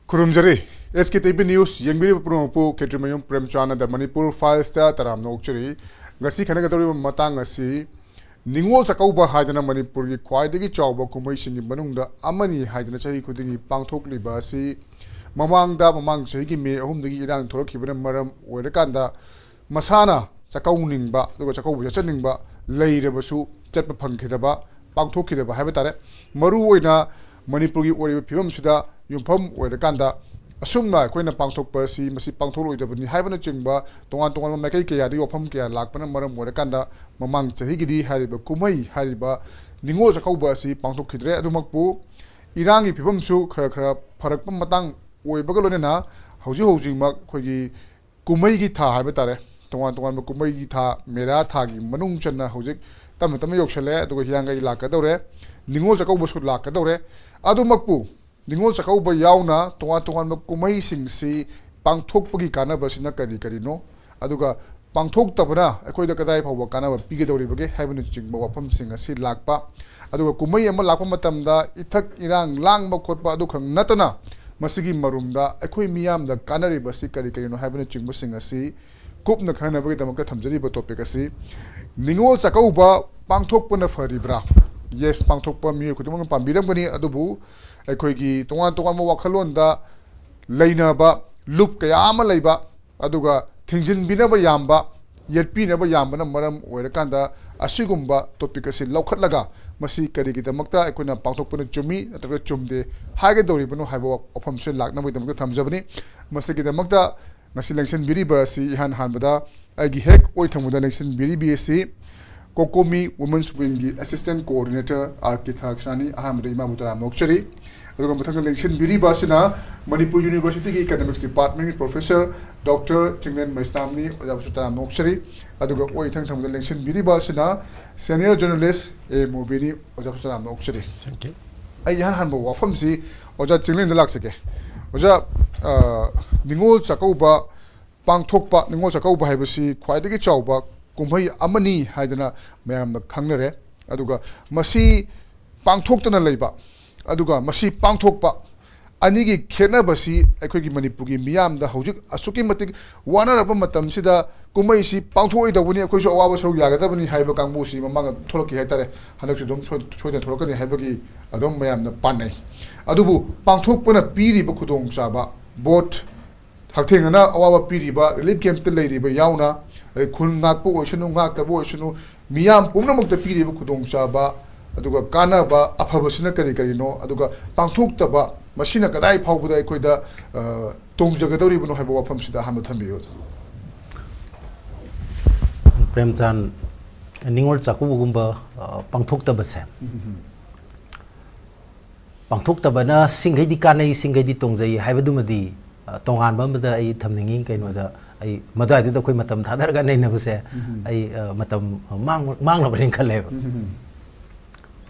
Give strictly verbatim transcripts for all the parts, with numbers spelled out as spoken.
ꯈꯨꯔꯨꯝꯖꯔꯤ꯫ ꯑꯦꯁ ꯀꯦ T V news ꯌꯦꯡꯕꯤꯔꯤꯕ ꯄꯨꯝꯅꯃꯛꯄꯨ ꯈꯦꯇ꯭ꯔꯤꯃꯌꯨꯝ ꯄ꯭ꯔꯦꯝꯆꯥꯟꯗ ꯗ ꯃꯅꯤꯄꯨꯔ ꯐꯥꯏꯜꯁꯇ ꯇꯔꯥꯝꯅ ꯑꯣꯛꯆꯔꯤ꯫ ꯉꯁꯤ ꯈꯟꯅꯒꯗꯧꯔꯤꯕ ꯃꯇꯥꯡ ꯑꯁꯤ ꯅꯤꯉꯣꯜ ꯆꯥꯛꯀꯧꯕ ꯍꯥꯏꯗꯅ ꯃꯅꯤꯄꯨꯔꯒꯤ ꯈ꯭ꯋꯥꯏꯗꯒꯤ ꯆꯥꯎꯕ ꯀꯨꯝꯍꯩꯁꯤꯡꯒꯤ ꯃꯅꯨꯡꯗ ꯑꯃꯅꯤ ꯍꯥꯏꯗꯅ ꯆꯍꯤ ꯈꯨꯗꯤꯡꯒꯤ ꯄꯥꯡꯊꯣꯛꯂꯤꯕ ꯑꯁꯤ ꯃꯃꯥꯡꯗ, ꯃꯃꯥꯡ ꯆꯍꯤꯒꯤ ꯃꯦ ꯑꯍꯨꯝꯗꯒꯤ ꯏꯔꯥꯡ ꯊꯣꯛꯂꯛꯈꯤꯕꯅ ꯃꯔꯝ ꯑꯣꯏꯔꯀꯥꯟꯗ ꯃꯁꯥꯅ ꯆꯥꯛꯀꯧꯅꯤꯡꯕ ꯑꯗꯨꯒ ꯆꯥꯛꯀꯧꯕ ꯆꯠꯆꯅꯤꯡꯕ ꯂꯩꯔꯕꯁꯨ ꯆꯠꯄ ꯐꯪꯈꯤꯗꯕ, ꯄꯥꯡꯊꯣꯛꯈꯤꯗꯕ ꯍꯥꯏꯕ ꯇꯥꯔꯦ꯫ ꯃꯔꯨꯑꯣꯏꯅ ꯃꯅꯤꯄꯨꯔꯒꯤ ꯑꯣꯏꯔꯤꯕ ꯐꯤꯕꯝꯁꯤꯗ ꯌꯨꯝꯐꯝ ꯑꯣꯏꯔꯀꯥꯟꯗ ꯑꯁꯨꯝꯅ ꯑꯩꯈꯣꯏꯅ ꯄꯥꯡꯊꯣꯛꯄ ꯑꯁꯤ ꯃꯁꯤ ꯄꯥꯡꯊꯣꯛꯂꯣꯏꯗꯕꯅꯤ ꯍꯥꯏꯕꯅꯆꯤꯡꯕ ꯇꯣꯉꯥꯟ ꯇꯣꯉꯥꯟꯕ ꯃꯥꯏꯀꯩ ꯀꯌꯥꯗꯒꯤ ꯋꯥꯐꯝ ꯀꯌꯥ ꯂꯥꯛꯄꯅ ꯃꯔꯝ ꯑꯣꯏꯔꯀꯥꯟꯗ ꯃꯃꯥꯡ ꯆꯍꯤꯒꯤꯗꯤ ꯍꯥꯏꯔꯤꯕ ꯀꯨꯝꯍꯩ, ꯍꯥꯏꯔꯤꯕ ꯅꯤꯉꯣꯜ ꯆꯥꯛꯀꯧꯕ ꯑꯁꯤ ꯄꯥꯡꯊꯣꯛꯈꯤꯗ꯭ꯔꯦ꯫ ꯑꯗꯨꯃꯛꯄꯨ ꯏꯔꯥꯡꯒꯤ ꯐꯤꯕꯝꯁꯨ ꯈꯔ ꯈꯔ ꯐꯔꯛꯄ ꯃꯇꯥꯡ ꯑꯣꯏꯕꯒ ꯂꯣꯏꯅꯅ ꯍꯧꯖꯤꯛ ꯍꯧꯖꯤꯛꯃꯛ ꯑꯩꯈꯣꯏꯒꯤ ꯀꯨꯝꯍꯩꯒꯤ ꯊꯥ ꯍꯥꯏꯕ ꯇꯥꯔꯦ, ꯇꯣꯉꯥꯟ ꯇꯣꯉꯥꯟꯕ ꯀꯨꯝꯍꯩꯒꯤ ꯊꯥ, ꯃꯦꯔꯥ ꯊꯥꯒꯤ ꯃꯅꯨꯡ ꯆꯟꯅ ꯍꯧꯖꯤꯛ ꯇꯞꯅ ꯇꯞꯅ ꯌꯧꯁꯜꯂꯛꯑꯦ꯫ ꯑꯗꯨꯒ ꯍꯤꯌꯥꯡꯒꯩ ꯂꯥꯛꯀꯗꯧꯔꯦ, ꯅꯤꯉꯣꯜ ꯆꯥꯛꯀꯧꯕꯁꯨ ꯂꯥꯛꯀꯗꯧꯔꯦ꯫ ꯑꯗꯨꯃꯛꯄꯨ ꯅꯤꯉꯣꯜ ꯆꯥꯛꯀꯧꯕ ꯌꯥꯎꯅ ꯇꯣꯉꯥꯟ ꯇꯣꯉꯥꯟꯕ ꯀꯨꯝꯍꯩꯁꯤꯡꯁꯤ ꯄꯥꯡꯊꯣꯛꯄꯒꯤ ꯀꯥꯟꯅꯕꯁꯤꯅ ꯀꯔꯤ ꯀꯔꯤꯅꯣ? ꯑꯗꯨꯒ ꯄꯥꯡꯊꯣꯛꯇꯕꯅ ꯑꯩꯈꯣꯏꯗ ꯀꯗꯥꯏ ꯐꯥꯎꯕ ꯀꯥꯟꯅꯕ ꯄꯤꯒꯗꯧꯔꯤꯕꯒꯦ ꯍꯥꯏꯕꯅꯆꯤꯡꯕ ꯋꯥꯐꯝꯁꯤꯡ ꯑꯁꯤ ꯂꯥꯛꯄ꯫ ꯑꯗꯨꯒ ꯀꯨꯝꯍꯩ ꯑꯃ ꯂꯥꯛꯄ ꯃꯇꯝꯗ ꯏꯊꯛ ꯏꯔꯥꯡ ꯂꯥꯡꯕ ꯈꯣꯠꯄ ꯑꯗꯨꯈꯛ ꯅꯠꯇꯅ ꯃꯁꯤꯒꯤ ꯃꯔꯨꯝꯗ ꯑꯩꯈꯣꯏ ꯃꯤꯌꯥꯝꯗ ꯀꯥꯟꯅꯔꯤꯕꯁꯤ ꯀꯔꯤ ꯀꯔꯤꯅꯣ ꯍꯥꯏꯕꯅꯆꯤꯡꯕꯁꯤꯡ ꯑꯁꯤ ꯀꯨꯞꯅ ꯈꯪꯅꯕꯒꯤꯗꯃꯛꯇ ꯊꯝꯖꯔꯤꯕ ꯇꯣꯄꯤꯛ ꯑꯁꯤ ꯅꯤꯉꯣꯜ ꯆꯥꯛꯀꯧꯕ ꯄꯥꯡꯊꯣꯛꯄꯅ ꯐꯔꯤꯕ꯭ꯔꯥ? ꯌꯦꯁ, ꯄꯥꯡꯊꯣꯛꯄ ꯃꯤꯑꯣꯏ ꯈꯨꯗꯤꯡꯃꯛꯅ ꯄꯥꯝꯕꯤꯔꯝꯒꯅꯤ, ꯑꯗꯨꯕꯨ ꯑꯩꯈꯣꯏꯒꯤ ꯇꯣꯉꯥꯟ ꯇꯣꯉꯥꯟꯕ ꯋꯥꯈꯜꯂꯣꯟꯗ ꯂꯩꯅꯕ ꯂꯨꯞ ꯀꯌꯥ ꯑꯃ ꯂꯩꯕ, ꯑꯗꯨꯒ ꯊꯤꯡꯖꯤꯟꯕꯤꯅꯕ ꯌꯥꯝꯕ, ꯌꯦꯠꯄꯤꯅꯕ ꯌꯥꯝꯕꯅ ꯃꯔꯝ ꯑꯣꯏꯔꯀꯥꯟꯗ ꯑꯁꯤꯒꯨꯝꯕ ꯇꯣꯄꯤꯛ ꯑꯁꯤ ꯂꯧꯈꯠꯂꯒ ꯃꯁꯤ ꯀꯔꯤꯒꯤꯗꯃꯛꯇ ꯑꯩꯈꯣꯏꯅ ꯄꯥꯡꯊꯣꯛꯄꯅ ꯆꯨꯝꯃꯤ ꯅꯠꯇ꯭ꯔꯒ ꯆꯨꯝꯗꯦ ꯍꯥꯏꯒꯗꯧꯔꯤꯕꯅꯣ ꯍꯥꯏꯕ ꯋꯥꯐꯝꯁꯦ ꯂꯥꯛꯅꯕꯒꯤꯗꯃꯛꯇ ꯊꯝꯖꯕꯅꯤ꯫ ꯃꯁꯤꯒꯤꯗꯃꯛꯇ ꯉꯁꯤ ꯂꯦꯡꯁꯤꯟꯕꯤꯔꯤꯕ ꯑꯁꯤ ꯏꯍꯥꯟ ꯍꯥꯟꯕꯗ ꯑꯩꯒꯤ ꯍꯦꯛ ꯑꯣꯏ ꯊꯪꯕꯗ ꯂꯦꯡꯁꯤꯟꯕꯤꯔꯤꯕꯤ ꯑꯁꯤ ꯀꯣꯀꯣꯃꯤ ꯋꯨꯃꯦꯟꯁ ꯋꯤꯡꯒꯤ ꯑꯦꯁꯤꯁꯇꯦꯟ ꯀꯣꯑꯣꯔꯗꯤꯅꯦꯇꯔ ꯑꯥꯔ ꯀꯦ ꯊꯥꯔꯛꯁꯅꯥꯅꯤ꯫ ꯑꯍꯥꯟꯕꯗ ꯏꯃꯥꯕꯨ ꯇꯔꯥꯝꯅ ꯑꯣꯛꯆꯔꯤ꯫ ꯑꯗꯨꯒ ꯃꯊꯪꯗ ꯂꯦꯡꯁꯤꯟꯕꯤꯔꯤꯕ ꯑꯁꯤꯅ ꯃꯅꯤꯄꯨꯔ ꯌꯨꯅꯤꯚꯔꯁꯤꯇꯤꯒꯤ ꯏꯀꯅꯣꯃꯤꯛꯁ ꯗꯤꯄꯥꯔꯠꯃꯦꯟꯒꯤ ꯄ꯭ꯔꯣꯐꯦꯁꯔ ꯗꯣꯛꯇꯔ ꯆꯤꯡꯂꯦꯟ ꯃꯩꯁꯅꯥꯝꯅꯤ꯫ ꯑꯣꯖꯥꯕꯨꯁꯨ ꯇꯔꯥꯝꯅ ꯑꯣꯛꯆꯔꯤ꯫ ꯑꯗꯨꯒ ꯑꯣꯏ ꯏꯊꯪ ꯊꯪꯕꯗ ꯂꯦꯡꯁꯤꯟꯕꯤꯔꯤꯕ ꯑꯁꯤꯅ ꯁꯦꯅꯤꯌꯔ ꯖꯔꯅꯦꯂꯤꯁ ꯑꯦ ꯃꯣꯕꯤꯅꯤ꯫ ꯑꯣꯖꯥꯕꯨꯁꯨ ꯇꯔꯥꯝꯅ ꯑꯣꯛꯆꯔꯤ꯫ Thank you. ꯑꯩ ꯏꯍꯥꯟ ꯍꯥꯟꯕ ꯋꯥꯐꯝꯁꯤ ꯑꯣꯖꯥ ꯆꯤꯡꯂꯦꯟꯗ ꯂꯥꯛꯆꯒꯦ꯫ ꯑꯣꯖꯥ, ꯑ, ꯅꯤꯉꯣꯜ ꯆꯥꯛꯀꯧꯕ ꯄꯥꯡꯊꯣꯛꯄ, ꯅꯤꯉꯣꯜ ꯆꯥꯛꯀꯧꯕ ꯍꯥꯏꯕꯁꯤ ꯈ꯭ꯋꯥꯏꯗꯒꯤ ꯆꯥꯎꯕ ꯀꯨꯝꯍꯩ ꯑꯃꯅꯤ ꯍꯥꯏꯗꯅ ꯃꯌꯥꯝꯅ ꯈꯪꯅꯔꯦ꯫ ꯑꯗꯨꯒ ꯃꯁꯤ ꯄꯥꯡꯊꯣꯛꯇꯅ ꯂꯩꯕ, ꯑꯗꯨꯒ ꯃꯁꯤ ꯄꯥꯡꯊꯣꯛꯄ, ꯑꯅꯤꯒꯤ ꯈꯦꯠꯅꯕꯁꯤ ꯑꯩꯈꯣꯏꯒꯤ ꯃꯅꯤꯄꯨꯔꯒꯤ ꯃꯤꯌꯥꯝꯗ ꯍꯧꯖꯤꯛ ꯑꯁꯨꯛꯀꯤ ꯃꯇꯤꯛ ꯋꯥꯅꯔꯕ ꯃꯇꯝꯁꯤꯗ ꯀꯨꯝꯍꯩꯁꯤ ꯄꯥꯡꯊꯣꯛꯑꯣꯏꯗꯧꯕꯅꯤ, ꯑꯩꯈꯣꯏꯁꯨ ꯑꯋꯥꯕ ꯁꯔꯨꯛ ꯌꯥꯒꯗꯕꯅꯤ ꯍꯥꯏꯕ ꯀꯥꯡꯕꯨꯁꯤ ꯃꯃꯥꯡꯗ ꯊꯣꯛꯂꯛꯈꯤ ꯍꯥꯏꯇꯥꯔꯦ꯫ ꯍꯟꯗꯛꯁꯨ ꯑꯗꯨꯝ ꯁꯣꯏ-, ꯁꯣꯏꯗꯅ ꯊꯣꯛꯂꯛꯀꯅꯤ ꯍꯥꯏꯕꯒꯤ ꯑꯗꯨꯝ ꯃꯌꯥꯝꯅ ꯄꯥꯅꯩ꯫ ꯑꯗꯨꯕꯨ ꯄꯥꯡꯊꯣꯛꯄꯅ ꯄꯤꯔꯤꯕ ꯈꯨꯗꯣꯡꯆꯥꯕ, ꯚꯣꯠ ꯍꯛꯊꯦꯡꯅꯅ ꯑꯋꯥꯕ ꯄꯤꯔꯤꯕ, ꯔꯤꯂꯤꯐ ꯀꯦꯝꯞꯇ ꯂꯩꯔꯤꯕ ꯌꯥꯎꯅ, ꯑꯗꯩ ꯈꯨꯟ ꯉꯥꯛꯄ ꯑꯣꯏꯁꯅꯨ, ꯉꯥꯛꯇꯕ ꯑꯣꯏꯁꯅꯨ, ꯃꯤꯌꯥꯝ ꯄꯨꯝꯅꯃꯛꯇ ꯄꯤꯔꯤꯕ ꯈꯨꯗꯣꯡꯆꯥꯕ, ꯑꯗꯨꯒ ꯀꯥꯟꯅꯕ ꯑꯐꯕꯁꯤꯅ ꯀꯔꯤ ꯀꯔꯤꯅꯣ, ꯑꯗꯨꯒ ꯄꯥꯡꯊꯣꯛꯇꯕ ꯃꯁꯤꯅ ꯀꯗꯥꯏ ꯐꯥꯎꯕꯗ ꯑꯩꯈꯣꯏꯗ, ꯑ, ꯇꯣꯡꯖꯒꯗꯧꯔꯤꯕꯅꯣ ꯍꯥꯏꯕ ꯋꯥꯐꯝꯁꯤꯗ ꯑꯍꯥꯟꯕ ꯊꯝꯕꯤꯌꯨ꯫ ꯄ꯭ꯔꯦꯝꯆꯥꯟ, ꯅꯤꯉꯣꯜ ꯆꯥꯛꯀꯧꯕꯒꯨꯝꯕ, ꯑ, ꯄꯥꯡꯊꯣꯛꯇꯕꯁꯦ, ꯄꯥꯡꯊꯣꯛꯇꯕꯅ ꯁꯤꯡꯈꯩꯗꯤ ꯀꯥꯟꯅꯩ, ꯁꯤꯡꯈꯩꯗꯤ ꯇꯣꯡꯖꯩ ꯍꯥꯏꯕꯗꯨꯃꯗꯤ, ꯑ, ꯇꯣꯉꯥꯟꯕ ꯑꯃꯗ ꯑꯩ ꯊꯝꯅꯤꯡꯉꯤ꯫ ꯀꯩꯅꯣꯗ ꯑꯩ ꯃꯗꯨꯋꯥꯏꯗꯨꯗ ꯑꯩꯈꯣꯏ ꯃꯇꯝ ꯊꯥꯗꯔꯒ ꯅꯩꯅꯕꯁꯦ, ꯑꯩ, ꯑ, ꯃꯇꯝ ꯃꯥꯡ-, ꯃꯥꯡꯅꯕꯅꯦꯅ ꯈꯜꯂꯦꯕ꯫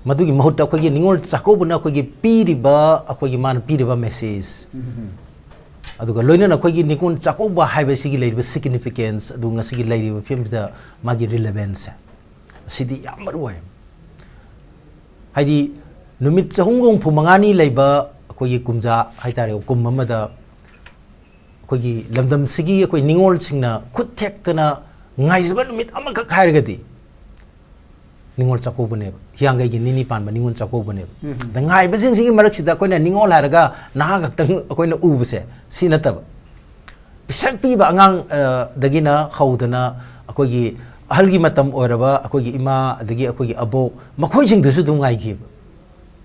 ꯃꯗꯨꯒꯤ ꯃꯍꯨꯠꯇ ꯑꯩꯈꯣꯏꯒꯤ ꯅꯤꯉꯣꯜ ꯆꯥꯛꯀꯧꯕꯅ ꯑꯩꯈꯣꯏꯒꯤ ꯄꯤꯔꯤꯕ, ꯑꯩꯈꯣꯏꯒꯤ ꯃꯥꯅ ꯄꯤꯔꯤꯕ ꯃꯦꯁꯦꯖ, ꯑꯗꯨꯒ ꯂꯣꯏꯅꯅ ꯑꯩꯈꯣꯏꯒꯤ ꯅꯤꯉꯣꯜ ꯆꯥꯛꯀꯧꯕ ꯍꯥꯏꯕꯁꯤꯒꯤ ꯂꯩꯔꯤꯕ ꯁꯤꯒꯅꯤꯐꯤꯀꯦꯟꯁ, ꯑꯗꯨ ꯉꯁꯤꯒꯤ ꯂꯩꯔꯤꯕ ꯐꯤꯕꯝꯁꯤꯗ ꯃꯥꯒꯤ ꯔꯤꯂꯦꯚꯦꯟꯁꯁꯦ, ꯁꯤꯗꯤ ꯌꯥꯝ ꯃꯔꯨ ꯑꯣꯏ꯫ ꯍꯥꯏꯗꯤ, ꯅꯨꯃꯤꯠ ꯆꯍꯨꯝꯒ ꯍꯨꯝꯐꯨ ꯃꯉꯥꯅꯤ ꯂꯩꯕ ꯑꯩꯈꯣꯏꯒꯤ ꯀꯨꯝꯖꯥ ꯍꯥꯏꯇꯥꯔꯦ, ꯀꯨꯝ ꯑꯃꯗ ꯑꯩꯈꯣꯏꯒꯤ ꯂꯝꯗꯝꯁꯤꯒꯤ ꯑꯩꯈꯣꯏ ꯅꯤꯉꯣꯜꯁꯤꯡꯅ ꯈꯨꯠ ꯊꯦꯛꯇꯅ ꯉꯥꯏꯖꯕ ꯅꯨꯃꯤꯠ ꯑꯃꯈꯛ ꯍꯥꯏꯔꯒꯗꯤ ꯅꯤꯉꯣꯜ ꯆꯥꯛꯀꯧꯕꯅꯦꯕ, ꯍꯤꯌꯥꯡꯒꯩꯒꯤ ꯅꯤꯅꯤ ꯄꯥꯟꯕ ꯅꯤꯉꯣꯜ ꯆꯥꯛꯀꯧꯕꯅꯦꯕ꯫ ꯑꯗ ꯉꯥꯏꯕꯁꯤꯡꯁꯤꯒꯤ ꯃꯔꯛꯁꯤꯗ ꯑꯩꯈꯣꯏꯅ ꯅꯤꯉꯣꯜ ꯍꯥꯏꯔꯒ ꯅꯍꯥ ꯈꯛꯇꯪ ꯑꯩꯈꯣꯏꯅ ꯎꯕꯁꯦ ꯁꯤ ꯅꯠꯇꯕ, ꯄꯤꯁꯛ ꯄꯤꯕ ꯑꯉꯥꯡ, ꯑ, ꯗꯒꯤꯅ ꯍꯧꯗꯅ ꯑꯩꯈꯣꯏꯒꯤ ꯑꯍꯜꯒꯤ ꯃꯇꯝ ꯑꯣꯏꯔꯕ ꯑꯩꯈꯣꯏꯒꯤ ꯏꯃꯥ, ꯑꯗꯒꯤ ꯑꯩꯈꯣꯏꯒꯤ ꯑꯕꯣꯛ, ꯃꯈꯣꯏꯁꯤꯡꯗꯨꯁꯨ ꯑꯗꯨꯝ ꯉꯥꯏꯈꯤꯕ꯫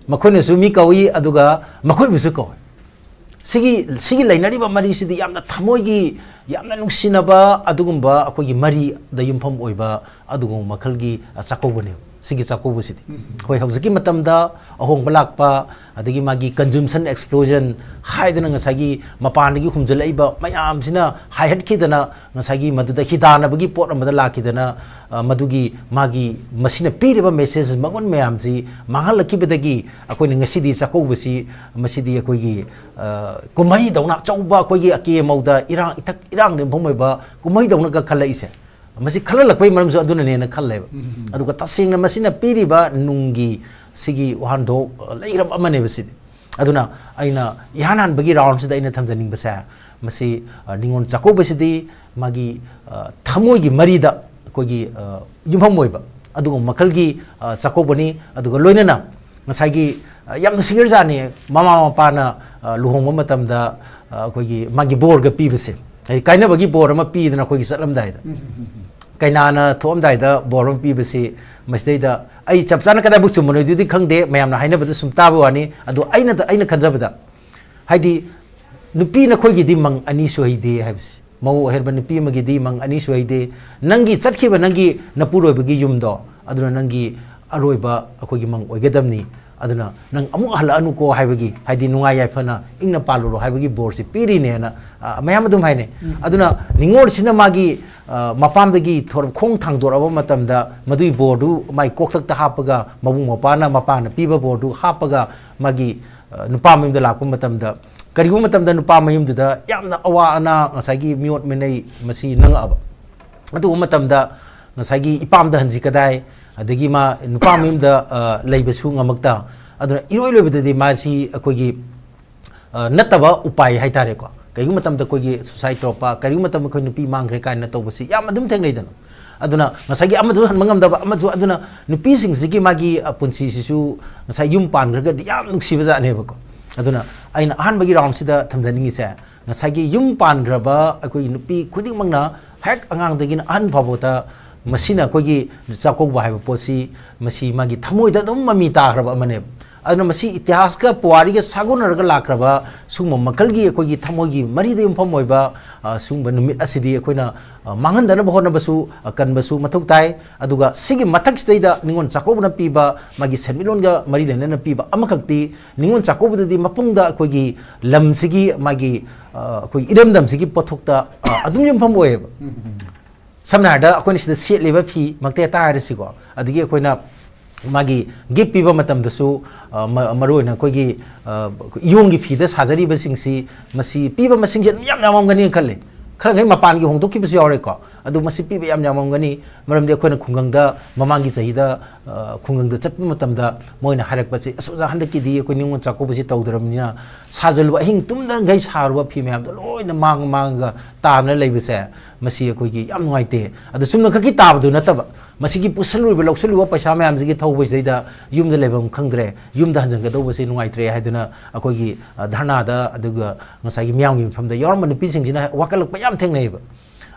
ꯃꯈꯣꯏꯅꯁꯨ ꯃꯤ ꯀꯧꯏ, ꯑꯗꯨꯒ ꯃꯈꯣꯏꯕꯨꯁꯨ ꯀꯧꯏ꯫ ꯁꯤꯒꯤ, ꯁꯤꯒꯤ ꯂꯩꯅꯔꯤꯕ ꯃꯔꯤꯁꯤꯗꯤ ꯌꯥꯝꯅ ꯊꯃꯣꯏꯒꯤ, ꯌꯥꯝꯅ ꯅꯨꯡꯁꯤꯅꯕ ꯑꯗꯨꯒꯨꯝꯕ ꯑꯩꯈꯣꯏꯒꯤ ꯃꯔꯤꯗ ꯌꯨꯝꯐꯝ ꯑꯣꯏꯕ ꯑꯗꯨꯒꯨꯝꯕ ꯃꯈꯜꯒꯤ, ꯑ, ꯆꯥꯛꯀꯧꯕꯅꯦꯕ꯫ ꯁꯤꯒꯤ ꯆꯥꯛꯀꯧꯕꯁꯤꯗꯤ ꯑꯩꯈꯣꯏ ꯍꯧꯖꯤꯛꯀꯤ ꯃꯇꯝꯗ ꯑꯍꯣꯡꯕ ꯂꯥꯛꯄ, ꯑꯗꯒꯤ ꯃꯥꯒꯤ consumption explosion ꯍꯥꯏꯗꯅ ꯉꯁꯥꯏꯒꯤ ꯃꯄꯥꯟꯗꯒꯤ ꯍꯨꯝꯖꯤꯜꯂꯛꯏꯕ ꯃꯌꯥꯝꯁꯤꯅ ꯍꯥꯏꯍꯠꯈꯤꯗꯅ, ꯉꯁꯥꯏꯒꯤ ꯃꯗꯨꯗ ꯍꯤꯗꯥꯟꯅꯕꯒꯤ ꯄꯣꯠ ꯑꯃꯗ ꯂꯥꯛꯈꯤꯗꯅ, ꯑ, ꯃꯗꯨꯒꯤ ꯃꯥꯒꯤ ꯃꯁꯤꯅ ꯄꯤꯔꯤꯕ ꯃꯦꯁꯦꯖ ꯃꯒꯨꯟ ꯃꯌꯥꯝꯁꯤ ꯃꯥꯡꯍꯜꯂꯛꯈꯤꯕꯗꯒꯤ ꯑꯩꯈꯣꯏꯅ ꯉꯁꯤꯗꯤ ꯆꯥꯛꯀꯧꯕꯁꯤ, ꯃꯁꯤꯗꯤ ꯑꯩꯈꯣꯏꯒꯤ, ꯑ, ꯀꯨꯝꯍꯩꯗꯧꯅ ꯑꯆꯧꯕ ꯑꯩꯈꯣꯏꯒꯤ ꯑꯀꯦ ꯑꯃꯧꯗ ꯏꯔꯥꯡ ꯏꯊꯛ ꯏꯔꯥꯡꯗ ꯌꯨꯝꯐꯝ ꯑꯣꯏꯕ ꯀꯨꯝꯍꯩꯗꯧꯅꯒ ꯈꯜꯂꯛꯏꯁꯦ꯫ ꯃꯁꯤ ꯈꯜꯍꯜꯂꯛꯄꯒꯤ ꯃꯔꯝꯁꯨ ꯑꯗꯨꯅꯅꯦꯅ ꯈꯜꯂꯦꯕ꯫ ꯑꯗꯨꯒ ꯇꯁꯦꯡꯅ ꯃꯁꯤꯅ ꯄꯤꯔꯤꯕ ꯅꯨꯡꯒꯤ ꯁꯤꯒꯤ ꯋꯥꯍꯟꯊꯣꯛ, ꯑ, ꯂꯩꯔꯕ ꯑꯃꯅꯦꯕ ꯁꯤꯗꯤ꯫ ꯑꯗꯨꯅ ꯑꯩꯅ ꯏꯍꯥꯟ ꯍꯥꯟꯕꯒꯤ ꯔꯥꯎꯟꯁꯤꯗ ꯑꯩꯅ ꯊꯝꯖꯅꯤꯡꯕꯁꯦ, ꯃꯁꯤ, ꯑ, ꯅꯤꯉꯣꯜ ꯆꯥꯛꯀꯧꯕꯁꯤꯗꯤ ꯃꯥꯒꯤ, ꯑ, ꯊꯃꯣꯏꯒꯤ ꯃꯔꯤꯗ ꯑꯩꯈꯣꯏꯒꯤ, ꯑ, ꯌꯨꯝꯐꯝ ꯑꯣꯏꯕ ꯑꯗꯨꯒꯨꯝꯕ ꯃꯈꯜꯒꯤ, ꯑ, ꯆꯥꯛꯀꯧꯕꯅꯤ꯫ ꯑꯗꯨꯒ ꯂꯣꯏꯅꯅ ꯉꯁꯥꯏꯒꯤ, ꯑ, ꯌꯥꯝ ꯅꯨꯡꯁꯤꯈ꯭ꯔꯖꯥꯠꯅꯤ, ꯃꯃꯥ ꯃꯄꯥꯅ, ꯑ, ꯂꯨꯍꯣꯡꯕ ꯃꯇꯝꯗ, ꯑ, ꯑꯩꯈꯣꯏꯒꯤ ꯃꯥꯒꯤ ꯕꯣꯔꯒ ꯄꯤꯕꯁꯦ, ꯍꯥꯏꯗꯤ ꯀꯥꯏꯅꯕꯒꯤ ꯕꯣꯔ ꯑꯃ ꯄꯤꯗꯅ ꯑꯩꯈꯣꯏꯒꯤ ꯆꯠꯂꯝꯗꯥꯏꯗ꯫ ꯀꯩꯅꯥꯅ ꯊꯣꯛꯑꯝꯗꯥꯏꯗ ꯕꯣꯔ ꯑꯃ ꯄꯤꯕꯁꯤ, ꯃꯁꯤꯗꯩꯗ ꯑꯩ ꯆꯞ ꯆꯥꯅ ꯀꯗꯥꯏꯕꯨ ꯆꯨꯝꯕꯅꯣ ꯑꯗꯨꯗꯤ ꯈꯪꯗꯦ, ꯃꯌꯥꯝꯅ ꯍꯥꯏꯅꯕꯗ ꯁꯨꯝ ꯇꯥꯕ ꯋꯥꯅꯤ꯫ ꯑꯗꯣ ꯑꯩꯅ, ꯑꯩꯅ ꯈꯟꯖꯕꯗ, ꯍꯥꯏꯗꯤ, ꯅꯨꯄꯤ ꯅꯈꯣꯏꯒꯤꯗꯤ ꯃꯪ ꯑꯅꯤ ꯁꯨꯍꯩꯗꯦ ꯍꯥꯏꯕꯁꯤ, ꯃꯧ ꯑꯣꯏꯍꯟꯕ ꯅꯨꯄꯤ ꯑꯃꯒꯤꯗꯤ ꯃꯪ ꯑꯅꯤ ꯁꯨꯍꯩꯗꯦ꯫ ꯅꯪꯒꯤ ꯆꯠꯈꯤꯕ ꯅꯪꯒꯤ ꯅꯄꯨꯔꯣꯏꯕꯒꯤ ꯌꯨꯝꯗꯣ, ꯑꯗꯨꯅ ꯅꯪꯒꯤ ꯑꯔꯣꯏꯕ ꯑꯩꯈꯣꯏꯒꯤ ꯃꯪ ꯑꯣꯏꯒꯗꯕꯅꯤ꯫ ꯑꯗꯨꯅ ꯅꯪ ꯑꯃꯨꯛ ꯍꯜꯂꯛꯑꯅꯨꯀꯣ ꯍꯥꯏꯕꯒꯤ, ꯍꯥꯏꯗꯤ ꯅꯨꯡꯉꯥꯏ ꯌꯥꯏꯐꯅ ꯏꯪꯅ ꯄꯥꯜꯂꯨꯔꯣ ꯍꯥꯏꯕꯒꯤ ꯕꯣꯔꯁꯤ ꯄꯤꯔꯤꯅꯦꯅ, ꯑ, ꯃꯌꯥꯝ ꯑꯗꯨꯝ ꯍꯥꯏꯅꯩ꯫ ꯎꯝ꯫ ꯑꯗꯨꯅ ꯅꯤꯉꯣꯜꯁꯤꯅ ꯃꯥꯒꯤ, ꯑ, ꯃꯄꯥꯝꯗꯒꯤ ꯊꯣꯔ-, ꯈꯣꯡ ꯊꯥꯡꯗꯣꯔꯛꯑꯕ ꯃꯇꯝꯗ ꯃꯗꯨꯒꯤ ꯕꯣꯔꯗꯨ ꯃꯥꯒꯤ ꯀꯣꯛꯊꯛꯇ ꯍꯥꯞꯄꯒ, ꯃꯕꯨꯡ ꯃꯧꯄ꯭ꯋꯥꯅ ꯃꯄꯥꯅ ꯄꯤꯕ ꯕꯣꯔꯗꯨ ꯍꯥꯞꯄꯒ, ꯃꯥꯒꯤ, ꯑ, ꯅꯨꯄꯥ ꯃꯌꯨꯝꯗ ꯂꯥꯛꯄ ꯃꯇꯝꯗ, ꯀꯔꯤꯒꯨꯝꯕ ꯃꯇꯝꯗ ꯅꯨꯄꯥ ꯃꯌꯨꯝꯗꯨꯗ ꯌꯥꯝꯅ ꯑꯋꯥ ꯑꯅꯥ, ꯉꯁꯥꯏꯒꯤ ꯃꯤꯑꯣꯠ ꯃꯤꯅꯩ ꯃꯁꯤ ꯅꯪꯉꯛꯑꯕ, ꯑꯗꯨꯒꯨꯝꯕ ꯃꯇꯝꯗ ꯉꯁꯥꯏꯒꯤ ꯏꯄꯥꯝꯗ ꯍꯟꯁꯤ ꯀꯗꯥꯏ, ꯑꯗꯒꯤ ꯃꯥ ꯅꯨꯄꯥ ꯃꯌꯨꯝꯗ, ꯑ, ꯂꯩꯕꯁꯨ ꯉꯝꯃꯛꯇ, ꯑꯗꯨꯅ ꯏꯔꯣꯏ ꯂꯣꯏꯕꯗꯗꯤ ꯃꯥꯁꯤ ꯑꯩꯈꯣꯏꯒꯤ, ꯑ, ꯅꯠꯇꯕ ꯎꯄꯥꯏ ꯍꯥꯏꯇꯥꯔꯦꯀꯣ, ꯀꯔꯤꯒꯨꯝꯕ ꯃꯇꯝꯗ ꯑꯩꯈꯣꯏꯒꯤ suicide ꯇꯧꯔꯛꯄ, ꯀꯔꯤꯒꯨꯝꯕ ꯃꯇꯝꯗ ꯑꯩꯈꯣꯏ ꯅꯨꯄꯤ ꯃꯥꯡꯈ꯭ꯔꯦ ꯀꯥꯏꯅ ꯇꯧꯕꯁꯤ ꯌꯥꯝ ꯑꯗꯨꯝ ꯊꯦꯡꯅꯩꯗꯅ꯫ ꯑꯗꯨꯅ ꯉꯁꯥꯏꯒꯤ ꯑꯃꯁꯨ ꯍꯟꯕ ꯉꯝꯗꯕ, ꯑꯃꯁꯨ, ꯑꯗꯨꯅ ꯅꯨꯄꯤꯁꯤꯡꯁꯤꯒꯤ ꯃꯥꯒꯤ, ꯑ, ꯄꯨꯟꯁꯤꯁꯤꯁꯨ ꯉꯁꯥꯏ ꯌꯨꯝ ꯄꯥꯟꯈ꯭ꯔꯒꯗꯤ ꯌꯥꯝ ꯅꯨꯡꯁꯤꯕ ꯖꯥꯠꯅꯦꯕꯀꯣ꯫ ꯑꯗꯨꯅ ꯑꯩꯅ ꯑꯍꯥꯟꯕꯒꯤ ꯔꯥꯎꯟꯁꯤꯗ ꯊꯝꯖꯅꯤꯡꯉꯤꯁꯦ, ꯉꯁꯥꯏꯒꯤ ꯌꯨꯝ ꯄꯥꯟꯈ꯭ꯔꯕ ꯑꯩꯈꯣꯏꯒꯤ ꯅꯨꯄꯤ ꯈꯨꯗꯤꯡꯃꯛꯅ, ꯍꯦꯛ ꯑꯉꯥꯡꯗꯒꯤꯅ ꯑꯍꯟ ꯐꯥꯎꯕꯗ, ꯃꯁꯤꯅ ꯑꯩꯈꯣꯏꯒꯤ ꯆꯥꯛꯀꯧꯕ ꯍꯥꯏꯕ ꯄꯣꯠꯁꯤ, ꯃꯁꯤ ꯃꯥꯒꯤ ꯊꯃꯣꯏꯗ ꯑꯗꯨꯝ ꯃꯃꯤ ꯇꯥꯈ꯭ꯔꯕ ꯑꯃꯅꯦꯕ꯫ ꯑꯗꯨꯅ ꯃꯁꯤ ꯏꯇꯤꯍꯥꯁꯀ ꯄꯨꯋꯥꯔꯤꯒ ꯁꯥꯒꯣꯟꯅꯔꯒ ꯂꯥꯛꯈ꯭ꯔꯕ ꯁꯤꯒꯨꯝꯕ ꯃꯈꯜꯒꯤ ꯑꯩꯈꯣꯏꯒꯤ ꯊꯃꯣꯏꯒꯤ ꯃꯔꯤꯗ ꯌꯨꯝꯐꯝ ꯑꯣꯏꯕ, ꯑ, ꯁꯤꯒꯨꯝꯕ ꯅꯨꯃꯤꯠ ꯑꯁꯤꯗꯤ ꯑꯩꯈꯣꯏꯅ, ꯑ, ꯃꯥꯡꯍꯟꯗꯅꯕ ꯍꯣꯠꯅꯕꯁꯨ, ꯑ, ꯀꯟꯕꯁꯨ ꯃꯊꯧ ꯇꯥꯏ꯫ ꯑꯗꯨꯒ ꯁꯤꯒꯤ ꯃꯊꯛꯁꯤꯗꯩꯗ ꯅꯤꯉꯣꯜ ꯆꯥꯛꯀꯧꯕꯅ ꯄꯤꯕ ꯃꯥꯒꯤ ꯁꯦꯟꯃꯤꯠꯂꯣꯟꯒ ꯃꯔꯤ ꯂꯩꯅꯅ ꯄꯤꯕ ꯑꯃꯈꯛꯇꯤ, ꯅꯤꯉꯣꯜ ꯆꯥꯛꯀꯧꯕꯗꯗꯤ ꯃꯄꯨꯡꯗ ꯑꯩꯈꯣꯏꯒꯤ ꯂꯝꯁꯤꯒꯤ ꯃꯥꯒꯤ, ꯑ, ꯑꯩꯈꯣꯏꯒꯤ ꯏꯔꯝꯗꯝꯁꯤꯒꯤ ꯄꯣꯠꯊꯣꯛꯇ, ꯑ, ꯑꯗꯨꯝ ꯌꯨꯝꯐꯝ ꯑꯣꯏꯌꯦꯕ꯫ ꯁꯝꯅ ꯍꯥꯏꯔꯕꯗ ꯑꯩꯈꯣꯏꯅ ꯁꯤꯗ ꯁꯦꯠꯂꯤꯕ ꯐꯤ ꯃꯛꯇ ꯍꯦꯛꯇ ꯍꯥꯏꯔꯁꯤꯀꯣ, ꯑꯗꯒꯤ ꯑꯩꯈꯣꯏꯅ ꯃꯥꯒꯤ ꯒꯤꯐ ꯄꯤꯕ ꯃꯇꯝꯗꯁꯨ, ꯑ, ꯃ-, ꯃꯔꯨ ꯑꯣꯏꯅ ꯑꯩꯈꯣꯏꯒꯤ, ꯑ, ꯏꯌꯣꯡꯒꯤ ꯐꯤꯗ ꯁꯥꯖꯔꯤꯕꯁꯤꯡꯁꯤ, ꯃꯁꯤ ꯄꯤꯕ ꯃꯁꯤꯡꯁꯦ ꯑꯗꯨꯝ ꯌꯥꯝ ꯌꯥꯝꯃꯝꯒꯅꯤꯅ ꯈꯜꯂꯤ꯫ ꯈꯔ ꯃꯈꯩ ꯃꯄꯥꯟꯒꯤ ꯍꯣꯡꯗꯣꯛꯈꯤꯕꯁꯨ ꯌꯥꯎꯔꯦꯀꯣ꯫ ꯑꯗꯨ ꯃꯁꯤ ꯄꯤꯕ ꯌꯥꯝ ꯌꯥꯝꯃꯝꯒꯅꯤ꯫ ꯃꯔꯝꯗꯤ ꯑꯩꯈꯣꯏꯅ ꯈꯨꯡꯒꯪꯗ, ꯃꯃꯥꯡꯒꯤ ꯆꯍꯤꯗ, ꯑ, ꯈꯨꯡꯒꯪꯗ ꯆꯠꯄ ꯃꯇꯝꯗ ꯃꯣꯏꯅ ꯍꯥꯏꯔꯛꯄꯁꯦ, "ꯑꯁ ꯑꯣꯖꯥ, ꯍꯟꯗꯛꯀꯤꯗꯤ ꯑꯩꯈꯣꯏ ꯅꯤꯉꯣꯜ ꯆꯥꯛꯀꯧꯕꯁꯤ ꯇꯧꯗ꯭ꯔꯕꯅꯤꯅ ꯁꯥꯖꯜꯂꯨꯕ, ꯑꯍꯤꯡ ꯇꯨꯝꯗꯈꯩ ꯁꯥꯔꯨꯕ ꯐꯤ ꯃꯌꯥꯝꯗꯣ ꯂꯣꯏꯅ ꯃꯥꯡ ꯃꯥꯡꯉꯒ ꯇꯥꯗꯅ ꯂꯩꯕꯁꯦ, ꯃꯁꯤ ꯑꯩꯈꯣꯏꯒꯤ ꯌꯥꯝ ꯅꯨꯡꯉꯥꯏꯇꯦ"꯫ ꯑꯗꯨ ꯆꯨꯝꯅ ꯈꯛꯀꯤ ꯇꯥꯕꯗꯨ ꯅꯠꯇꯕ, ꯃꯁꯤꯒꯤ ꯄꯨꯁꯜꯂꯨꯔꯤꯕ, ꯂꯧꯁꯜꯂꯨꯕ ꯄꯩꯁꯥ ꯃꯌꯥꯝꯁꯤꯒꯤ ꯊꯧꯕꯁꯤꯗꯩꯗ ꯌꯨꯝꯗ ꯂꯩꯐꯝ ꯈꯪꯗ꯭ꯔꯦ, ꯌꯨꯝꯗ ꯍꯟꯖꯟꯒꯗꯧꯕꯁꯦ ꯅꯨꯡꯉꯥꯏꯇ꯭ꯔꯦ ꯍꯥꯏꯗꯨꯅ ꯑꯩꯈꯣꯏꯒꯤ, ꯑ, ꯙꯔꯅꯥꯗ, ꯑꯗꯨꯒ ꯉꯁꯥꯏꯒꯤ ꯃꯤꯌꯥꯝꯒꯤ ꯃꯐꯝꯗ ꯌꯥꯎꯔꯝꯕ ꯅꯨꯄꯤꯁꯤꯡꯁꯤꯅ ꯋꯥꯀꯠꯂꯛꯄ ꯌꯥꯝ ꯊꯦꯡꯅꯩꯌꯦꯕ꯫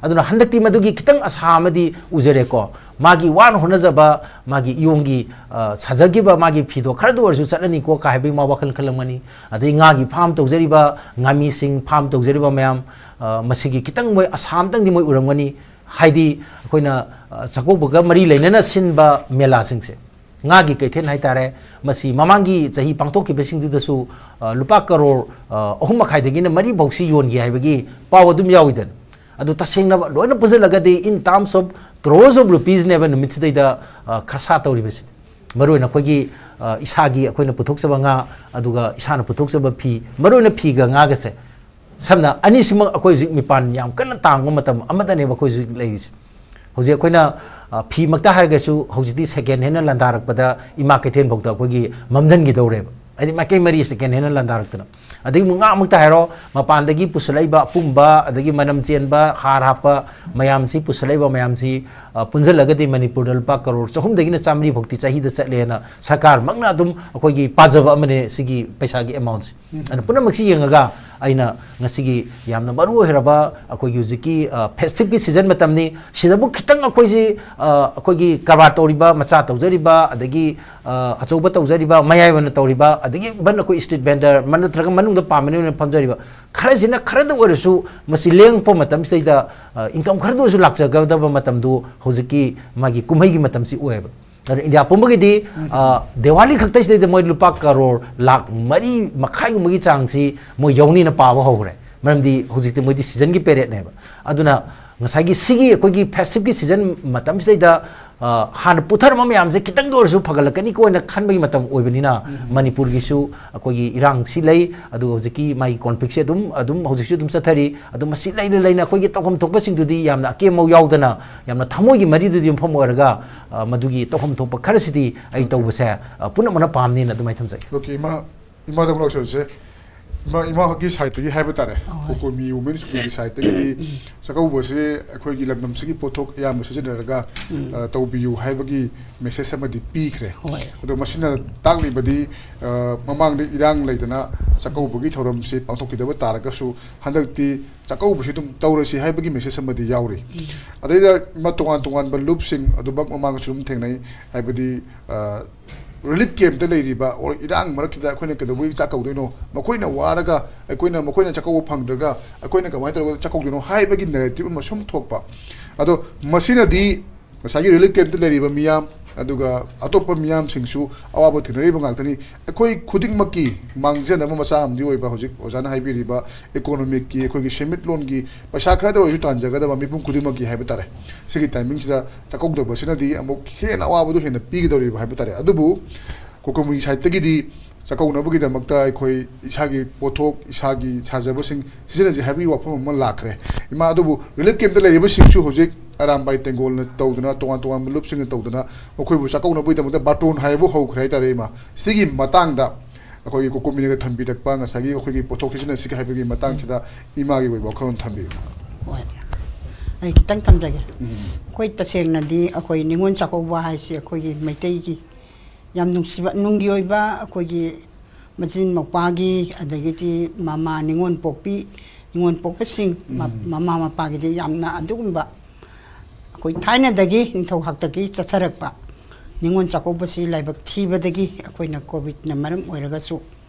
ꯑꯗꯨꯅ ꯍꯟꯗꯛꯇꯤ ꯃꯗꯨꯒꯤ ꯈꯤꯇꯪ ꯑꯁꯥ ꯑꯃꯗꯤ ꯎꯖꯔꯦꯀꯣ꯫ ꯃꯥꯒꯤ ꯋꯥꯅ ꯍꯣꯠꯅꯖꯕ, ꯃꯥꯒꯤ ꯏꯌꯣꯡꯒꯤ, ꯑ, ꯁꯥꯖꯈꯤꯕ ꯃꯥꯒꯤ ꯐꯤꯗꯣ ꯈꯔꯗ ꯑꯣꯏꯔꯁꯨ ꯆꯠꯂꯅꯤꯀꯣ ꯀꯥ ꯍꯥꯏꯕꯒꯤ ꯃꯥ ꯋꯥꯈꯜ ꯈꯜꯂꯝꯒꯅꯤ꯫ ꯑꯗꯩ ꯉꯥꯒꯤ ꯐꯥꯝ ꯇꯧꯖꯔꯤꯕ, ꯉꯥꯃꯤꯁꯤꯡ ꯐꯥꯝ ꯇꯧꯖꯔꯤꯕ ꯃꯌꯥꯝ, ꯑ, ꯃꯁꯤꯒꯤ ꯈꯤꯇꯪ ꯃꯣꯏ ꯑꯁꯥ ꯑꯃꯇꯪꯗꯤ ꯃꯣꯏ ꯎꯔꯝꯒꯅꯤ꯫ ꯍꯥꯏꯗꯤ ꯑꯩꯈꯣꯏꯅ, ꯑ, ꯆꯥꯛꯀꯧꯕꯒ ꯃꯔꯤ ꯂꯩꯅꯅ ꯁꯤꯟꯕ ꯃꯦꯂꯥꯁꯤꯡꯁꯦ, ꯉꯥꯒꯤ ꯀꯩꯊꯦꯜ ꯍꯥꯏꯇꯥꯔꯦ, ꯃꯁꯤ ꯃꯃꯥꯡꯒꯤ ꯆꯍꯤ ꯄꯥꯡꯊꯣꯛꯈꯤꯕꯁꯤꯡꯗꯨꯗꯁꯨ, ꯑ, ꯂꯨꯄꯥ ꯀꯔꯣꯔ, ꯑ, ꯑꯍꯨꯝ ꯃꯈꯥꯏꯗꯒꯤꯅ ꯃꯔꯤ ꯐꯥꯎꯁꯤ ꯌꯣꯟꯈꯤ ꯍꯥꯏꯕꯒꯤ ꯄꯥꯎ ꯑꯗꯨꯝ ꯌꯥꯎꯏꯗꯅ꯫ ꯑꯗꯨ ꯇꯁꯦꯡꯅ ꯂꯣꯏꯅ ꯄꯨꯟꯁꯤꯜꯂꯒꯗꯤ in terms of crores of rupeesꯅꯦꯕ ꯅꯨꯃꯤꯠꯁꯤꯗꯩꯗ, ꯑ, ꯈꯔꯁꯥ ꯇꯧꯔꯤꯕꯁꯤꯗꯤ꯫ ꯃꯔꯨꯑꯣꯏꯅ ꯑꯩꯈꯣꯏꯒꯤ, ꯑ, ꯏꯁꯥꯒꯤ ꯑꯩꯈꯣꯏꯅ ꯄꯨꯊꯣꯛꯆꯕ ꯉꯥ, ꯑꯗꯨꯒ ꯏꯁꯥꯅ ꯄꯨꯊꯣꯛꯆꯕ ꯐꯤ, ꯃꯔꯨꯑꯣꯏꯅ ꯐꯤꯒ ꯉꯥꯒꯁꯦ, ꯁꯝꯅ ꯑꯅꯤꯁꯤꯃꯛ ꯑꯩꯈꯣꯏ ꯍꯧꯖꯤꯛ ꯃꯤꯄꯥꯟ ꯌꯥꯝ ꯀꯟꯅ ꯇꯥꯡꯕ ꯃꯇꯝ ꯑꯃꯗꯅꯦꯕ ꯑꯩꯈꯣꯏ ꯍꯧꯖꯤꯛ ꯂꯩꯔꯤꯁꯦ꯫ ꯍꯧꯖꯤꯛ ꯑꯩꯈꯣꯏꯅ, ꯑ, ꯐꯤꯃꯛꯇ ꯍꯥꯏꯔꯒꯁꯨ ꯍꯧꯖꯤꯛꯇꯤ second hand ꯂꯥꯟꯗꯥꯔꯛꯄꯗ ꯏꯃꯥ ꯀꯩꯊꯦꯜ ꯐꯥꯎꯗ ꯑꯩꯈꯣꯏꯒꯤ ꯃꯝꯗꯟꯈꯤꯗꯧꯔꯦꯕ꯫ ꯍꯥꯏꯗꯤ ꯃꯥꯏꯀꯩ ꯃꯔꯤ second hand ꯂꯥꯟꯗꯥꯔꯛꯇꯅ꯫ ꯑꯗꯒꯤ ꯑꯃꯨꯛ ꯉꯥꯃꯛꯇ ꯍꯥꯏꯔꯣ, ꯃꯄꯥꯟꯗꯒꯤ ꯄꯨꯁꯜꯂꯛꯏꯕ ꯑꯄꯨꯝꯕ, ꯑꯗꯒꯤ ꯃꯅꯝ ꯆꯦꯟꯕ, ꯍꯥꯔ ꯍꯥꯞꯄ ꯃꯌꯥꯝꯁꯤ, ꯄꯨꯁꯜꯂꯛꯏꯕ ꯃꯌꯥꯝꯁꯤ, ꯑ, ꯄꯨꯟꯁꯤꯜꯂꯒꯗꯤ ꯃꯅꯤꯄꯨꯔꯗ ꯂꯨꯄꯥ ꯀꯔꯣꯔ ꯆꯍꯨꯝꯗꯒꯤꯅ ꯆꯥꯃꯔꯤ ꯐꯥꯎꯗꯤ ꯆꯍꯤꯗ ꯆꯠꯂꯦꯅ ꯁꯔꯀꯥꯔꯃꯛꯅ ꯑꯗꯨꯝ ꯑꯩꯈꯣꯏꯒꯤ ꯄꯥꯖꯕ ꯑꯃꯅꯦ ꯁꯤꯒꯤ ꯄꯩꯁꯥꯒꯤ amountꯁꯦ꯫ ꯎꯝ꯫ ꯑꯗꯨꯅ ꯄꯨꯝꯅꯃꯛꯁꯤ ꯌꯦꯡꯉꯒ ꯑꯩꯅ ꯉꯁꯤꯒꯤ ꯌꯥꯝꯅ ꯃꯔꯨ ꯑꯣꯏꯔꯕ ꯑꯩꯈꯣꯏꯒꯤ ꯍꯧꯖꯤꯛꯀꯤ, ꯑ, festiveꯀꯤ season ꯃꯇꯝꯅꯤ꯫ ꯁꯤꯗꯕꯨ ꯈꯤꯇꯪ ꯑꯩꯈꯣꯏꯁꯤ, ꯑ, ꯑꯩꯈꯣꯏꯒꯤ ꯀꯔꯕꯥꯔ ꯇꯧꯔꯤꯕ, ꯃꯆꯥ ꯇꯧꯖꯔꯤꯕ, ꯑꯗꯒꯤ, ꯑ, ꯑꯆꯧꯕ ꯇꯧꯖꯔꯤꯕ, ꯃꯌꯥꯏ ꯑꯣꯏꯅ ꯇꯧꯔꯤꯕ, ꯑꯗꯒꯤ even ꯑꯩꯈꯣꯏ street vendor ꯃ-, ꯅꯠꯇ꯭ꯔꯒ ꯃꯅꯨꯡꯗ ꯄꯥꯝꯃꯤ ꯑꯣꯏꯅ ꯐꯝꯖꯔꯤꯕ ꯈꯔꯁꯤꯅ ꯈꯔꯗ ꯑꯣꯏꯔꯁꯨ ꯃꯁꯤ ꯂꯦꯡꯉꯛꯄ ꯃꯇꯝꯁꯤꯗꯩꯗ, ꯑ, income ꯈꯔꯗ ꯑꯣꯏꯔꯁꯨ ꯂꯥꯛꯆꯒꯗꯕ ꯃꯇꯝꯗꯨ ꯍꯧꯖꯤꯛꯀꯤ ꯃꯥꯒꯤ ꯀꯨꯝꯍꯩꯒꯤ ꯃꯇꯝꯁꯤ ꯑꯣꯏꯌꯦꯕ꯫ ꯑꯗꯨꯅ ꯏꯟꯗꯤꯌꯥ ꯄꯨꯝꯕꯒꯤꯗꯤ, ꯎꯝ꯫ ꯑ, ꯗꯤꯋꯥꯂꯤ ꯈꯛꯇꯁꯤꯗꯩꯗ ꯃꯣꯏ ꯂꯨꯄꯥ ꯀꯔꯣꯔ ꯂꯥꯛ ꯃꯔꯤ ꯃꯈꯥꯏꯒꯨꯝꯕꯒꯤ ꯆꯥꯡꯁꯤ ꯃꯣꯏ ꯌꯧꯅꯤꯅ ꯄꯥꯕ ꯍꯧꯈ꯭ꯔꯦ꯫ ꯃꯔꯝꯗꯤ ꯍꯧꯖꯤꯛꯇꯤ ꯃꯣꯏꯗꯤ seasonꯒꯤ periodꯅꯦꯕ꯫ ꯑꯗꯨꯅ ꯉꯁꯥꯏꯒꯤ ꯁꯤꯒꯤ ꯑꯩꯈꯣꯏꯒꯤ festiveꯀꯤ season ꯃꯇꯝꯁꯤꯗꯩꯗ ꯑ, ꯍꯥꯟꯅ ꯄꯨꯊꯔꯝꯕ ꯃꯌꯥꯝꯁꯦ ꯈꯤꯇꯪꯗ ꯑꯣꯏꯔꯁꯨ ꯐꯒꯠꯂꯛꯀꯅꯤꯀꯣ ꯍꯥꯏꯅ ꯈꯟꯕꯒꯤ ꯃꯇꯝ ꯑꯣꯏꯕꯅꯤꯅ, ꯃꯅꯤꯄꯨꯔꯒꯤꯁꯨ ꯑꯩꯈꯣꯏꯒꯤ ꯏꯔꯥꯡꯁꯤ ꯂꯩ, ꯑꯗꯨꯒ ꯍꯧꯖꯤꯛꯀꯤ ꯃꯥꯒꯤ ꯀꯣꯟꯐ꯭ꯂꯤꯛꯁꯦ ꯑꯗꯨꯝ, ꯑꯗꯨꯝ ꯍꯧꯖꯤꯛꯁꯨ ꯑꯗꯨꯝ ꯆꯠꯊꯔꯤ꯫ ꯑꯗꯨ ꯃꯁꯤ ꯂꯩꯅ ꯂꯩꯅ ꯑꯩꯈꯣꯏꯒꯤ ꯇꯧꯐꯝ ꯊꯣꯛꯄꯁꯤꯡꯗꯨꯗꯤ ꯌꯥꯝꯅ ꯑꯀꯦꯝꯃꯧ ꯌꯥꯎꯗꯅ, ꯌꯥꯝꯅ ꯊꯃꯣꯏꯒꯤ ꯃꯔꯤꯗꯨꯗ ꯌꯨꯝꯐꯝ ꯑꯣꯏꯔꯒ, ꯑ, ꯃꯗꯨꯒꯤ ꯇꯧꯐꯝ ꯊꯣꯛꯄ ꯈꯔꯁꯤꯗꯤ ꯑꯩ ꯇꯧꯕꯁꯦ, ꯑ, ꯄꯨꯝꯅꯃꯛꯅ ꯄꯥꯝꯅꯤꯅ ꯑꯗꯨꯃꯥꯏꯅ ꯊꯝꯖꯒꯦ꯫ ꯑꯣꯀꯦ, ꯏꯃꯥ, ꯏꯃꯥꯗ ꯑꯃꯨꯛ ꯂꯥꯛꯆꯔꯁꯦ꯫ ꯏꯃꯥ, ꯏꯃꯥꯒꯤ ꯁꯥꯏꯠꯇꯒꯤ ꯍꯥꯏꯕ ꯇꯥꯔꯦ, ꯍꯣꯏ꯫ ꯀꯣꯀꯣꯃꯤ ꯋꯨꯃꯦꯟ ꯁ꯭ꯀꯨꯜꯒꯤ ꯁꯥꯏꯠꯇꯒꯤꯗꯤ ꯆꯥꯛꯀꯧꯕꯁꯦ ꯑꯩꯈꯣꯏꯒꯤ ꯂꯝꯗꯝꯁꯤꯒꯤ ꯄꯣꯠꯊꯣꯛ ꯑꯌꯥꯝꯕ ꯁꯤꯖꯤꯟꯅꯔꯒ, ꯎꯝ꯫ ꯑ, ꯇꯧꯕꯤꯌꯨ ꯍꯥꯏꯕꯒꯤ ꯃꯦꯁꯦꯖ ꯑꯃꯗꯤ ꯄꯤꯈ꯭ꯔꯦ꯫ ꯍꯣꯏ꯫ ꯑꯗꯣ ꯃꯁꯤꯅ ꯇꯥꯛꯂꯤꯕꯗꯤ, ꯑ, ꯃꯃꯥꯡꯗ ꯏꯔꯥꯡ ꯂꯩꯗꯅ ꯆꯥꯛꯀꯧꯕꯒꯤ ꯊꯧꯔꯝꯁꯤ ꯄꯥꯡꯊꯣꯛꯈꯤꯗꯕ ꯇꯥꯔꯒꯁꯨ, ꯍꯟꯗꯛꯇꯤ ꯆꯥꯛꯀꯧꯕꯁꯤ ꯑꯗꯨꯝ ꯇꯧꯔꯁꯤ ꯍꯥꯏꯕꯒꯤ ꯃꯦꯁꯦꯖ ꯑꯃꯗꯤ ꯌꯥꯎꯔꯤ꯫ ꯎꯝ꯫ ꯑꯗꯩꯗ ꯃ-, ꯇꯣꯉꯥꯟ ꯇꯣꯉꯥꯟꯕ ꯂꯨꯞꯁꯤꯡ ꯑꯗꯨꯃꯛ ꯃꯃꯥꯡꯗꯁꯨ ꯑꯗꯨꯝ ꯊꯦꯡꯅꯩ, ꯍꯥꯏꯕꯗꯤ, ꯑ, ꯔꯤꯂꯤꯐ ꯀꯦꯝꯞꯇ ꯂꯩꯔꯤꯕ, ꯑꯣꯔ ꯏꯔꯥꯡ ꯃꯔꯛꯁꯤꯗ ꯑꯩꯈꯣꯏꯅ ꯀꯩꯗꯧꯕꯒꯤ ꯆꯥꯛ ꯀꯧꯗꯣꯏꯅꯣ? ꯃꯈꯣꯏꯅ ꯋꯥꯔꯒ ꯑꯩꯈꯣꯏꯅ, ꯃꯈꯣꯏꯅ ꯆꯥꯛꯀꯧꯕ ꯐꯪꯗ꯭ꯔꯒ ꯑꯩꯈꯣꯏꯅ ꯀꯃꯥꯏꯅ ꯇꯧꯔꯒ ꯆꯥꯛꯀꯧꯗꯣꯏꯅꯣ ꯍꯥꯏꯕꯒꯤ ꯅꯦꯔꯦꯇꯤꯚ ꯑꯃ ꯁꯨꯝ ꯊꯣꯛꯄ꯫ ꯑꯗꯣ ꯃꯁꯤꯅꯗꯤ ꯉꯁꯥꯏꯒꯤ ꯔꯤꯂꯤꯐ ꯀꯦꯝꯞꯇ ꯂꯩꯔꯤꯕ ꯃꯤꯌꯥꯝ, ꯑꯗꯨꯒ ꯑꯇꯣꯞꯄ ꯃꯤꯌꯥꯝꯁꯤꯡꯁꯨ ꯑꯋꯥꯕ ꯊꯦꯡꯅꯔꯤꯕ ꯉꯥꯛꯇꯅꯤ꯫ ꯑꯩꯈꯣꯏ ꯈꯨꯗꯤꯡꯃꯛꯀꯤ ꯃꯥꯡꯖꯅꯕ ꯃꯆꯥ ꯑꯃꯗꯤ ꯑꯣꯏꯕ, ꯍꯧꯖꯤꯛ ꯑꯣꯖꯥꯅ ꯍꯥꯏꯕꯤꯔꯤꯕ ꯏꯀꯣꯅꯣꯃꯤꯛꯀꯤ, ꯑꯩꯈꯣꯏꯒꯤ ꯁꯦꯟꯃꯤꯠꯂꯣꯟꯒꯤ ꯄꯩꯁꯥ ꯈꯔꯗ ꯑꯣꯏꯔꯁꯨ ꯇꯥꯟꯖꯒꯗꯕ ꯃꯤꯄꯨꯝ ꯈꯨꯗꯤꯡꯃꯛꯀꯤ ꯍꯥꯏꯕ ꯇꯥꯔꯦ꯫ ꯁꯤꯒꯤ ꯇꯥꯏꯃꯤꯡꯁꯤꯗ ꯆꯥꯛꯀꯧꯗꯕꯁꯤꯅꯗꯤ ꯑꯃꯨꯛ ꯍꯦꯟꯅ ꯑꯋꯥꯕꯗꯨ ꯍꯦꯟꯅ ꯄꯤꯒꯗꯧꯔꯤꯕ ꯍꯥꯏꯕ ꯇꯥꯔꯦ꯫ ꯑꯗꯨꯕꯨ ꯀꯣꯀꯣꯃꯤ ꯁꯥꯏꯠꯇꯒꯤꯗꯤ ꯆꯥꯛꯀꯧꯅꯕꯒꯤꯗꯃꯛꯇ ꯑꯩꯈꯣꯏ ꯏꯁꯥꯒꯤ ꯄꯣꯠꯊꯣꯛ, ꯏꯁꯥꯒꯤ ꯁꯥꯖꯕꯁꯤꯡ ꯁꯤꯖꯤꯟꯅꯁꯤ ꯍꯥꯏꯕꯒꯤ ꯋꯥꯐꯝ ꯑꯃ ꯂꯥꯛꯈ꯭ꯔꯦ꯫ ꯏꯃꯥ, ꯑꯗꯨꯕꯨ ꯔꯤꯂꯤꯐ ꯀꯦꯝꯞꯇ ꯂꯩꯔꯤꯕꯁꯤꯡꯁꯨ ꯍꯧꯖꯤꯛ ꯑꯔꯥꯝꯕꯥꯏ ꯇꯦꯡꯒꯣꯜꯅ ꯇꯧꯗꯅ, ꯇꯣꯉꯥꯟ ꯇꯣꯉꯥꯟꯕ ꯂꯨꯞꯁꯤꯡꯅ ꯇꯧꯗꯅ ꯃꯈꯣꯏꯕꯨ ꯆꯥꯛꯀꯧꯅꯕꯒꯤꯗꯃꯛꯇ ꯕꯥꯔꯇꯣꯟ ꯍꯥꯏꯕ ꯍꯧꯈ꯭ꯔꯦ ꯍꯥꯏꯇꯥꯔꯦ, ꯏꯃꯥ꯫ ꯁꯤꯒꯤ ꯃꯇꯥꯡꯗ ꯑꯩꯈꯣꯏꯒꯤ ꯀꯣꯀꯣꯃꯤꯅꯒ ꯊꯝꯕꯤꯔꯛꯄ ꯉꯁꯥꯏꯒꯤ ꯑꯩꯈꯣꯏꯒꯤ ꯄꯣꯠꯊꯣꯛ ꯁꯤꯖꯤꯟꯅꯁꯤꯒ ꯍꯥꯏꯕꯒꯤ ꯃꯇꯥꯡꯁꯤꯗ ꯏꯃꯥꯒꯤ ꯑꯣꯏꯕ ꯋꯥꯈꯜꯂꯣꯟ ꯊꯝꯕꯤꯌꯨ꯫ ꯍꯣꯏ꯫ ꯑꯩ ꯈꯤꯇꯪ ꯊꯝꯖꯒꯦ꯫ ꯎꯝ꯫ ꯑꯩꯈꯣꯏ ꯇꯁꯦꯡꯅꯗꯤ ꯑꯩꯈꯣꯏ ꯅꯤꯉꯣꯜ ꯆꯥꯛꯀꯧꯕ ꯍꯥꯏꯁꯤ ꯑꯩꯈꯣꯏꯒꯤ ꯃꯩꯇꯩꯒꯤ ꯌꯥꯝ ꯅꯨꯡꯁꯤꯕ, ꯅꯨꯡꯒꯤ ꯑꯣꯏꯕ ꯑꯩꯈꯣꯏꯒꯤ ꯃꯆꯤꯟ ꯃꯧꯄ꯭ꯋꯥꯒꯤ, ꯑꯗꯒꯤꯗꯤ ꯃꯃꯥ ꯅꯤꯉꯣꯜ ꯄꯣꯛꯄꯤ, ꯅꯤꯉꯣꯜ ꯄꯣꯛꯄꯁꯤꯡ, ꯃ-, ꯎꯝ꯫ ꯃꯃꯥ ꯃꯄꯥꯒꯤꯗꯤ ꯌꯥꯝꯅ ꯑꯗꯨꯒꯨꯝꯕ ꯑꯩꯈꯣꯏ ꯊꯥꯏꯅꯗꯒꯤ ꯅꯤꯡꯊꯧ ꯍꯥꯛꯇꯛꯀꯤ ꯆꯠꯊꯔꯛꯄ ꯅꯤꯉꯣꯜ ꯆꯥꯛꯀꯧꯕꯁꯤ ꯂꯥꯏꯕꯛ ꯊꯤꯕꯗꯒꯤ ꯑꯩꯈꯣꯏꯅ ꯀꯣꯚꯤꯗꯅ ꯃꯔꯝ ꯑꯣꯏꯔꯒꯁꯨ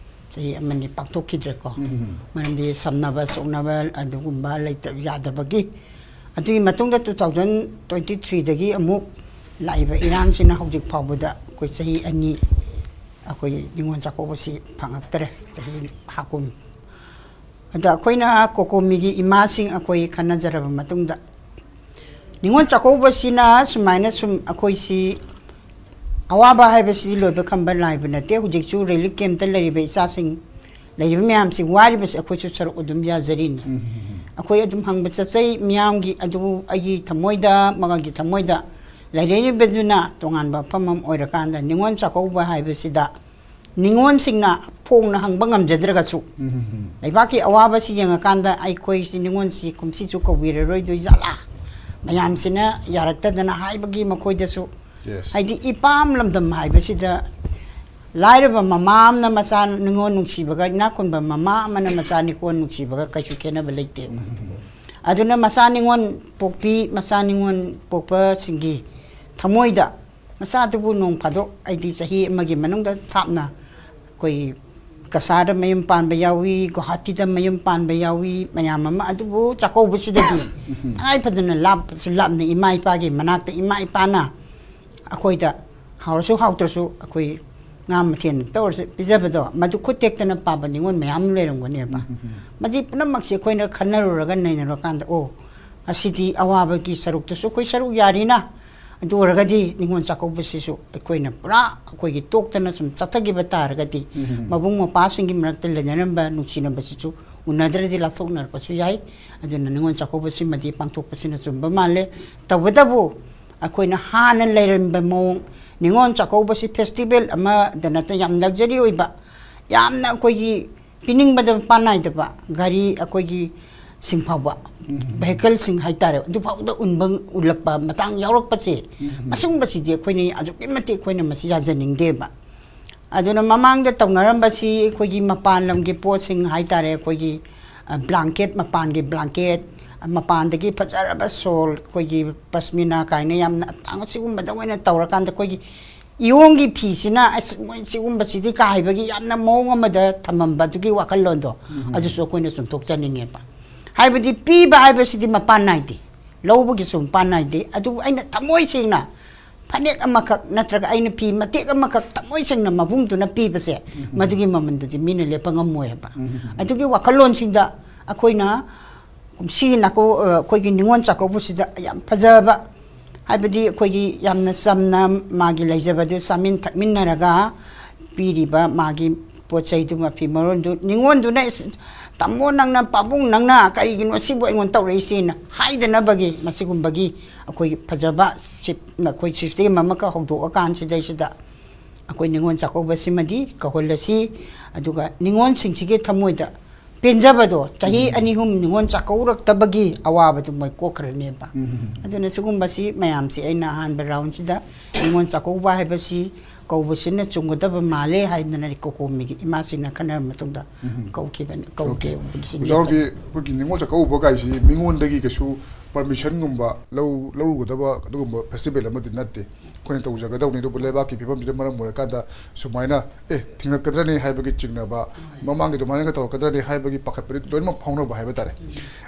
ꯆꯍꯤ ꯑꯃꯅꯤ ꯄꯥꯡꯊꯣꯛꯈꯤꯗ꯭ꯔꯦꯀꯣ꯫ ꯎꯝ꯫ ꯃꯔꯝꯗꯤ ꯁꯝꯅꯕ ꯁꯣꯛꯅꯕ ꯑꯗꯨꯒꯨꯝꯕ ꯂꯩꯇ-, ꯌꯥꯗꯕꯒꯤ꯫ ꯑꯗꯨꯒꯤ ꯃꯇꯨꯡꯗ two thousand twenty threeꯗꯒꯤ ꯑꯃꯨꯛ ꯂꯥꯛꯏꯕ ꯏꯔꯥꯡꯁꯤꯅ ꯍꯧꯖꯤꯛ ꯐꯥꯎꯕꯗ ꯑꯩꯈꯣꯏ ꯆꯍꯤ ꯑꯅꯤ ꯑꯩꯈꯣꯏ ꯅꯤꯉꯣꯜ ꯆꯥꯛꯀꯧꯕꯁꯤ ꯐꯪꯉꯛꯇꯔꯦ, ꯆꯍꯤ ꯍꯥꯀꯨꯝ꯫ ꯑꯗ ꯑꯩꯈꯣꯏꯅ ꯀꯣꯀꯣꯃꯤꯒꯤ ꯏꯃꯥꯁꯤꯡ ꯑꯩꯈꯣꯏ ꯈꯟꯅꯖꯔꯕ ꯃꯇꯨꯡꯗ ꯅꯤꯉꯣꯜ ꯆꯥꯛꯀꯧꯕꯁꯤꯅ ꯁꯨꯃꯥꯏꯅ ꯁꯨꯝ ꯑꯩꯈꯣꯏꯁꯤ ꯑꯋꯥꯕ ꯍꯥꯏꯕꯁꯤꯗꯤ ꯂꯣꯏꯕ ꯈꯝꯕ ꯂꯥꯏꯕ ꯅꯠꯇꯦ꯫ ꯍꯧꯖꯤꯛꯁꯨ ꯔꯤꯂꯤꯐ ꯀꯦꯝꯞꯇ ꯂꯩꯔꯤꯕ ꯏꯆꯥꯁꯤꯡ, ꯂꯩꯔꯤꯕ ꯃꯌꯥꯝꯁꯤ ꯋꯥꯔꯤꯕꯁꯤ ꯑꯩꯈꯣꯏꯁꯨ ꯁꯔꯨꯛ ꯑꯗꯨꯝ ꯌꯥꯖꯔꯤꯅꯤ꯫ ꯑꯩꯈꯣꯏ ꯑꯗꯨꯝ ꯍꯪꯕ ꯆꯠꯆꯩ ꯃꯤꯌꯥꯝꯒꯤ, ꯑꯗꯨꯕꯨ ꯑꯩꯒꯤ ꯊꯃꯣꯏꯗ, ꯃꯒꯜꯒꯤ ꯊꯃꯣꯏꯗ ꯂꯩꯔꯛꯏꯕꯗꯨꯅ ꯇꯣꯉꯥꯟꯕ ꯃꯐꯝ ꯑꯃ ꯑꯣꯏꯔꯀꯥꯟꯗ ꯅꯤꯉꯣꯜ ꯆꯥꯛꯀꯧꯕ ꯍꯥꯏꯕꯁꯤꯗ ꯅꯤꯉꯣꯜꯁꯤꯡꯅ ꯐꯣꯡꯅ ꯍꯪꯕ ꯉꯝꯖꯗ꯭ꯔꯒꯁꯨ, ꯂꯩꯕꯥꯛꯀꯤ ꯑꯋꯥꯕꯁꯤ ꯌꯦꯡꯉꯀꯥꯟꯗ ꯑꯩꯈꯣꯏꯁꯤ ꯅꯤꯉꯣꯜꯁꯤ ꯀꯨꯝꯁꯤꯁꯨ ꯀꯧꯕꯤꯔꯔꯣꯏꯗꯣꯏ ꯖꯥꯠꯂꯥ? ꯃꯌꯥꯝꯁꯤꯅ ꯌꯥꯔꯛꯇꯗꯅ ꯍꯥꯏꯕꯒꯤ ꯃꯈꯣꯏꯗꯁꯨ, ꯍꯥꯏꯗꯤ ꯏꯄꯥꯝ ꯂꯝꯗꯝ ꯍꯥꯏꯕꯁꯤꯗ ꯂꯥꯏꯔꯕ ꯃꯃꯥ ꯑꯃꯅ ꯃꯆꯥ ꯅꯤꯉꯣꯜ ꯅꯨꯡꯁꯤꯕꯒ ꯏꯅꯥꯛ ꯈꯨꯟꯕ ꯃꯃꯥ ꯑꯃꯅ ꯃꯆꯥ ꯅꯤꯉꯣꯜ ꯅꯨꯡꯁꯤꯕꯒ ꯀꯩꯁꯨ ꯈꯦꯠꯅꯕ ꯂꯩꯇꯦꯕ꯫ ꯑꯗꯨꯅ ꯃꯆꯥ ꯅꯤꯉꯣꯜ ꯄꯣꯛꯄꯤ, ꯃꯆꯥ ꯅꯤꯉꯣꯜ ꯄꯣꯛꯄꯁꯤꯡꯒꯤ ꯊꯃꯣꯏꯗ ꯃꯆꯥꯗꯨꯕꯨ ꯅꯣꯡ ꯐꯥꯗꯣꯛ, ꯍꯥꯏꯗꯤ ꯆꯍꯤ ꯑꯃꯒꯤ ꯃꯅꯨꯡꯗ ꯊꯥꯞꯅ ꯑꯩꯈꯣꯏ ꯀꯁꯥꯔꯗ ꯃꯌꯨꯝ ꯄꯥꯟꯕ ꯌꯥꯎꯏ, ꯒꯨꯋꯥꯍꯥꯇꯤꯗ ꯃꯌꯨꯝ ꯄꯥꯟꯕ ꯌꯥꯎꯏ, ꯃꯌꯥꯝ ꯑꯃ꯫ ꯑꯗꯨꯕꯨ ꯆꯥꯛꯀꯧꯕꯁꯤꯗꯗꯤ ꯇꯉꯥꯏ ꯐꯗꯅ ꯂꯥꯞꯄꯁꯨ ꯂꯥꯞꯅ ꯏꯃꯥ ꯏꯄꯥꯒꯤ ꯃꯅꯥꯛꯇ ꯏꯃꯥ ꯏꯄꯥꯅ ꯑꯩꯈꯣꯏꯗ ꯍꯥꯎꯔꯁꯨ ꯍꯥꯎꯇ꯭ꯔꯁꯨ ꯑꯩꯈꯣꯏ ꯉꯥ ꯃꯊꯦꯜ ꯇꯧꯔꯁꯨ ꯄꯤꯖꯕꯗꯣ, ꯃꯗꯨ ꯈꯨꯠ ꯇꯦꯛꯇꯅ ꯄꯥꯕ ꯅꯤꯉꯣꯜ ꯃꯌꯥꯝ ꯑꯃ ꯂꯩꯔꯝꯒꯅꯦꯕ꯫ ꯃꯁꯤ ꯄꯨꯝꯅꯃꯛꯁꯦ ꯑꯩꯈꯣꯏꯅ ꯈꯟꯅꯔꯨꯔꯒ ꯅꯩꯅꯔꯨꯔꯀꯥꯟꯗ, ꯑꯣ, ꯑꯁꯤꯗꯤ ꯑꯋꯥꯕꯒꯤ ꯁꯔꯨꯛꯇꯁꯨ ꯑꯩꯈꯣꯏ ꯁꯔꯨꯛ ꯌꯥꯔꯤꯅ, ꯑꯗꯨ ꯑꯣꯏꯔꯒꯗꯤ ꯅꯤꯉꯣꯜ ꯆꯥꯛꯀꯧꯕꯁꯤꯁꯨ ꯑꯩꯈꯣꯏꯅ ꯄꯨꯔꯥ ꯑꯩꯈꯣꯏꯒꯤ ꯇꯣꯛꯇꯅ ꯁꯨꯝ ꯆꯠꯊꯈꯤꯕ ꯇꯥꯔꯒꯗꯤ, ꯃꯕꯨꯡ ꯃꯧꯄ꯭ꯋꯥꯁꯤꯡꯒꯤ ꯃꯔꯛꯇ ꯂꯩꯅꯔꯝꯕ ꯅꯨꯡꯁꯤꯅꯕꯁꯤꯁꯨ ꯎꯅꯗ꯭ꯔꯗꯤ ꯂꯥꯞꯊꯣꯛꯅꯔꯛꯄꯁꯨ ꯌꯥꯏ꯫ ꯑꯗꯨꯅ ꯅꯤꯉꯣꯜ ꯆꯥꯛꯀꯧꯕꯁꯤꯃꯗꯤ ꯄꯥꯡꯊꯣꯛꯄꯁꯤꯅ ꯆꯨꯝꯕ ꯃꯥꯜꯂꯦ꯫ ꯇꯧꯕꯇꯕꯨ ꯑꯩꯈꯣꯏꯅ ꯍꯥꯟꯅ ꯂꯩꯔꯝꯕ ꯃꯑꯣꯡ, ꯅꯤꯉꯣꯜ ꯆꯥꯛꯀꯧꯕꯁꯤ ꯐꯦꯁꯇꯤꯚꯦꯜ ꯑꯃꯗ ꯅꯠꯇꯅ ꯌꯥꯝ ꯂꯛꯖꯔꯤ ꯑꯣꯏꯕ, ꯌꯥꯝꯅ ꯑꯩꯈꯣꯏꯒꯤ ꯄꯤꯅꯤꯡꯕꯗ ꯃꯄꯥꯟ ꯅꯥꯏꯗꯕ, ꯒꯥꯔꯤ ꯑꯩꯈꯣꯏꯒꯤ ꯁꯤꯡ ꯐꯥꯎꯕ, ꯚꯦꯍꯤꯀꯜꯁꯤꯡ ꯍꯥꯏꯇꯥꯔꯦ, ꯑꯗꯨꯐꯥꯎꯗ ꯎꯟꯕ, ꯎꯠꯂꯛꯄ ꯃꯇꯥꯡ ꯌꯥꯎꯔꯛꯄꯁꯦ, ꯑꯁꯤꯒꯨꯝꯕꯁꯤꯗꯤ ꯑꯩꯈꯣꯏꯅ ꯑꯗꯨꯛꯀꯤ ꯃꯇꯤꯛ ꯑꯩꯈꯣꯏꯅ ꯃꯁꯤ ꯌꯥꯖꯅꯤꯡꯗꯦꯕ꯫ ꯑꯗꯨꯅ ꯃꯃꯥꯡꯗ ꯇꯧꯅꯔꯝꯕꯁꯤ ꯑꯩꯈꯣꯏꯒꯤ ꯃꯄꯥꯟ ꯂꯝꯒꯤ ꯄꯣꯠꯁꯤꯡ ꯍꯥꯏꯇꯥꯔꯦ, ꯑꯩꯈꯣꯏꯒꯤ, ꯑ, ꯕ꯭ꯂꯥꯡꯀꯦꯠ, ꯃꯄꯥꯟꯒꯤ ꯕ꯭ꯂꯥꯡꯀꯦꯠ, ꯃꯄꯥꯟꯗꯒꯤ ꯐꯖꯔꯕ ꯁꯣꯜ, ꯑꯩꯈꯣꯏꯒꯤ ꯄꯁꯃꯤꯅꯥ ꯀꯥꯏꯅ ꯌꯥꯝꯅ ꯑꯇꯥꯡ, ꯑꯁꯤꯒꯨꯝꯕꯗ ꯑꯣꯏꯅ ꯇꯧꯔꯀꯥꯟꯗ ꯑꯩꯈꯣꯏꯒꯤ ꯏꯌꯣꯡꯒꯤ ꯐꯤꯁꯤꯅ, ꯑꯁ, ꯃꯣꯏ ꯁꯤꯒꯨꯝꯕꯁꯤꯗꯤ ꯀꯥ ꯍꯩꯕꯒꯤ ꯌꯥꯝꯅ ꯃꯑꯣꯡ ꯑꯃꯗ ꯊꯝꯃꯝꯕ ꯑꯗꯨꯒꯤ ꯋꯥꯈꯜꯂꯣꯟꯗꯣ, ꯑꯗꯨꯁꯨ ꯑꯩꯈꯣꯏꯅ ꯆꯨꯝꯊꯣꯛꯆꯅꯤꯡꯉꯦꯕ꯫ ꯍꯥꯏꯕꯗꯤ ꯄꯤꯕ ꯍꯥꯏꯕꯁꯤꯗꯤ ꯃꯄꯥꯟ ꯅꯥꯏꯗꯦ, ꯂꯧꯕꯒꯤꯁꯨ ꯃꯄꯥꯟ ꯅꯥꯏꯗꯦ꯫ ꯑꯗꯨꯕꯨ ꯑꯩꯅ ꯊꯃꯣꯏ ꯁꯦꯡꯅ ꯐꯅꯦꯛ ꯑꯃꯈꯛ ꯅꯠꯇ꯭ꯔꯒ ꯑꯩꯅ ꯐꯤ ꯃꯇꯦꯛ ꯑꯃꯈꯛ ꯊꯃꯣꯏ ꯁꯦꯡꯅ ꯃꯕꯨꯡꯗꯨꯅ ꯄꯤꯕꯁꯦ, ꯃꯗꯨꯒꯤ ꯃꯃꯜꯗꯨꯗꯤ ꯃꯤꯅ ꯂꯦꯞꯄ ꯉꯝꯃꯣꯏ ꯍꯥꯏꯕ꯫ ꯑꯗꯨꯒꯤ ꯋꯥꯈꯜꯂꯣꯟꯁꯤꯡꯗ ꯑꯩꯈꯣꯏꯅ ꯀꯨꯝꯁꯤ ꯅꯥꯀꯧ-, ꯑ, ꯑꯩꯈꯣꯏꯒꯤ ꯅꯤꯉꯣꯜ ꯆꯥꯛꯀꯧꯕꯁꯤꯗ ꯌꯥꯝ ꯐꯖꯕ, ꯍꯥꯏꯕꯗꯤ ꯑꯩꯈꯣꯏꯒꯤ ꯌꯥꯝꯅ ꯆꯝꯅ ꯃꯥꯒꯤ ꯂꯩꯖꯕꯗꯨ ꯆꯥꯃꯤꯟ ꯊꯛꯃꯤꯟꯅꯔꯒ ꯄꯤꯔꯤꯕ ꯃꯥꯒꯤ ꯄꯣꯠ ꯆꯩꯗꯨ, ꯃꯐꯤ ꯃꯔꯣꯟꯗꯨ, ꯅꯤꯉꯣꯜꯗꯨꯅ "ꯏꯁ, ꯇꯥꯃꯣ ꯅꯪꯅ, ꯄꯥꯕꯨꯡ ꯅꯪꯅ ꯀꯔꯤꯒꯤꯅꯣ ꯁꯤꯕꯨ ꯑꯩꯉꯣꯟꯗ ꯇꯧꯔꯛꯏꯁꯦꯅ" ꯍꯥꯏꯗꯅꯕꯒꯤ ꯃꯁꯤꯒꯨꯝꯕꯒꯤ ꯑꯩꯈꯣꯏꯒꯤ ꯐꯖꯕ ꯁꯤ-, ꯑꯩꯈꯣꯏ ꯁꯤꯁꯇꯦꯝ ꯑꯃꯈꯛ ꯍꯧꯗꯣꯛꯑꯀꯥꯟꯁꯤꯗꯩꯁꯤꯗ ꯑꯩꯈꯣꯏ ꯅꯤꯉꯣꯜ ꯆꯥꯛꯀꯧꯕꯁꯤꯃꯗꯤ ꯀꯧꯍꯜꯂꯁꯤ꯫ ꯑꯗꯨꯒ ꯅꯤꯉꯣꯜꯁꯤꯡꯁꯤꯒꯤ ꯊꯃꯣꯏꯗ ꯄꯦꯟꯖꯕꯗꯣ, ꯆꯍꯤ ꯎꯝ꯫ ꯑꯅꯤ ꯑꯍꯨꯝ ꯅꯤꯉꯣꯜ ꯆꯥꯛꯀꯧꯔꯛꯇꯕꯒꯤ ꯑꯋꯥꯕꯗꯨ ꯃꯣꯏ ꯀꯣꯛꯈ꯭ꯔꯅꯦꯕ꯫ ꯎꯝ꯫ ꯑꯗꯨꯅ ꯁꯤꯒꯨꯝꯕꯁꯤ ꯃꯌꯥꯝꯁꯤ ꯑꯩꯅ ꯑꯍꯥꯟꯕ ꯔꯥꯎꯟꯁꯤꯗ ꯅꯤꯉꯣꯜ ꯆꯥꯛꯀꯧꯕ ꯍꯥꯏꯕꯁꯤ ꯀꯧꯕꯁꯤꯅ ꯆꯨꯝꯒꯗꯕ ꯃꯥꯜꯂꯦ ꯍꯥꯏꯗꯅ ꯀꯣꯀꯣꯃꯤꯒꯤ ꯏꯃꯥꯁꯤꯡꯅ ꯈꯟꯅꯔꯕ ꯃꯇꯨꯡꯗ ꯎꯝ꯫ ꯀꯧꯈꯤꯕꯅꯤ, ꯑꯣꯀꯦ꯫ ꯀꯧꯈꯤꯕꯅꯤ꯫ ꯑꯣꯖꯥ ꯍꯣꯏꯒꯤ ꯑꯩꯈꯣꯏꯒꯤ ꯅꯤꯉꯣꯜ ꯆꯥꯛꯀꯧꯕ ꯀꯥꯏꯁꯤ ꯃꯤꯉꯣꯟꯗꯒꯤ ꯀꯩꯁꯨ ꯄꯔꯃꯤꯁꯟꯒꯨꯝꯕ ꯂꯧ-, ꯂꯧꯔꯨꯒꯗꯕ ꯑꯗꯨꯒꯨꯝꯕ ꯐꯦꯁꯇꯤꯚꯦꯜ ꯑꯃꯗꯤ ꯅꯠꯇꯦ꯫ ꯑꯩꯈꯣꯏꯅ ꯇꯧꯖꯒꯗꯧꯅꯤ꯫ ꯑꯗꯨꯕꯨ ꯂꯩꯕꯥꯛꯀꯤ ꯐꯤꯕꯝꯁꯤꯗ ꯃꯔꯝ ꯑꯣꯏꯔꯀꯥꯟꯗ ꯁꯨꯃꯥꯏꯅ, "ꯑꯦ, ꯊꯤꯡꯉꯛꯀꯗ꯭ꯔꯅꯤ" ꯍꯥꯏꯕꯒꯤ ꯆꯤꯡꯅꯕ, "ꯃꯃꯥꯡꯒꯤ ꯑꯗꯨꯃꯥꯏꯅꯒ ꯇꯧꯔꯛꯀꯗ꯭ꯔꯅꯤ" ꯍꯥꯏꯕꯒꯤ ꯄꯥꯈꯠꯄꯗꯤ ꯂꯣꯏꯅꯃꯛ ꯐꯥꯎꯅꯕ ꯍꯥꯏꯕ ꯇꯥꯔꯦ꯫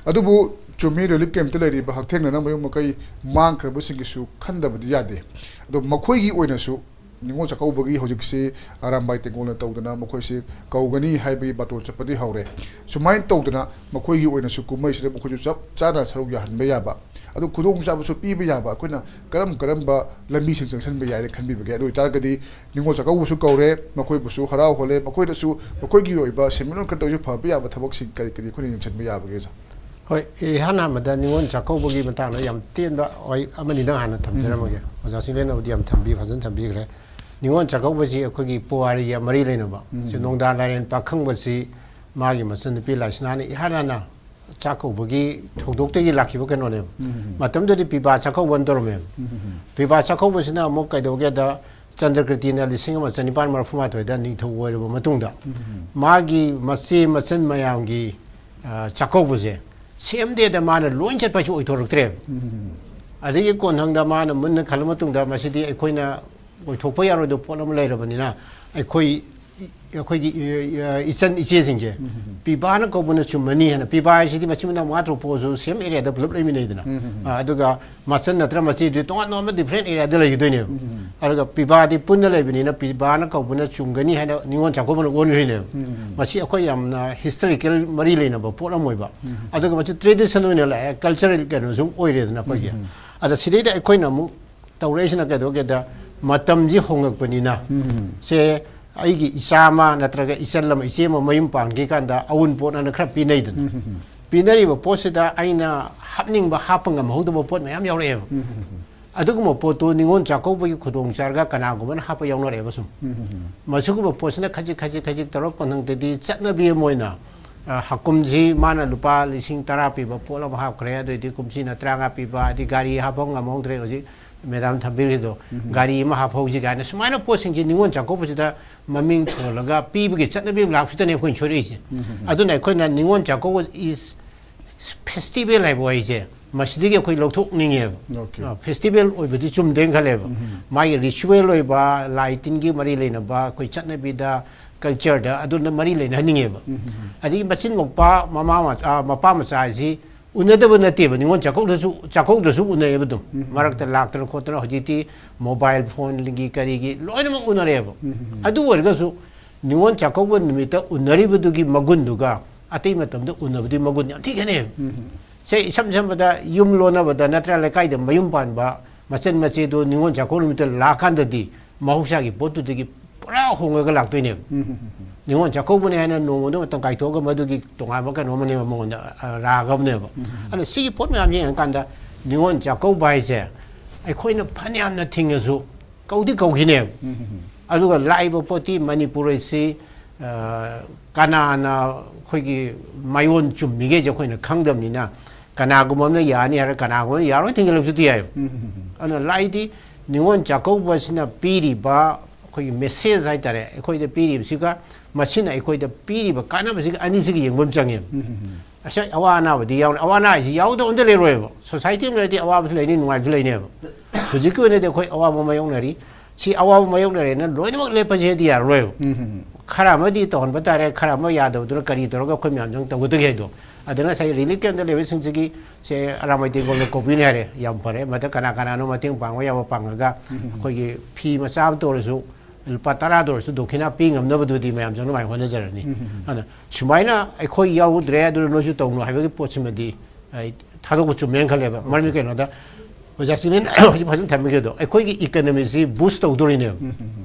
ꯑꯗꯨꯕꯨ ꯆꯨꯝꯃꯤ, ꯔꯤꯂꯤꯐ ꯀꯦꯝꯞꯇ ꯂꯩꯔꯤꯕ ꯍꯛꯊꯦꯡꯅꯅ ꯃꯌꯨꯝ ꯃꯀꯩ ꯃꯥꯡꯈ꯭ꯔꯕꯁꯤꯡꯒꯤꯁꯨ ꯈꯟꯗꯕꯗꯤ ꯌꯥꯗꯦ꯫ ꯑꯗꯣ ꯃꯈꯣꯏꯒꯤ ꯑꯣꯏꯅꯁꯨ ꯅꯤꯉꯣꯜ ꯆꯥꯛꯀꯧꯕꯒꯤ ꯍꯧꯖꯤꯛꯁꯤ ꯑꯔꯥꯝꯕꯥꯏ ꯇꯦꯡꯒꯣꯜꯅ ꯇꯧꯗꯅ ꯃꯈꯣꯏꯁꯤ ꯀꯧꯒꯅꯤ ꯍꯥꯏꯕꯒꯤ ꯕꯥꯇꯣꯟ ꯆꯠꯄꯗꯤ ꯍꯧꯔꯦ꯫ ꯁꯨꯃꯥꯏꯅ ꯇꯧꯗꯅ ꯃꯈꯣꯏꯒꯤ ꯑꯣꯏꯅꯁꯨ ꯀꯨꯝꯍꯩꯁꯤꯗ ꯃꯈꯣꯏꯁꯨ ꯆꯞ ꯆꯥꯅ ꯁꯔꯨꯛ ꯌꯥꯍꯟꯕ ꯌꯥꯕ, ꯑꯗꯨ ꯈꯨꯗꯣꯡꯆꯥꯕꯁꯨ ꯄꯤꯕ ꯌꯥꯕ ꯑꯩꯈꯣꯏꯅ ꯀꯔꯝ ꯀꯔꯝꯕ ꯂꯝꯕꯤꯁꯤꯡ ꯆꯪꯁꯤꯟꯕ ꯌꯥꯏꯅ ꯈꯟꯕꯤꯕꯒꯦ? ꯑꯗꯨ ꯑꯣꯏꯇꯥꯔꯒꯗꯤ ꯅꯤꯉꯣꯜ ꯆꯥꯛꯀꯧꯕꯁꯨ ꯀꯧꯔꯦ, ꯃꯈꯣꯏꯕꯨꯁꯨ ꯍꯔꯥꯎꯍꯜꯂꯦ, ꯃꯈꯣꯏꯗꯁꯨ ꯃꯈꯣꯏꯒꯤ ꯑꯣꯏꯕ ꯁꯦꯟꯃꯤꯠꯂꯣꯟ ꯈꯛꯇꯁꯨ ꯐꯕ ꯌꯥꯕ ꯊꯕꯛꯁꯤꯡ ꯀꯔꯤ ꯀꯔꯤ ꯑꯩꯈꯣꯏꯅ ꯌꯦꯡꯁꯤꯟꯕ ꯌꯥꯕꯒꯦ, ꯑꯣꯖꯥ? ꯍꯣꯏ, ꯏꯍꯥꯟ ꯍꯥꯟꯕꯗ ꯅꯤꯉꯣꯜ ꯆꯥꯛꯀꯧꯕꯒꯤ ꯃꯇꯥꯡꯗ ꯌꯥꯝ ꯇꯦꯟꯕ ꯋꯥꯍꯩ ꯑꯃꯅꯤꯗꯪ ꯍꯥꯟꯅ ꯊꯝꯖꯔꯝꯃꯒꯦ꯫ ꯎꯝ꯫ ꯑꯣꯖꯥ ꯆꯤꯡꯂꯦꯟꯅꯕꯨꯗꯤ ꯌꯥꯝ ꯊꯝꯕꯤ-, ꯐꯖꯅ ꯊꯝꯕꯤꯈ꯭ꯔꯦ꯫ ꯅꯤꯉꯣꯜ ꯆꯥꯛꯀꯧꯕꯁꯤ ꯑꯩꯈꯣꯏꯒꯤ ꯄꯨꯋꯥꯔꯤꯒ ꯃꯔꯤ ꯂꯩꯅꯕ꯫ ꯎꯝ꯫ ꯁꯤ ꯅꯣꯡꯗꯥ ꯂꯥꯏꯔꯦꯟ ꯄꯥꯈꯪꯕꯁꯤ ꯃꯥꯒꯤ ꯃꯆꯟꯅꯨꯄꯤ ꯂꯥꯏꯁꯅꯥꯅ ꯏꯍꯥꯟ ꯍꯥꯟꯅ ꯆꯥꯛ ꯀꯧꯕꯒꯤ ꯊꯧꯗꯣꯛꯇꯒꯤ ꯂꯥꯛꯈꯤꯕ ꯀꯩꯅꯣꯅꯦꯕ꯫ ꯎꯝ꯫ ꯃꯇꯝꯗꯨꯗꯤ ꯄꯤꯕꯥ ꯆꯥꯛꯀꯧꯕ ꯑꯃ ꯇꯧꯔꯝꯃꯦꯕ꯫ ꯎꯝ꯫ ꯄꯤꯕꯥ ꯆꯥꯛꯀꯧꯕꯁꯤꯅ ꯑꯃꯨꯛ ꯀꯩꯗꯧꯒꯦꯗ, ꯆꯟꯗ꯭ꯔꯀ꯭ꯔꯤꯇꯤꯅ ꯂꯤꯁꯤꯡ ꯑꯃ ꯆꯅꯤꯄꯥꯟ ꯃꯔꯤꯐꯨ ꯃꯥꯊꯣꯏꯗ ꯅꯤꯡꯊꯧ ꯑꯣꯏꯔꯕ ꯃꯇꯨꯡꯗ, ꯎꯝ꯫ ꯃꯥꯒꯤ ꯃꯆꯦ ꯃꯆꯟ ꯃꯌꯥꯝꯒꯤ, ꯑ, ꯆꯥꯛꯀꯧꯕꯁꯦ ꯁꯦꯝ ꯗꯦꯗ ꯃꯥꯅ ꯂꯣꯏ ꯆꯠꯄ ꯍꯥꯏꯁꯦ ꯑꯣꯏꯊꯣꯔꯛꯇ꯭ꯔꯦꯕ꯫ ꯎꯝ꯫ ꯑꯗꯒꯤ ꯀꯣꯟꯊꯪꯗ ꯃꯥꯅ ꯃꯨꯟꯅ ꯈꯜꯂ ꯃꯇꯨꯡꯗ, ꯃꯁꯤꯗꯤ ꯑꯩꯈꯣꯏꯅ ꯑꯣꯏꯊꯣꯛꯄ ꯌꯥꯔꯣꯏꯗꯕ ꯄꯣꯠ ꯑꯃ ꯂꯩꯔꯕꯅꯤꯅ, ꯑꯩꯈꯣꯏ ꯑꯩꯈꯣꯏꯒꯤ ꯏꯆꯟ ꯏꯆꯦꯁꯤꯡꯁꯦ ꯄꯤꯕꯥꯅ ꯀꯧꯕꯅ ꯆꯨꯝꯃꯅꯤ ꯍꯥꯏꯅ, ꯄꯤꯕꯥ ꯍꯥꯏꯁꯤꯗꯤ ꯃꯆꯤꯟ ꯃꯅꯥꯎ ꯃꯉꯥ ꯇꯔꯨꯛ ꯄꯣꯛꯑꯁꯨ ꯁꯦꯝ ꯑꯦꯔꯤꯌꯥꯗ ꯄꯨꯂꯞ ꯂꯩꯃꯤꯟꯅꯩꯗꯅ꯫ ꯑꯗꯨꯒ ꯃꯆꯟ ꯅꯠꯇ꯭ꯔ ꯃꯆꯦꯗꯨꯗꯤ ꯇꯣꯉꯥꯟ ꯇꯣꯉꯥꯟꯕ ꯗꯤꯐ꯭ꯔꯦꯟ ꯑꯦꯔꯤꯌꯥꯗ ꯂꯩꯈꯤꯗꯣꯏꯅꯦꯕ꯫ ꯑꯗꯨꯒ ꯄꯤꯕꯥꯗꯤ ꯄꯨꯟꯅ ꯂꯩꯕꯅꯤꯅ ꯄꯤꯕꯥꯅ ꯀꯧꯕꯅ ꯆꯨꯝꯒꯅꯤ ꯍꯥꯏꯅ ꯅꯤꯉꯣꯜ ꯆꯥꯛꯀꯧꯕꯅ ꯑꯣꯟꯈ꯭ꯔꯤꯅꯦꯕ꯫ ꯃꯁꯤ ꯑꯩꯈꯣꯏ ꯌꯥꯝꯅ ꯍꯤꯁꯇꯣꯔꯤꯀꯦꯜ ꯃꯔꯤ ꯂꯩꯅꯕ ꯄꯣꯠ ꯑꯃ ꯑꯣꯏꯕ꯫ ꯑꯗꯨꯒ ꯃꯁꯤ ꯇ꯭ꯔꯦꯗꯤꯁꯟ ꯑꯣꯏꯅ ꯂꯥꯛꯑꯦ, ꯀꯜꯆꯔꯦꯜ ꯀꯩꯅꯣꯁꯨ ꯑꯣꯏꯔꯦꯗꯅ ꯑꯩꯈꯣꯏꯒꯤ꯫ ꯑꯗ ꯁꯤꯗꯩꯗ ꯑꯩꯈꯣꯏꯅ ꯑꯃꯨꯛ ꯇꯧꯔꯛꯏꯁꯤꯅ ꯀꯩꯗꯧꯒꯦꯗ, ꯃꯇꯝꯁꯤ ꯍꯣꯡꯉꯛꯄꯅꯤꯅ ꯁꯦ ꯑꯩꯒꯤ ꯏꯆꯥ ꯑꯃ ꯅꯠꯇ꯭ꯔꯒ ꯏꯆꯜ ꯑꯃ, ꯏꯆꯦ ꯑꯃ ꯃꯌꯨꯝ ꯄꯥꯟꯈꯤ ꯀꯥꯟꯗ ꯑꯎꯟꯄꯣꯠ ꯑꯅ ꯈꯔ ꯄꯤꯅꯩꯗꯅ꯫ ꯄꯤꯅꯔꯤꯕ ꯄꯣꯠꯁꯤꯗ ꯑꯩꯅ ꯍꯥꯞꯅꯤꯡꯕ ꯍꯥꯞꯄ ꯉꯝꯍꯧꯗꯕ ꯄꯣꯠ ꯃꯌꯥꯝ ꯌꯥꯎꯔꯛꯑꯦꯕ꯫ ꯑꯗꯨꯒꯨꯝꯕ ꯄꯣꯠꯇꯨ ꯅꯤꯉꯣꯜ ꯆꯥꯛꯀꯧꯕꯒꯤ ꯈꯨꯗꯣꯡ ꯆꯥꯔꯒ ꯀꯅꯥꯒꯨꯝꯕꯅ ꯍꯥꯞꯄ ꯌꯥꯎꯅꯔꯛꯑꯦꯕ ꯁꯨꯝ꯫ ꯃꯁꯤꯒꯨꯝꯕ ꯄꯣꯠꯁꯤꯅ ꯈꯖꯤꯛ ꯈꯖꯤꯛ ꯈꯖꯤꯛ ꯇꯧꯔꯛꯄ ꯅꯪꯗꯗꯤ ꯆꯠꯅꯕꯤ ꯑꯃ ꯑꯣꯏꯅ, ꯑ, ꯍꯥꯀꯨꯝꯁꯤ ꯃꯥꯅ ꯂꯨꯄꯥ ꯂꯤꯁꯤꯡ ꯇꯔꯥ ꯄꯤꯕ ꯄꯣꯠ ꯑꯃ ꯍꯥꯞꯈ꯭ꯔꯦ, ꯑꯗꯨꯑꯣꯏꯗꯤ ꯀꯨꯝꯁꯤꯅ ꯇꯔꯥꯃꯉꯥ ꯄꯤꯕ, ꯑꯗꯩ ꯒꯥꯔꯤ ꯍꯥꯞꯄ ꯉꯝꯍꯧꯗ꯭ꯔꯦ, ꯍꯧꯖꯤꯛ ꯃꯦꯗꯥꯝ ꯊꯝꯕꯤꯔꯤꯗꯣ, ꯒꯥꯔꯤ ꯑꯃ ꯍꯥꯞꯍꯧꯁꯤ ꯀꯥꯏꯅ ꯁꯨꯃꯥꯏꯅ ꯄꯣꯠꯁꯤꯡꯁꯤ ꯅꯤꯉꯣꯜ ꯆꯥꯛꯀꯧꯕꯁꯤꯗ ꯃꯃꯤꯡ ꯊꯣꯜꯂꯒ ꯄꯤꯕꯒꯤ ꯆꯠꯅꯕꯤ ꯑꯃ ꯂꯥꯛꯄꯁꯤꯗꯅꯦ ꯑꯩꯈꯣꯏꯅ ꯁꯣꯏꯔꯛꯏꯁꯦ꯫ ꯑꯗꯨꯅ ꯑꯩꯈꯣꯏꯅ ꯅꯤꯉꯣꯜ ꯆꯥꯛꯀꯧꯕ is ꯐꯦꯁꯇꯤꯚꯦꯜ ꯍꯥꯏꯕ ꯋꯥꯍꯩꯁꯦ ꯃꯁꯤꯗꯒꯤ ꯑꯩꯈꯣꯏ ꯂꯧꯊꯣꯛꯅꯤꯡꯉꯦꯕ꯫ ꯑꯣꯀꯦ꯫ ꯑ, ꯐꯦꯁꯇꯤꯚꯦꯜ ꯑꯣꯏꯕꯗꯤ ꯆꯨꯝꯗꯦꯅ ꯈꯜꯂꯦꯕ꯫ ꯃꯥꯒꯤ ꯔꯤꯆꯨꯋꯦꯜ ꯑꯣꯏꯕ, ꯂꯥꯏ ꯇꯤꯟꯒꯤ ꯃꯔꯤ ꯂꯩꯅꯕ, ꯑꯩꯈꯣꯏ ꯆꯠꯅꯕꯤꯗ, ꯀꯜꯆꯔꯗ ꯑꯗꯨꯅ ꯃꯔꯤ ꯂꯩꯅꯍꯟꯅꯤꯡꯉꯦꯕ꯫ ꯑꯗꯒꯤ ꯃꯆꯤꯟ ꯃꯧꯄꯥ ꯃꯃꯥ ꯃ-, ꯑ, ꯃꯄꯥ ꯃꯆꯥ ꯍꯥꯏꯁꯤ ꯎꯅꯗꯕ ꯅꯠꯇꯦꯕ꯫ ꯅꯤꯉꯣꯜ ꯆꯥꯛꯀꯧꯗꯁꯨ, ꯆꯥꯛꯀꯧꯗꯁꯨ ꯎꯅꯩꯌꯦꯕ ꯑꯗꯨꯝ꯫ ꯃꯔꯛꯇ ꯂꯥꯛꯇꯅ ꯈꯣꯠꯇꯅ ꯍꯧꯖꯤꯛꯇꯤ ꯃꯣꯕꯥꯏꯜ ꯐꯣꯟꯒꯤ ꯀꯔꯤꯒꯤ ꯂꯣꯏꯅꯃꯛ ꯎꯅꯔꯦꯕ꯫ ꯑꯗꯨ ꯑꯣꯏꯔꯒꯁꯨ ꯅꯤꯉꯣꯜ ꯆꯥꯛꯀꯧꯕ ꯅꯨꯃꯤꯠꯇ ꯎꯅꯔꯤꯕꯗꯨꯒꯤ ꯃꯒꯨꯟꯗꯨꯒ ꯑꯇꯩ ꯃꯇꯝꯗ ꯎꯅꯕꯗꯤ ꯃꯒꯨꯟ ꯌꯥꯝ ꯊꯤ ꯈꯦꯠꯅꯩꯕ꯫ ꯁꯦ, ꯏꯁꯝ ꯁꯝꯕꯗ ꯌꯨꯝ ꯂꯣꯟꯅꯕꯗ ꯅꯠꯇ꯭ꯔ ꯂꯩꯀꯥꯏꯗ ꯃꯌꯨꯝ ꯄꯥꯟꯕ ꯃꯆꯟ ꯃꯆꯦꯗꯣ ꯅꯤꯉꯣꯜ ꯆꯥꯛꯀꯧꯕ ꯅꯨꯃꯤꯠꯇ ꯂꯥꯛꯀꯥꯟꯗꯗꯤ ꯃꯍꯧꯁꯥꯒꯤ ꯄꯣꯠꯇꯨꯗꯒꯤ ꯄꯨꯔꯥ ꯍꯣꯡꯉꯒ ꯂꯥꯛꯇꯣꯏꯅꯦꯕ꯫ ꯅꯤꯉꯣꯜ ꯆꯥꯛꯀꯧꯕꯅꯦ ꯍꯥꯏꯅ ꯅꯣꯡꯃꯗꯣ ꯃꯇꯝ ꯀꯥꯏꯊꯣꯛꯑꯒ ꯃꯗꯨꯒꯤ ꯇꯣꯉꯥꯟꯕ ꯀꯩꯅꯣ ꯑꯃꯅꯦꯕ ꯃꯉꯣꯟꯗ, ꯑ, ꯔꯥꯒ ꯑꯃꯅꯦꯕ꯫ ꯑꯗꯨꯅ ꯁꯤꯒꯤ ꯄꯣꯠ ꯃꯌꯥꯝ ꯌꯦꯡꯉꯀꯥꯟꯗ ꯅꯤꯉꯣꯜ ꯆꯥꯛꯀꯧꯕ ꯍꯥꯏꯁꯦ ꯑꯩꯈꯣꯏꯅ ꯐꯅꯌꯥꯝꯅ ꯊꯤꯡꯉꯁꯨ ꯀꯧꯗꯤ ꯀꯧꯈꯤꯅꯦꯕ꯫ ꯑꯗꯨꯒ ꯂꯥꯛꯏꯕ ꯄꯣꯠꯇꯤ ꯃꯅꯤꯄꯨꯔ ꯑꯁꯤ, ꯑ, ꯀꯅꯥꯅ ꯑꯩꯈꯣꯏꯒꯤ ꯃꯥꯏꯑꯣꯟ ꯆꯨꯝꯃꯤꯒꯦꯁꯦ ꯑꯩꯈꯣꯏꯅ ꯈꯪꯗꯕꯅꯤꯅ ꯀꯅꯥꯒꯨꯝꯕ ꯑꯃꯅ ꯌꯥꯅꯤ ꯍꯥꯏꯔ ꯀꯅꯥꯒꯨꯝꯕ ꯑꯃꯅ ꯌꯥꯔꯣꯏ ꯊꯤꯡꯖꯤꯜꯂꯛꯄꯁꯨ ꯌꯥꯏꯑꯕ꯫ ꯑꯗꯨꯅ ꯂꯥꯛꯏꯗꯤ ꯅꯤꯉꯣꯜ ꯆꯥꯛꯀꯧꯕꯁꯤꯅ ꯄꯤꯔꯤꯕ ꯑꯩꯈꯣꯏꯒꯤ ꯃꯦꯁꯦꯖ ꯍꯥꯏꯇꯥꯔꯦ, ꯑꯩꯈꯣꯏꯗ ꯄꯤꯔꯤꯕꯁꯤꯒ ꯃꯁꯤꯅ ꯑꯩꯈꯣꯏꯗ ꯄꯤꯔꯤꯕ ꯀꯥꯟꯅꯕꯁꯤꯒ ꯑꯅꯤꯁꯤꯒ ꯌꯦꯡꯕ ꯑꯃ ꯆꯪꯉꯦꯕ꯫ ꯉꯁꯥꯏ ꯑꯋꯥ ꯑꯅꯥꯕꯗꯤ ꯌꯥꯎꯅ, ꯑꯋꯥ ꯑꯅꯥ ꯍꯥꯏꯁꯤ ꯌꯥꯎꯗꯕ ꯑꯝꯇ ꯂꯩꯔꯣꯏꯕ꯫ ꯁꯣꯁꯥꯏꯇꯤ ꯑꯃ ꯂꯩꯔꯗꯤ ꯑꯋꯥꯕꯁꯨ ꯂꯩꯅꯤ, ꯅꯨꯡꯉꯥꯏꯕꯁꯨ ꯂꯩꯅꯦꯕ꯫ ꯍꯧꯖꯤꯛꯀꯤ ꯑꯣꯏꯅꯗꯤ ꯑꯩꯈꯣꯏ ꯑꯋꯥꯕ ꯃꯥꯌꯣꯛꯅꯔꯤ꯫ ꯁꯤ ꯑꯋꯥꯕ ꯃꯥꯌꯣꯛꯅꯔꯦꯅ ꯂꯣꯏꯅꯃꯛ ꯂꯦꯞꯄꯁꯦ ꯍꯥꯏꯗꯤ ꯌꯥꯔꯔꯣꯏꯕ꯫ ꯈꯔ ꯑꯃꯗꯤ ꯇꯧꯍꯟꯕ ꯇꯥꯔꯦ, ꯈꯔ ꯑꯃ ꯌꯥꯗꯕꯗꯨꯅ ꯀꯔꯤ ꯇꯧꯔꯒ ꯑꯩꯈꯣꯏ ꯃꯌꯥꯝꯁꯤꯅ ꯇꯧꯒꯗꯒꯦ ꯍꯥꯏꯗꯣ꯫ ꯑꯗꯨꯅ ꯉꯁꯥꯏ ꯔꯤꯂꯤꯐ ꯀꯦꯝꯞꯇ ꯂꯩꯕꯁꯤꯡꯁꯤꯒꯤ ꯁꯦ ꯑꯔꯥꯃꯩ ꯇꯦꯡꯒꯣꯜꯅ ꯀꯧꯕꯤꯅꯤ ꯍꯥꯏꯔꯦ, ꯌꯥꯝ ꯐꯔꯦ꯫ ꯃꯊꯪ ꯀꯅꯥ ꯀꯅꯥꯅꯣ ꯃꯇꯦꯡ ꯄꯥꯡꯕ ꯌꯥꯕ ꯄꯥꯡꯉꯒ ꯑꯩꯈꯣꯏꯒꯤ ꯐꯤ ꯃꯆꯥ ꯑꯃꯇ ꯑꯣꯏꯔꯁꯨ, ꯂꯨꯄꯥ ꯇꯔꯥꯗ ꯑꯣꯏꯔꯁꯨ ꯗꯣꯈꯤꯅꯥ ꯄꯤ ꯉꯝꯅꯕꯗꯨꯗꯤ ꯃꯌꯥꯝꯁꯨ ꯑꯗꯨꯃꯥꯏꯅ ꯍꯣꯠꯅꯖꯔꯅꯤ꯫ ꯑꯗꯨꯅ ꯁꯨꯃꯥꯏꯅ ꯑꯩꯈꯣꯏ ꯌꯥꯎꯗ꯭ꯔꯦ, ꯑꯗꯨꯅ ꯅꯣꯏꯁꯨ ꯇꯧꯅꯨ ꯍꯥꯏꯕꯒꯤ ꯄꯣꯠꯁꯤꯃꯗꯤ ꯑꯩ ꯊꯥꯗꯣꯛꯄ ꯆꯨꯝꯃꯦꯅ ꯈꯜꯂꯦꯕ꯫ ꯃꯔꯝꯗꯤ ꯀꯩꯅꯣꯗ, ꯑꯣꯖꯥ ꯁꯤꯅꯦꯅ ꯍꯧꯖꯤꯛ ꯐꯖꯅ ꯊꯝꯕꯤꯈ꯭ꯔꯦꯗꯣ, ꯑꯩꯈꯣꯏꯒꯤ ꯏꯀꯅꯃꯤꯁꯤ ꯕꯨꯁ ꯇꯧꯗꯣꯔꯤꯅꯦꯕ꯫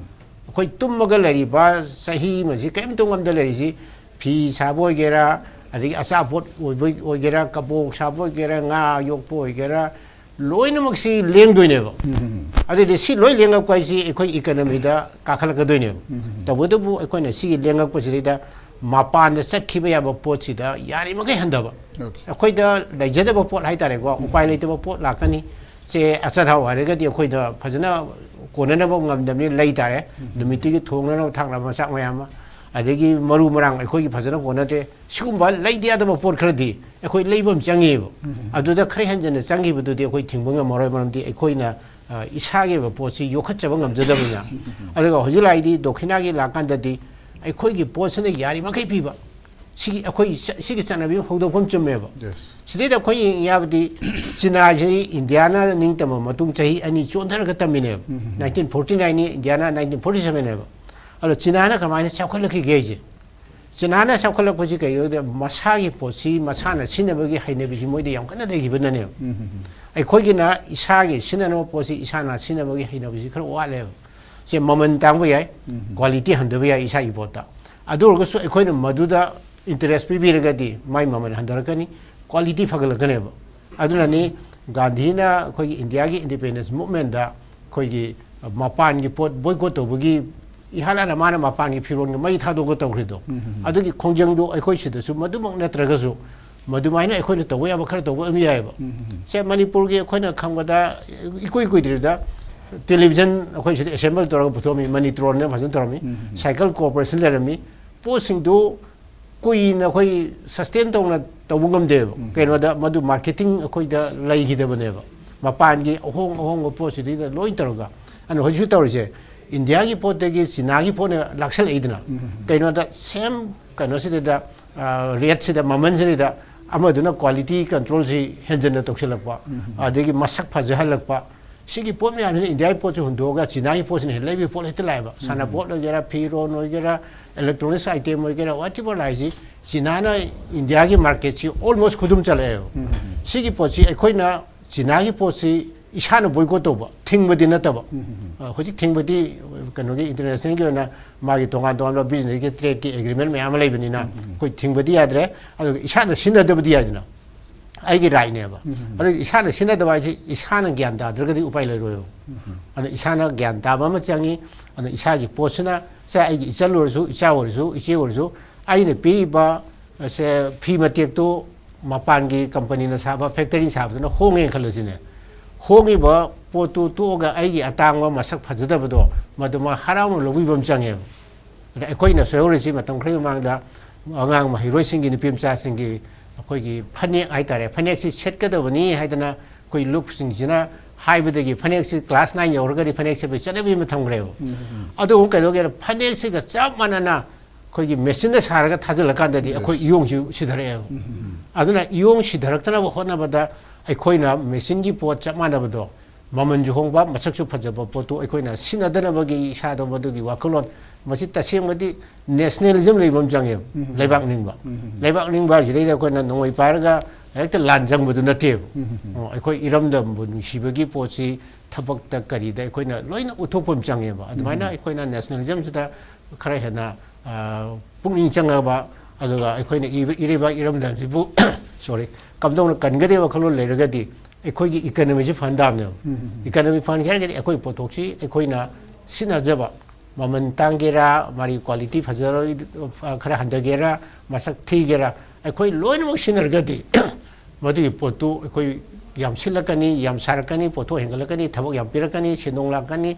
ꯑꯩꯈꯣꯏ ꯇꯨꯝꯃꯒ ꯂꯩꯔꯤꯕ ꯆꯍꯤ ꯑꯃꯁꯤ ꯀꯔꯤꯝꯇ ꯉꯝꯗ ꯂꯩꯔꯤꯁꯤ, ꯐꯤ ꯁꯥꯕ ꯑꯣꯏꯒꯦꯔꯥ, ꯑꯗꯒꯤ ꯑꯆꯥꯄꯣꯠ ꯑꯣꯏꯕ ꯑꯣꯏꯒꯦꯔꯥ, ꯀꯕꯣꯛ ꯁꯥꯕ ꯑꯣꯏꯒꯦꯔꯥ, ꯉꯥ ꯌꯣꯛꯄ ꯑꯣꯏꯒꯦꯔꯥ, ꯂꯣꯏꯅꯃꯛꯁꯤ ꯂꯦꯡꯗꯣꯏꯅꯦꯕ꯫ ꯑꯗꯨꯗꯤ ꯁꯤ ꯂꯣꯏ ꯂꯦꯡꯉꯛꯄ ꯍꯥꯏꯁꯤ ꯑꯩꯈꯣꯏ ꯏꯀꯅꯃꯤꯗ ꯀꯥꯈꯠꯂꯛꯀꯗꯣꯏꯅꯦꯕ꯫ ꯇꯧꯕꯇꯕꯨ ꯑꯩꯈꯣꯏꯅ ꯁꯤꯒꯤ ꯂꯦꯡꯉꯛꯄꯁꯤꯗꯩꯗ ꯃꯄꯥꯟꯗ ꯆꯠꯈꯤꯕ ꯌꯥꯕ ꯄꯣꯠꯁꯤꯗ ꯌꯥꯔꯤꯃꯈꯩ ꯍꯟꯊꯕ꯫ ꯑꯩꯈꯣꯏꯗ ꯂꯩꯖꯗꯕ ꯄꯣꯠ ꯍꯥꯏꯇꯥꯔꯦꯀꯣ, ꯎꯄꯥꯏ ꯂꯩꯇꯕ ꯄꯣꯠ ꯂꯥꯛꯀꯅꯤ꯫ ꯁꯦ ꯑꯆꯥꯊꯥꯎ ꯍꯥꯏꯔꯒꯗꯤ ꯑꯩꯈꯣꯏꯗ ꯐꯖꯅ ꯀꯣꯟꯅꯅꯕ ꯉꯝꯗꯕꯅꯤ, ꯂꯩ ꯇꯥꯔꯦ꯫ ꯅꯨꯃꯤꯠꯇꯨꯒꯤ ꯊꯣꯡꯅꯅꯕ ꯊꯥꯛꯅꯕ ꯃꯆꯥꯛ ꯃꯌꯥꯝ ꯑꯃ, ꯑꯗꯒꯤ ꯃꯔꯨ ꯃꯔꯥꯡ ꯑꯩꯈꯣꯏꯒꯤ ꯐꯖꯅ ꯀꯣꯟꯅꯗ꯭ꯔꯦ꯫ ꯁꯤꯒꯨꯝꯕ ꯂꯩꯗ ꯌꯥꯗꯕ ꯄꯣꯠ ꯈꯔꯗꯤ ꯑꯩꯈꯣꯏ ꯂꯩꯕ ꯑꯃ ꯆꯪꯉꯤꯕ꯫ ꯑꯗꯨꯗ ꯈꯔ ꯍꯦꯟꯖꯟꯅ ꯆꯪꯈꯤꯕꯗꯨꯗꯤ ꯑꯩꯈꯣꯏ ꯊꯤꯡꯕ ꯉꯝꯃꯔꯣꯏ, ꯃꯔꯝꯗꯤ ꯑꯩꯈꯣꯏꯅ, ꯑ, ꯏꯁꯥꯒꯤ ꯑꯣꯏꯕ ꯄꯣꯠꯁꯤ ꯌꯣꯛꯈꯠꯆꯕ ꯉꯝꯖꯗꯕꯅꯤꯅ꯫ ꯑꯗꯨꯒ ꯍꯧꯖꯤꯛ ꯂꯥꯛꯏꯗꯤ ꯗꯣꯈꯤꯅꯥꯒꯤ ꯂꯥꯛꯀꯥꯟꯗꯗꯤ ꯑꯩꯈꯣꯏꯒꯤ ꯄꯣꯠꯁꯤꯅ ꯌꯥꯔꯤꯃꯈꯩ ꯄꯤꯕ꯫ ꯁꯤꯒꯤ ꯑꯩꯈꯣꯏ ꯆ-, ꯁꯤꯒꯤ ꯆꯠꯅꯕꯤ ꯍꯧꯗꯣꯛꯐꯝ ꯆꯨꯝꯃꯦꯕ꯫ ꯁꯤꯗꯩꯗ ꯑꯩꯈꯣꯏ ꯌꯦꯡ ꯌꯥꯕꯗꯤ, ꯆꯤꯅꯥꯁꯤ ꯏꯟꯗꯤꯌꯥꯅ ꯅꯤꯡꯇꯝꯕ ꯃꯇꯨꯡ ꯆꯍꯤ ꯑꯅꯤ ꯆꯣꯟꯊꯔꯒ ꯇꯝꯃꯤꯅꯦꯕ꯫ ꯅꯥꯏꯟꯇꯤꯟ ꯐꯣꯔꯇꯤ ꯅꯥꯏꯟꯅꯤ, ꯏꯟꯗꯤꯌꯥꯅ ꯅꯥꯏꯟꯇꯤꯟ ꯐꯣꯔꯇꯤ ꯁꯚꯦꯟꯅꯦꯕ꯫ ꯑꯗꯣ ꯆꯤꯅꯥꯅ ꯀꯃꯥꯏꯅ ꯆꯥꯎꯈꯠꯂꯛꯈꯤꯒꯦ ꯍꯥꯏꯁꯦ? ꯆꯤꯅꯥꯅ ꯆꯥꯎꯈꯠꯂꯛꯄꯁꯤ ꯀꯩꯒꯤꯅꯣꯗ ꯃꯁꯥꯒꯤ ꯄꯣꯠꯁꯤ ꯃꯁꯥꯅ ꯁꯤꯖꯤꯟꯅꯕꯒꯤ ꯍꯩꯅꯕꯤꯁꯤ ꯃꯣꯏꯗ ꯌꯥꯝ ꯀꯟꯅ ꯂꯩꯈꯤꯕꯅꯅꯦꯕ꯫ ꯑꯩꯈꯣꯏꯒꯤꯅ ꯏꯁꯥꯒꯤ ꯁꯤꯖꯤꯟꯅꯅꯕ ꯄꯣꯠꯁꯤ ꯏꯁꯥꯅ ꯁꯤꯖꯤꯟꯅꯕꯒꯤ ꯍꯩꯅꯕꯤꯁꯤ ꯈꯔ ꯋꯥꯠꯂꯦꯕ꯫ ꯁꯦ ꯃꯃꯜ ꯇꯥꯡꯕ ꯌꯥꯏ, ꯀ꯭ꯋꯥꯂꯤꯇꯤ ꯍꯟꯊꯕ ꯌꯥꯏ ꯏꯁꯥꯒꯤ ꯄꯣꯠꯇ꯫ ꯑꯗꯨ ꯑꯣꯏꯔꯒꯁꯨ ꯑꯩꯈꯣꯏꯅ ꯃꯗꯨꯗ ꯏꯟꯇꯔꯦꯁ ꯄꯤꯕꯤꯔꯒꯗꯤ ꯃꯥꯏ ꯃꯃꯜ ꯍꯟꯊꯔꯛꯀꯅꯤ, ꯀ꯭ꯋꯥꯂꯤꯇꯤ ꯐꯒꯠꯂꯛꯀꯅꯦꯕ꯫ ꯑꯗꯨꯅꯅꯤ ꯒꯥꯟꯙꯤꯅ ꯑꯩꯈꯣꯏꯒꯤ ꯏꯟꯗꯤꯌꯥꯒꯤ ꯏꯟꯗꯤꯄꯦꯟꯗꯦꯟꯁ ꯃꯨꯚꯃꯦꯟꯗ ꯑꯩꯈꯣꯏꯒꯤ ꯃꯄꯥꯟꯒꯤ ꯄꯣꯠ ꯕꯣꯏꯀꯣꯠ ꯇꯧꯕꯒꯤ, ꯏꯍꯥꯟ ꯍꯥꯟꯅ ꯃꯥꯅ ꯃꯄꯥꯟꯒꯤ ꯐꯤꯔꯣꯟꯒ ꯃꯩ ꯊꯥꯗꯣꯛꯑꯒ ꯇꯧꯈ꯭ꯔꯤꯗꯣ꯫ ꯑꯗꯨꯒꯤ ꯈꯣꯡꯖꯪꯗꯣ ꯑꯩꯈꯣꯏ ꯁꯤꯗꯁꯨ ꯃꯗꯨꯃꯛ ꯅꯠꯇ꯭ꯔꯒꯁꯨ ꯃꯗꯨꯃꯥꯏꯅ ꯑꯩꯈꯣꯏꯅ ꯇꯧꯕ ꯌꯥꯕ ꯈꯔ ꯇꯧꯕ ꯑꯗꯨꯝ ꯌꯥꯏꯑꯕ꯫ ꯁꯦ ꯃꯅꯤꯄꯨꯔꯒꯤ ꯑꯩꯈꯣꯏꯅ ꯈꯪꯕꯗ ꯏꯀꯨꯏ ꯀꯨꯏꯗ꯭ꯔꯤꯕꯗ ꯇꯦꯂꯤꯚꯤꯖꯟ ꯑꯩꯈꯣꯏ ꯁꯤꯗ ꯑꯦꯁꯦꯝꯕꯜ ꯇꯧꯔꯒ ꯄꯨꯊꯣꯛꯑꯝꯃꯤ, ꯃꯅꯤꯇ꯭ꯔꯣꯟꯅ ꯐꯖꯅ ꯇꯧꯔꯝꯃꯤ, ꯁꯥꯏꯀꯜ ꯀꯣꯔꯄꯣꯔꯦꯁꯟ ꯂꯩꯔꯝꯃꯤ꯫ ꯄꯣꯠꯁꯤꯡꯗꯨ ꯀꯨꯏꯅ ꯑꯩꯈꯣꯏ ꯁꯁꯇꯦꯟ ꯇꯧꯅ ꯇꯧꯕ ꯉꯝꯗꯦꯕ꯫ ꯀꯩꯅꯣꯗ ꯃꯗꯨ ꯃꯥꯔꯀꯦꯇꯤꯡ ꯑꯩꯈꯣꯏꯗ ꯂꯩꯈꯤꯗꯕꯅꯦꯕ꯫ ꯃꯄꯥꯟꯒꯤ ꯑꯍꯣꯡ ꯑꯍꯣꯡꯕ ꯄꯣꯠꯁꯤꯗꯩꯗ ꯂꯣꯏ ꯇꯧꯔꯒ꯫ ꯑꯗꯨꯅ ꯍꯧꯖꯤꯛꯁꯨ ꯇꯧꯔꯤꯁꯦ, ꯏꯟꯗꯤꯌꯥꯒꯤ ꯄꯣꯠꯇꯒꯤ ꯆꯤꯅꯥꯒꯤ ꯄꯣꯠꯅ ꯂꯥꯛꯁꯜꯂꯛꯏꯗꯅ꯫ ꯀꯩꯅꯣꯗ ꯁꯦꯝ ꯀꯩꯅꯣꯁꯤꯗ, ꯔꯦꯠꯁꯤꯗ, ꯃꯃꯜꯁꯤꯗ ꯑꯃꯗꯨꯅ ꯀ꯭ꯋꯥꯂꯤꯇꯤ ꯀꯟꯇ꯭ꯔꯣꯜꯁꯤ ꯍꯦꯟꯖꯟꯅ ꯇꯧꯁꯤꯜꯂꯛꯄ, ꯑꯗꯒꯤ ꯃꯁꯛ ꯐꯖꯍꯜꯂꯛꯄ, ꯁꯤꯒꯤ ꯄꯣꯠ ꯃꯌꯥꯝꯁꯤꯅ ꯏꯟꯗꯤꯌꯥꯒꯤ ꯄꯣꯠꯁꯤ ꯍꯨꯟꯗꯣꯛꯑꯒ ꯆꯤꯅꯥꯒꯤ ꯄꯣꯠꯁꯤꯅ ꯍꯦꯟꯅ ꯂꯩꯕꯒꯤ ꯄꯣꯠ ꯍꯦꯛꯇ ꯂꯥꯛꯑꯦꯕ꯫ ꯁꯥꯟꯅꯄꯣꯠ ꯑꯣꯏꯒꯦꯔꯥ, ꯐꯤꯔꯣꯟ ꯑꯣꯏꯒꯦꯔꯥ, electronics item ꯑꯣꯏꯒꯦꯔꯥ, whatever ꯂꯥꯛꯏꯁꯤ, ꯆꯤꯅꯥꯅ ꯏꯟꯗꯤꯌꯥꯒꯤ ꯃꯥꯔꯀꯦꯠꯁꯤ almost ꯈꯨꯗꯨꯝ ꯆꯜꯂꯛꯑꯦꯕ꯫ ꯁꯤꯒꯤ ꯄꯣꯠꯁꯤ ꯑꯩꯈꯣꯏꯅ ꯆꯤꯅꯥꯒꯤ ꯄꯣꯠꯁꯤ ꯏꯁꯥꯅ boycott ꯇꯧꯕ, ꯊꯤꯡꯕꯗꯤ ꯅꯠꯇꯕ꯫ ꯑ, ꯍꯧꯖꯤꯛ ꯊꯤꯡꯕꯗꯤ ꯀꯩꯅꯣꯒꯤ internationalꯒꯤ ꯑꯣꯏꯅ ꯃꯥꯒꯤ ꯇꯣꯉꯥꯟ ꯇꯣꯉꯥꯟꯕ businessꯀꯤ tradeꯀꯤ agreement ꯃꯌꯥꯝ ꯑꯃ ꯂꯩꯕꯅꯤꯅ ꯑꯩꯈꯣꯏ ꯊꯤꯡꯕꯗꯤ ꯌꯥꯗ꯭ꯔꯦ, ꯑꯗꯨꯒ ꯏꯁꯥꯅ ꯁꯤꯖꯤꯟꯅꯗꯕꯗꯤ ꯌꯥꯏꯗꯅ꯫ ꯑꯩꯒꯤ rightꯅꯦꯕ꯫ ꯑꯗꯨ ꯏꯁꯥꯅ ꯁꯤꯖꯤꯟꯅꯗꯕ ꯍꯥꯏꯁꯤ ꯏꯁꯥꯅ ꯒ꯭ꯌꯥꯟ ꯇꯥꯗ꯭ꯔꯒꯗꯤ ꯎꯄꯥꯏ ꯂꯩꯔꯣꯏꯕ꯫ ꯑꯗꯨꯅ ꯏꯁꯥꯅ ꯒ꯭ꯌꯥꯟ ꯇꯥꯕ ꯑꯃ ꯆꯪꯉꯤ꯫ ꯑꯗꯨꯅ ꯏꯁꯥꯒꯤ ꯄꯣꯠꯁꯤꯅ, ꯆꯦ, ꯑꯩꯒꯤ ꯏꯆꯜ ꯑꯣꯏꯔꯁꯨ, ꯏꯆꯥ ꯑꯣꯏꯔꯁꯨ, ꯏꯆꯦ ꯑꯣꯏꯔꯁꯨ, ꯑꯩꯅ ꯄꯤꯔꯤꯕ, ꯁꯦ, ꯐꯤ ꯃꯇꯦꯛꯇꯨ ꯃꯄꯥꯟꯒꯤ companyꯅ ꯁꯥꯕ, factoryꯅ ꯁꯥꯕꯗꯨꯅ ꯍꯣꯡꯉꯦꯅ ꯈꯜꯂꯁꯤꯅꯦ꯫ ꯍꯣꯡꯉꯤꯕ ꯄꯣꯠꯇꯨ ꯇꯣꯛꯑꯒ ꯑꯩꯒꯤ ꯑꯇꯥꯡꯕ ꯃꯁꯛ ꯐꯖꯗꯕꯗꯣ ꯃꯗꯨ ꯃꯥ ꯍꯔꯥꯎꯅ ꯂꯧꯕꯤꯕ ꯑꯃ ꯆꯪꯉꯦꯕ꯫ ꯑꯗ ꯑꯩꯈꯣꯏꯅ ꯁꯣꯏꯍꯧꯔꯤꯁꯤ ꯃꯇꯝ ꯈꯔꯒꯤ ꯃꯃꯥꯡꯗ ꯑꯉꯥꯡ ꯃꯍꯩꯔꯣꯏꯁꯤꯡꯒꯤ, ꯅꯨꯄꯤ ꯃꯆꯥꯁꯤꯡꯒꯤ ꯑꯩꯈꯣꯏꯒꯤ ꯐꯅꯦꯛ ꯍꯥꯏꯇꯥꯔꯦ, ꯐꯅꯦꯛꯁꯤ ꯁꯦꯠꯀꯗꯕꯅꯤ ꯍꯥꯏꯗꯅ ꯑꯩꯈꯣꯏ ꯂꯨꯞꯁꯤꯡꯁꯤꯅ ꯍꯥꯏꯕꯗꯒꯤ ꯐꯅꯦꯛꯁꯤ class nine ꯌꯧꯔꯒꯗꯤ ꯐꯅꯦꯛ ꯁꯦꯠꯄꯒꯤ ꯆꯠꯅꯕꯤ ꯑꯃ ꯊꯝꯈ꯭ꯔꯦꯕ꯫ ꯑꯗꯨ ꯑꯃꯨꯛ ꯀꯩꯗꯧꯒꯦꯗ, ꯐꯅꯦꯛꯁꯤꯒ ꯆꯞ ꯃꯥꯟꯅꯅ ꯑꯩꯈꯣꯏꯒꯤ machineꯗ ꯁꯥꯔꯒ ꯊꯥꯖꯤꯜꯂꯀꯥꯟꯗꯗꯤ ꯑꯩꯈꯣꯏ ꯏꯌꯣꯡꯁꯤ ꯁꯤꯊꯔꯛꯑꯦꯕ꯫ ꯑꯗꯨꯅ ꯏꯌꯣꯡ ꯁꯤꯊꯔꯛꯇꯅꯕ ꯍꯣꯠꯅꯕꯗ ꯑꯩꯈꯣꯏꯅ machineꯒꯤ ꯄꯣꯠ ꯆꯞ ꯃꯥꯟꯅꯕꯗꯣ, ꯃꯃꯜꯁꯨ ꯍꯣꯡꯕ, ꯃꯁꯛꯁꯨ ꯐꯖꯕ ꯄꯣꯠꯇꯨ ꯑꯩꯈꯣꯏꯅ ꯁꯤꯖꯤꯟꯅꯗꯅꯕꯒꯤ ꯏꯁꯥꯗ ꯃꯗꯨꯒꯤ ꯋꯥꯈꯜꯂꯣꯟ, ꯃꯁꯤ ꯇꯁꯦꯡꯕꯗꯤ nationalism ꯂꯩꯕ ꯑꯃ ꯆꯪꯉꯦꯕ꯫ ꯂꯩꯕꯥꯛ ꯅꯤꯡꯕ꯫ ꯂꯩꯕꯥꯛ ꯅꯤꯡꯕ ꯑꯁꯤꯗꯩꯗ ꯑꯩꯈꯣꯏꯅ ꯅꯣꯡꯃꯩ ꯄꯥꯏꯔꯒ ꯍꯦꯛꯇ ꯂꯥꯟ ꯆꯪꯕꯗꯨ ꯅꯠꯇꯦꯕ꯫ ꯑꯣ, ꯑꯩꯈꯣꯏ ꯏꯔꯝꯗꯝꯕꯨ ꯅꯨꯡꯁꯤꯕꯒꯤ ꯄꯣꯠꯁꯤ ꯊꯕꯛꯇ ꯀꯔꯤꯗ ꯑꯩꯈꯣꯏꯅ ꯂꯣꯏꯅ ꯎꯠꯊꯣꯛꯄ ꯑꯃ ꯆꯪꯉꯦꯕ꯫ ꯑꯗꯨꯃꯥꯏꯅ ꯑꯩꯈꯣꯏꯅ nationalismꯁꯤꯗ ꯈꯔ ꯍꯦꯟꯅ, ꯑ, ꯄꯨꯛꯅꯤꯡ ꯆꯪꯉꯕ, ꯑꯗꯨꯒ ꯑꯩꯈꯣꯏꯅ ꯏꯕ-, ꯏꯔꯩꯕꯥꯛ ꯏꯔꯝꯗꯝꯁꯤꯕꯨ, sorry, ꯀꯝꯗꯧꯅ ꯀꯟꯒꯗꯒꯦ ꯋꯥꯈꯜꯂꯣꯟ ꯂꯩꯔꯒꯗꯤ ꯑꯩꯈꯣꯏꯒꯤ economyꯁꯤ ꯐꯍꯟ ꯇꯥꯕꯅꯦꯕ꯫ Economy ꯐꯍꯟꯒꯦ ꯍꯥꯏꯔꯒꯗꯤ ꯑꯩꯈꯣꯏ ꯄꯣꯠꯊꯣꯛꯁꯤ ꯑꯩꯈꯣꯏꯅ ꯁꯤꯖꯤꯟꯅꯖꯕ, ꯃꯃꯜ ꯇꯥꯡꯒꯦꯔꯥ, ꯃꯥꯒꯤ quality ꯐꯖꯔꯣꯏ, ꯈꯔ ꯍꯟꯊꯒꯦꯔꯥ, ꯃꯁꯛ ꯊꯤꯒꯦꯔꯥ, ꯑꯩꯈꯣꯏ ꯂꯣꯏꯅꯃꯛ ꯁꯤꯖꯤꯟꯅꯔꯒꯗꯤ ꯃꯗꯨꯒꯤ ꯄꯣꯠꯇꯨ ꯑꯩꯈꯣꯏ ꯌꯥꯝ ꯁꯤꯠꯂꯛꯀꯅꯤ, ꯌꯥꯝ ꯁꯥꯔꯛꯀꯅꯤ, ꯄꯣꯠꯊꯣꯛ ꯍꯦꯟꯒꯠꯂꯛꯀꯅꯤ, ꯊꯕꯛ ꯌꯥꯝ ꯄꯤꯔꯛꯀꯅꯤ, ꯁꯦꯟꯗꯣꯡ ꯂꯥꯛꯀꯅꯤ,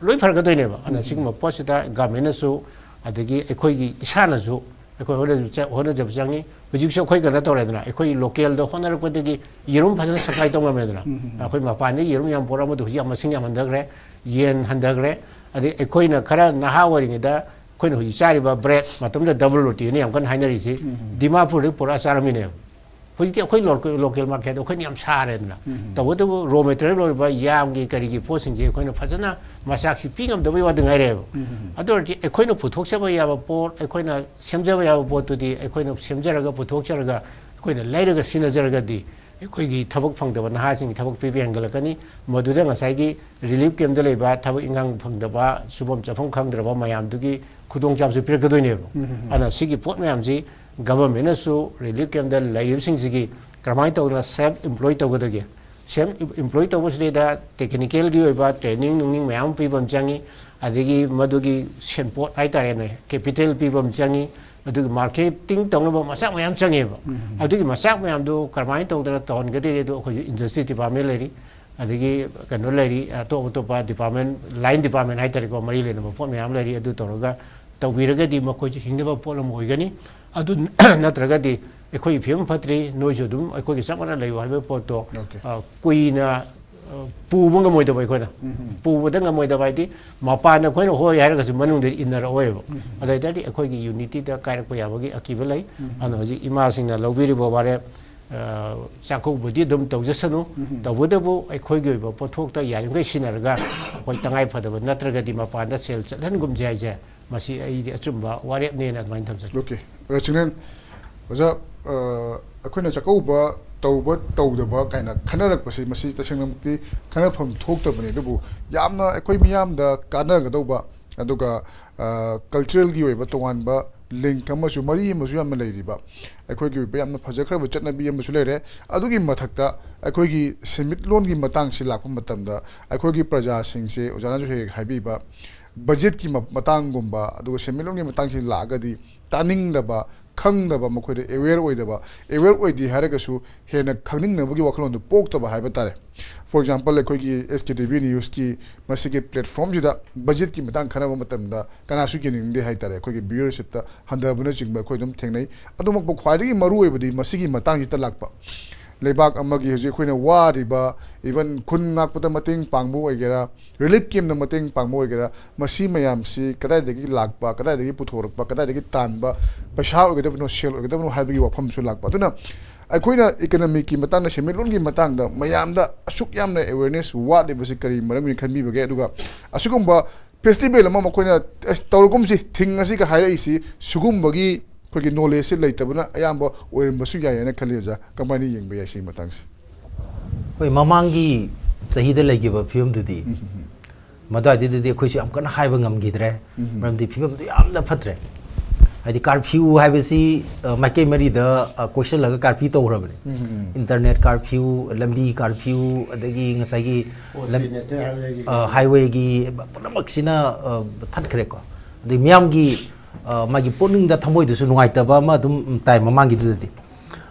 ꯂꯣꯏ ꯐꯔꯛꯀꯗꯣꯏꯅꯦꯕ꯫ ꯑꯗꯨꯅ ꯁꯤꯒꯨꯝꯕ ꯄꯣꯠꯁꯤꯗ governmentꯅꯁꯨ ꯑꯗꯒꯤ ꯑꯩꯈꯣꯏꯒꯤ ꯏꯁꯥꯅꯁꯨ ꯑꯩꯈꯣꯏ ꯍꯣꯠꯅꯖ- ꯍꯣꯠꯅꯖꯕ ꯆꯪꯉꯤ꯫ ꯍꯧꯖꯤꯛꯁꯨ ꯑꯩꯈꯣꯏ ꯀꯩꯅꯣ ꯇꯧꯔꯦꯗꯅ, ꯑꯩꯈꯣꯏ ꯂꯣꯀꯦꯜꯗ ꯍꯣꯠꯅꯔꯛꯄꯗꯒꯤ ꯌꯦꯔꯨꯝ ꯐꯖꯅ ꯁꯄ꯭ꯂꯥꯏ ꯇꯧ ꯉꯝꯃꯦꯗꯅ꯫ ꯑꯩꯈꯣꯏ ꯃꯄꯥꯟꯗꯒꯤ ꯌꯦꯔꯨꯝ ꯌꯥꯝ ꯄꯨꯔꯛꯑꯝꯕꯗꯣ ꯍꯧꯖꯤꯛ ꯌꯥꯝ ꯃꯁꯤꯡ ꯌꯥꯝ ꯍꯟꯊꯈ꯭ꯔꯦ, ꯌꯦꯟ ꯍꯟꯊꯈ꯭ꯔꯦ꯫ ꯑꯗꯩ ꯑꯩꯈꯣꯏꯅ ꯈꯔ ꯅꯍꯥ ꯑꯣꯏꯔꯤꯉꯩꯗ ꯑꯩꯈꯣꯏꯅ ꯍꯧꯖꯤꯛ ꯆꯥꯔꯤꯕ ꯕ꯭ꯔꯦꯗ, ꯃꯇꯝꯗꯨꯗ ꯗꯕꯜ ꯔꯣꯇꯤꯅ ꯌꯥꯝ ꯀꯟꯅ ꯍꯥꯏꯅꯔꯤꯁꯤ, ꯗꯤꯃꯥꯄꯨꯔꯗꯒꯤ ꯄꯨꯔꯛꯑ ꯆꯥꯔꯝꯃꯤꯅꯦꯕ꯫ ꯍꯧꯖꯤꯛꯇꯤ ꯑꯩꯈꯣꯏ ꯂꯣꯀꯦꯜ ꯃꯥꯔꯀꯦꯠꯇ ꯑꯩꯈꯣꯏꯅ ꯌꯥꯝ ꯁꯥꯔꯦꯗꯅ꯫ ꯇꯧꯕꯇꯕꯨ ꯔꯣ ꯃꯦꯇꯔꯤꯌꯦꯜ ꯑꯣꯏꯔꯤꯕ ꯌꯥꯝꯒꯤ ꯀꯔꯤꯒꯤ ꯄꯣꯠꯁꯤꯡꯁꯦ ꯑꯩꯈꯣꯏꯅ ꯐꯖꯅ ꯃꯆꯥꯛꯁꯤ ꯄꯤ ꯉꯝꯗꯕꯒꯤ ꯋꯥꯗ ꯉꯥꯏꯔꯦꯕ꯫ ꯑꯗꯨ ꯑꯣꯏꯔꯗꯤ ꯑꯩꯈꯣꯏꯅ ꯄꯨꯊꯣꯛꯆꯕ ꯌꯥꯕ ꯄꯣꯠ, ꯑꯩꯈꯣꯏꯅ ꯁꯦꯝꯖꯕ ꯌꯥꯕ ꯄꯣꯠꯇꯨꯗꯤ ꯑꯩꯈꯣꯏꯅ ꯁꯦꯝꯖꯔꯒ ꯄꯨꯊꯣꯛꯆꯔꯒ ꯑꯩꯈꯣꯏꯅ ꯂꯩꯔꯒ ꯁꯤꯖꯤꯟꯅꯖꯔꯒꯗꯤ ꯑꯩꯈꯣꯏꯒꯤ ꯊꯕꯛ ꯐꯪꯗꯕ ꯅꯍꯥꯁꯤꯡꯒꯤ ꯊꯕꯛ ꯄꯤꯕ ꯍꯦꯟꯒꯠꯂꯛꯀꯅꯤ꯫ ꯃꯗꯨꯗ ꯉꯁꯥꯏꯒꯤ ꯔꯤꯂꯤꯐ ꯀꯦꯝꯞꯇ ꯂꯩꯕ ꯊꯕꯛ ꯏꯪꯈꯥꯡ ꯐꯪꯗꯕ, ꯁꯨꯐꯝ ꯆꯥꯐꯝ ꯈꯪꯗ꯭ꯔꯕ ꯃꯌꯥꯝꯗꯨꯒꯤ ꯈꯨꯗꯣꯡꯆꯥꯕꯁꯨ ꯄꯤꯔꯛꯀꯗꯣꯏꯅꯦꯕ꯫ ꯑꯗꯨꯅ ꯁꯤꯒꯤ ꯄꯣꯠ ꯃꯌꯥꯝꯁꯤ ꯒꯚꯔꯟꯃꯦꯟꯅꯁꯨ ꯔꯤꯂꯤꯐ ꯀꯦꯝꯞꯇ ꯂꯩꯔꯤꯕꯁꯤꯡꯁꯤꯒꯤ ꯀꯔꯝꯍꯥꯏꯅ ꯇꯧꯗꯅ ꯁꯦꯜꯐ ꯏꯝꯄ꯭ꯂꯣꯏ ꯇꯧꯒꯗꯒꯦ? ꯁꯦꯜꯐ ꯏꯝꯄ꯭ꯂꯣꯏ ꯇꯧꯕꯁꯤꯗꯩꯗ ꯇꯦꯛꯅꯤꯀꯦꯜꯒꯤ ꯑꯣꯏꯕ ꯇ꯭ꯔꯦꯅꯤꯡ ꯅꯨꯡꯅꯤꯡ ꯃꯌꯥꯝ ꯑꯃ ꯄꯤꯕ ꯑꯃ ꯆꯪꯉꯤ, ꯑꯗꯒꯤ ꯃꯗꯨꯒꯤ ꯁꯦꯟꯄꯣꯠ ꯍꯥꯏꯇꯥꯔꯦꯅꯦ, ꯀꯦꯄꯤꯇꯦꯜ ꯄꯤꯕ ꯑꯃ ꯆꯪꯉꯤ, ꯑꯗꯨꯒꯤ ꯃꯥꯔꯀꯦꯇꯤꯡ ꯇꯧꯅꯕ ꯃꯆꯥꯛ ꯃꯌꯥꯝ ꯆꯪꯉꯦꯕ꯫ ꯑꯗꯨꯒꯤ ꯃꯆꯥꯛ ꯃꯌꯥꯝꯗꯨ ꯀꯔꯝꯍꯥꯏꯅ ꯇꯧꯗꯅ ꯇꯧꯍꯟꯒꯗꯒꯦ? ꯑꯗꯨ ꯑꯩꯈꯣꯏꯁꯨ ꯏꯟꯗꯁꯇ꯭ꯔꯤ ꯗꯤꯄꯥꯔꯠꯃꯦꯟ ꯂꯩꯔꯤ, ꯑꯗꯒꯤ ꯀꯩꯅꯣ ꯂꯩꯔꯤ, ꯑꯇꯣꯞ ꯑꯇꯣꯞꯄ ꯗꯤꯄꯥꯔꯠꯃꯦꯟ, ꯂꯥꯏꯟ ꯗꯤꯄꯥꯔꯠꯃꯦꯟ ꯍꯥꯏꯇꯥꯔꯦꯀꯣ, ꯃꯔꯤ ꯂꯩꯅꯕ ꯄꯣꯠ ꯃꯌꯥꯝ ꯂꯩꯔꯤ꯫ ꯑꯗꯨ ꯇꯧꯔꯒ ꯇꯧꯕꯤꯔꯒꯗꯤ ꯃꯈꯣꯏꯁꯨ ꯍꯤꯡꯅꯕ ꯄꯣꯠ ꯑꯃ ꯑꯣꯏꯒꯅꯤ꯫ ꯑꯗꯨ ꯅꯠꯇ꯭ꯔꯒꯗꯤ ꯑꯩꯈꯣꯏꯒꯤ ꯐꯤꯕꯝ ꯐꯠꯇ꯭ꯔꯤ, ꯅꯣꯏꯁꯨ ꯑꯗꯨꯝ ꯑꯩꯈꯣꯏꯒꯤ ꯆꯞ ꯃꯥꯟꯅ ꯂꯩꯌꯨ ꯍꯥꯏꯕ ꯄꯣꯠꯇꯣ, Okay. ꯑ, ꯀꯨꯏꯅ, ꯑ, ꯄꯨꯕ ꯉꯝꯃꯣꯏꯗꯕ ꯑꯩꯈꯣꯏꯅ꯫ ꯄꯨꯕꯗ ꯉꯝꯃꯣꯏꯗꯕ ꯍꯥꯏꯗꯤ ꯃꯄꯥꯟꯗ ꯑꯩꯈꯣꯏꯅ ꯍꯣꯏ ꯍꯥꯏꯔꯒꯁꯨ ꯃꯅꯨꯡꯗ ꯏꯟꯅꯔꯛꯑꯣꯏꯕ꯫ ꯑꯗꯨ ꯑꯣꯏ ꯇꯥꯔꯗꯤ ꯑꯩꯈꯣꯏꯒꯤ ꯌꯨꯅꯤꯇꯤꯗ ꯀꯥꯏꯔꯛꯄ ꯌꯥꯕꯒꯤ ꯑꯀꯤꯕ ꯂꯩ꯫ ꯑꯗꯨꯅ ꯍꯧꯖꯤꯛ ꯏꯃꯥꯁꯤꯡꯅ ꯂꯧꯕꯤꯔꯤꯕ ꯋꯥꯔꯦꯞ, ꯑ, ꯆꯥꯛꯀꯧꯕꯗꯤ ꯑꯗꯨꯝ ꯇꯧꯖꯁꯅꯨ꯫ ꯇꯧꯕꯇꯕꯨ ꯑꯩꯈꯣꯏꯒꯤ ꯑꯣꯏꯕ ꯄꯣꯠꯊꯣꯛꯇ ꯌꯥꯔꯤꯃꯈꯩ ꯁꯤꯖꯤꯟꯅꯔꯒ ꯑꯩꯈꯣꯏ ꯇꯉꯥꯏ ꯐꯗꯕ ꯅꯠꯇ꯭ꯔꯒꯗꯤ ꯃꯄꯥꯟꯗ ꯁꯦꯜ ꯆꯠꯍꯟꯒꯨꯝꯁꯦ ꯍꯥꯏꯁꯦ, ꯃꯁꯤ ꯑꯩꯗꯤ ꯑꯆꯨꯝꯕ ꯋꯥꯔꯦꯞꯅꯦꯅ ꯑꯗꯨꯃꯥꯏꯅ ꯊꯝꯖꯒꯦ꯫ Okay. ꯑꯣꯖꯥ ꯆꯤꯡꯂꯦꯟ, ꯑꯣꯖꯥ, ꯑ, ꯑꯩꯈꯣꯏꯅ ꯆꯥꯛꯀꯧꯕ ꯇꯧꯕ ꯇꯧꯗꯕ ꯀꯥꯏꯅ ꯈꯟꯅꯔꯛꯄꯁꯤ, ꯃꯁꯤ ꯇꯁꯦꯡꯅꯃꯛꯇꯤ ꯈꯟꯅꯐꯝ ꯊꯣꯛꯇꯕꯅꯤ꯫ ꯑꯗꯨꯕꯨ ꯌꯥꯝꯅ ꯑꯩꯈꯣꯏ ꯃꯤꯌꯥꯝꯗ ꯀꯥꯟꯅꯒꯗꯧꯕ, ꯑꯗꯨꯒ, ꯑ, ꯀꯜꯆꯔꯦꯜꯒꯤ ꯑꯣꯏꯕ ꯇꯣꯉꯥꯟꯕ ꯂꯤꯡꯛ ꯑꯃꯁꯨ, ꯃꯔꯤ ꯑꯃꯁꯨ ꯌꯥꯝꯅ ꯂꯩꯔꯤꯕ, ꯑꯩꯈꯣꯏꯒꯤ ꯑꯣꯏꯕ ꯌꯥꯝꯅ ꯐꯖꯈ꯭ꯔꯕ ꯆꯠꯅꯕꯤ ꯑꯃꯁꯨ ꯂꯩꯔꯦ꯫ ꯑꯗꯨꯒꯤ ꯃꯊꯛꯇ ꯑꯩꯈꯣꯏꯒꯤ ꯁꯦꯟꯃꯤꯠꯂꯣꯟꯒꯤ ꯃꯇꯥꯡꯁꯤ ꯂꯥꯛꯄ ꯃꯇꯝꯗ ꯑꯩꯈꯣꯏꯒꯤ ꯄ꯭ꯔꯖꯥꯁꯤꯡꯁꯦ, ꯑꯣꯖꯥꯅꯁꯨ ꯍꯦꯛ ꯍꯦꯛ ꯍꯥꯏꯕꯤꯕ, ꯕꯖꯦꯠꯀꯤ ꯃ-, ꯃꯇꯥꯡꯒꯨꯝꯕ, ꯑꯗꯨꯒ ꯁꯦꯟꯃꯤꯠꯂꯣꯟꯒꯤ ꯃꯇꯥꯡꯁꯤ ꯂꯥꯛꯑꯒꯗꯤ ꯇꯥꯅꯤꯡꯗꯕ, ꯈꯪꯗꯕ, ꯃꯈꯣꯏꯗ ꯑꯦꯋꯦꯌꯔ ꯑꯣꯏꯗꯕ, ꯑꯦꯋꯦꯌꯔ ꯑꯣꯏꯗꯦ ꯍꯥꯏꯔꯒꯁꯨ ꯍꯦꯟꯅ ꯈꯪꯅꯤꯡꯅꯕꯒꯤ ꯋꯥꯈꯜꯂꯣꯟꯗꯨ ꯄꯣꯛꯇꯕ ꯍꯥꯏꯕ ꯇꯥꯔꯦ꯫ ꯐꯣꯔ ꯑꯦꯛꯖꯥꯝꯄꯜ, ꯑꯩꯈꯣꯏꯒꯤ ꯑꯦꯁ ꯀꯦ ꯇꯤ ꯚꯤ ꯅ꯭ꯌꯨꯁꯀꯤ ꯃꯁꯤꯒꯤ ꯄ꯭ꯂꯦꯠꯐꯣꯝꯁꯤꯗ ꯕꯖꯦꯠꯀꯤ ꯃꯇꯥꯡ ꯈꯟꯅꯕ ꯃꯇꯝꯗ ꯀꯅꯥꯁꯨ ꯌꯦꯡꯅꯤꯡꯗꯦ ꯍꯥꯏ ꯇꯥꯔꯦ꯫ ꯑꯩꯈꯣꯏꯒꯤ ꯚ꯭ꯌꯨꯌꯔꯁꯤꯞꯇ ꯍꯟꯊꯕꯅꯆꯤꯡꯕ ꯑꯩꯈꯣꯏ ꯑꯗꯨꯝ ꯊꯦꯡꯅꯩ꯫ ꯑꯗꯨꯃꯛꯄꯨ ꯈ꯭ꯋꯥꯏꯗꯒꯤ ꯃꯔꯨ ꯑꯣꯏꯕꯗꯤ ꯃꯁꯤꯒꯤ ꯃꯇꯥꯡꯁꯤꯗ ꯂꯥꯛꯄ ꯂꯩꯕꯥꯛ ꯑꯃꯒꯤ ꯍꯧꯖꯤꯛ ꯑꯩꯈꯣꯏꯅ ꯋꯥꯔꯤꯕ, ꯏꯚꯟ ꯈꯨꯟ ꯉꯥꯛꯄꯗ ꯃꯇꯦꯡ ꯄꯥꯡꯕ ꯑꯣꯏꯒꯦꯔꯥ, ꯔꯤꯂꯤꯐ ꯀꯦꯝꯞꯇ ꯃꯇꯦꯡ ꯄꯥꯡꯕ ꯑꯣꯏꯒꯦꯔꯥ, ꯃꯁꯤ ꯃꯌꯥꯝꯁꯤ ꯀꯗꯥꯏꯗꯒꯤ ꯂꯥꯛꯄ, ꯀꯗꯥꯏꯗꯒꯤ ꯄꯨꯊꯣꯔꯛꯄ, ꯀꯗꯥꯏꯗꯒꯤ ꯇꯥꯟꯕ, ꯄꯩꯁꯥ ꯑꯣꯏꯒꯗꯕꯅꯣ, ꯁꯦꯜ ꯑꯣꯏꯒꯗꯕꯅꯣ ꯍꯥꯏꯕꯒꯤ ꯋꯥꯐꯝꯁꯨ ꯂꯥꯛꯄ꯫ ꯑꯗꯨꯅ ꯑꯩꯈꯣꯏꯅ ꯏꯀꯅꯣꯃꯤꯛꯀꯤ ꯃꯇꯥꯡꯗ, ꯁꯦꯟꯃꯤꯠꯂꯣꯟꯒꯤ ꯃꯇꯥꯡꯗ ꯃꯌꯥꯝꯗ ꯑꯁꯨꯛ ꯌꯥꯝꯅ ꯑꯦꯋꯦꯔꯅꯦꯁ ꯋꯥꯠꯂꯤꯕꯁꯤ ꯀꯔꯤ ꯃꯔꯝꯒꯤꯅ ꯈꯟꯕꯤꯕꯒꯦ? ꯑꯗꯨꯒ ꯑꯁꯤꯒꯨꯝꯕ ꯐꯦꯁꯇꯤꯚꯦꯜ ꯑꯃ ꯃꯈꯣꯏꯅ "ꯑꯁ, ꯇꯧꯔꯒꯨꯝꯁꯤ, ꯊꯤꯡꯉꯁꯤꯒ" ꯍꯥꯏꯔꯛꯏꯁꯤ, ꯁꯤꯒꯨꯝꯕꯒꯤ ꯑꯩꯈꯣꯏꯒꯤ ꯅꯣꯂꯦꯖꯁꯤ ꯂꯩꯇꯕꯅ ꯑꯌꯥꯝꯕ ꯑꯣꯏꯔꯝꯕꯁꯨ ꯌꯥꯏ ꯍꯥꯏꯅ ꯈꯜꯂꯤ꯫ ꯑꯣꯖꯥ, ꯀꯃꯥꯏꯅ ꯌꯦꯡꯕ ꯌꯥꯏ ꯁꯤꯒꯤ ꯃꯇꯥꯡꯁꯦ? ꯍꯣꯏ, ꯃꯃꯥꯡꯒꯤ ꯆꯍꯤꯗ ꯂꯩꯈꯤꯕ ꯐꯤꯕꯝꯗꯨꯗꯤ, ꯎꯝ, ꯎꯝ, ꯎꯝ꯫ ꯃꯗꯨꯋꯥꯏꯗꯨꯗꯗꯤ ꯑꯩꯈꯣꯏꯁꯨ ꯌꯥꯝ ꯀꯟꯅ ꯍꯥꯏꯕ ꯉꯝꯈꯤꯗ꯭ꯔꯦ꯫ ꯎꯝ꯫ ꯃꯔꯝꯗꯤ ꯐꯤꯕꯝꯗꯨ ꯌꯥꯝꯅ ꯐꯠꯇ꯭ꯔꯦ꯫ ꯍꯥꯏꯗꯤ ꯀꯥꯔꯐ꯭ꯌꯨ ꯍꯥꯏꯕꯁꯤ, ꯑ, ꯃꯥꯏꯀꯩ ꯃꯔꯤꯗ, ꯑ, ꯀꯣꯏꯁꯤꯜꯂꯒ ꯀꯥꯔꯐ꯭ꯌꯨ ꯇꯧꯈ꯭ꯔꯕꯅꯤ꯫ ꯎꯝ, ꯎꯝ꯫ ꯏꯟꯇꯔꯅꯦꯠ ꯀꯥꯔꯐ꯭ꯌꯨ, ꯂꯝꯕꯤ ꯀꯥꯔꯐ꯭ꯌꯨ, ꯑꯗꯒꯤ ꯉꯁꯥꯏꯒꯤ ꯑꯣ, ꯂꯝ-, ꯅꯦꯁꯅꯦꯜ ꯍꯥꯏꯋꯦꯒꯤ ꯑ, ꯍꯥꯏꯋꯦꯒꯤ ꯄꯨꯝꯅꯃꯛꯁꯤꯅ, ꯑ, ꯊꯠꯈ꯭ꯔꯦꯀꯣ꯫ ꯑꯗꯩ ꯃꯤꯌꯥꯝꯒꯤ, ꯑ, ꯃꯥꯒꯤ ꯄꯨꯛꯅꯤꯡꯗ, ꯊꯃꯣꯏꯗꯁꯨ ꯅꯨꯡꯉꯥꯏꯇꯕ ꯑꯃ ꯑꯗꯨꯝ ꯇꯥꯏ ꯃꯃꯥꯡꯒꯤꯗꯨꯗꯗꯤ꯫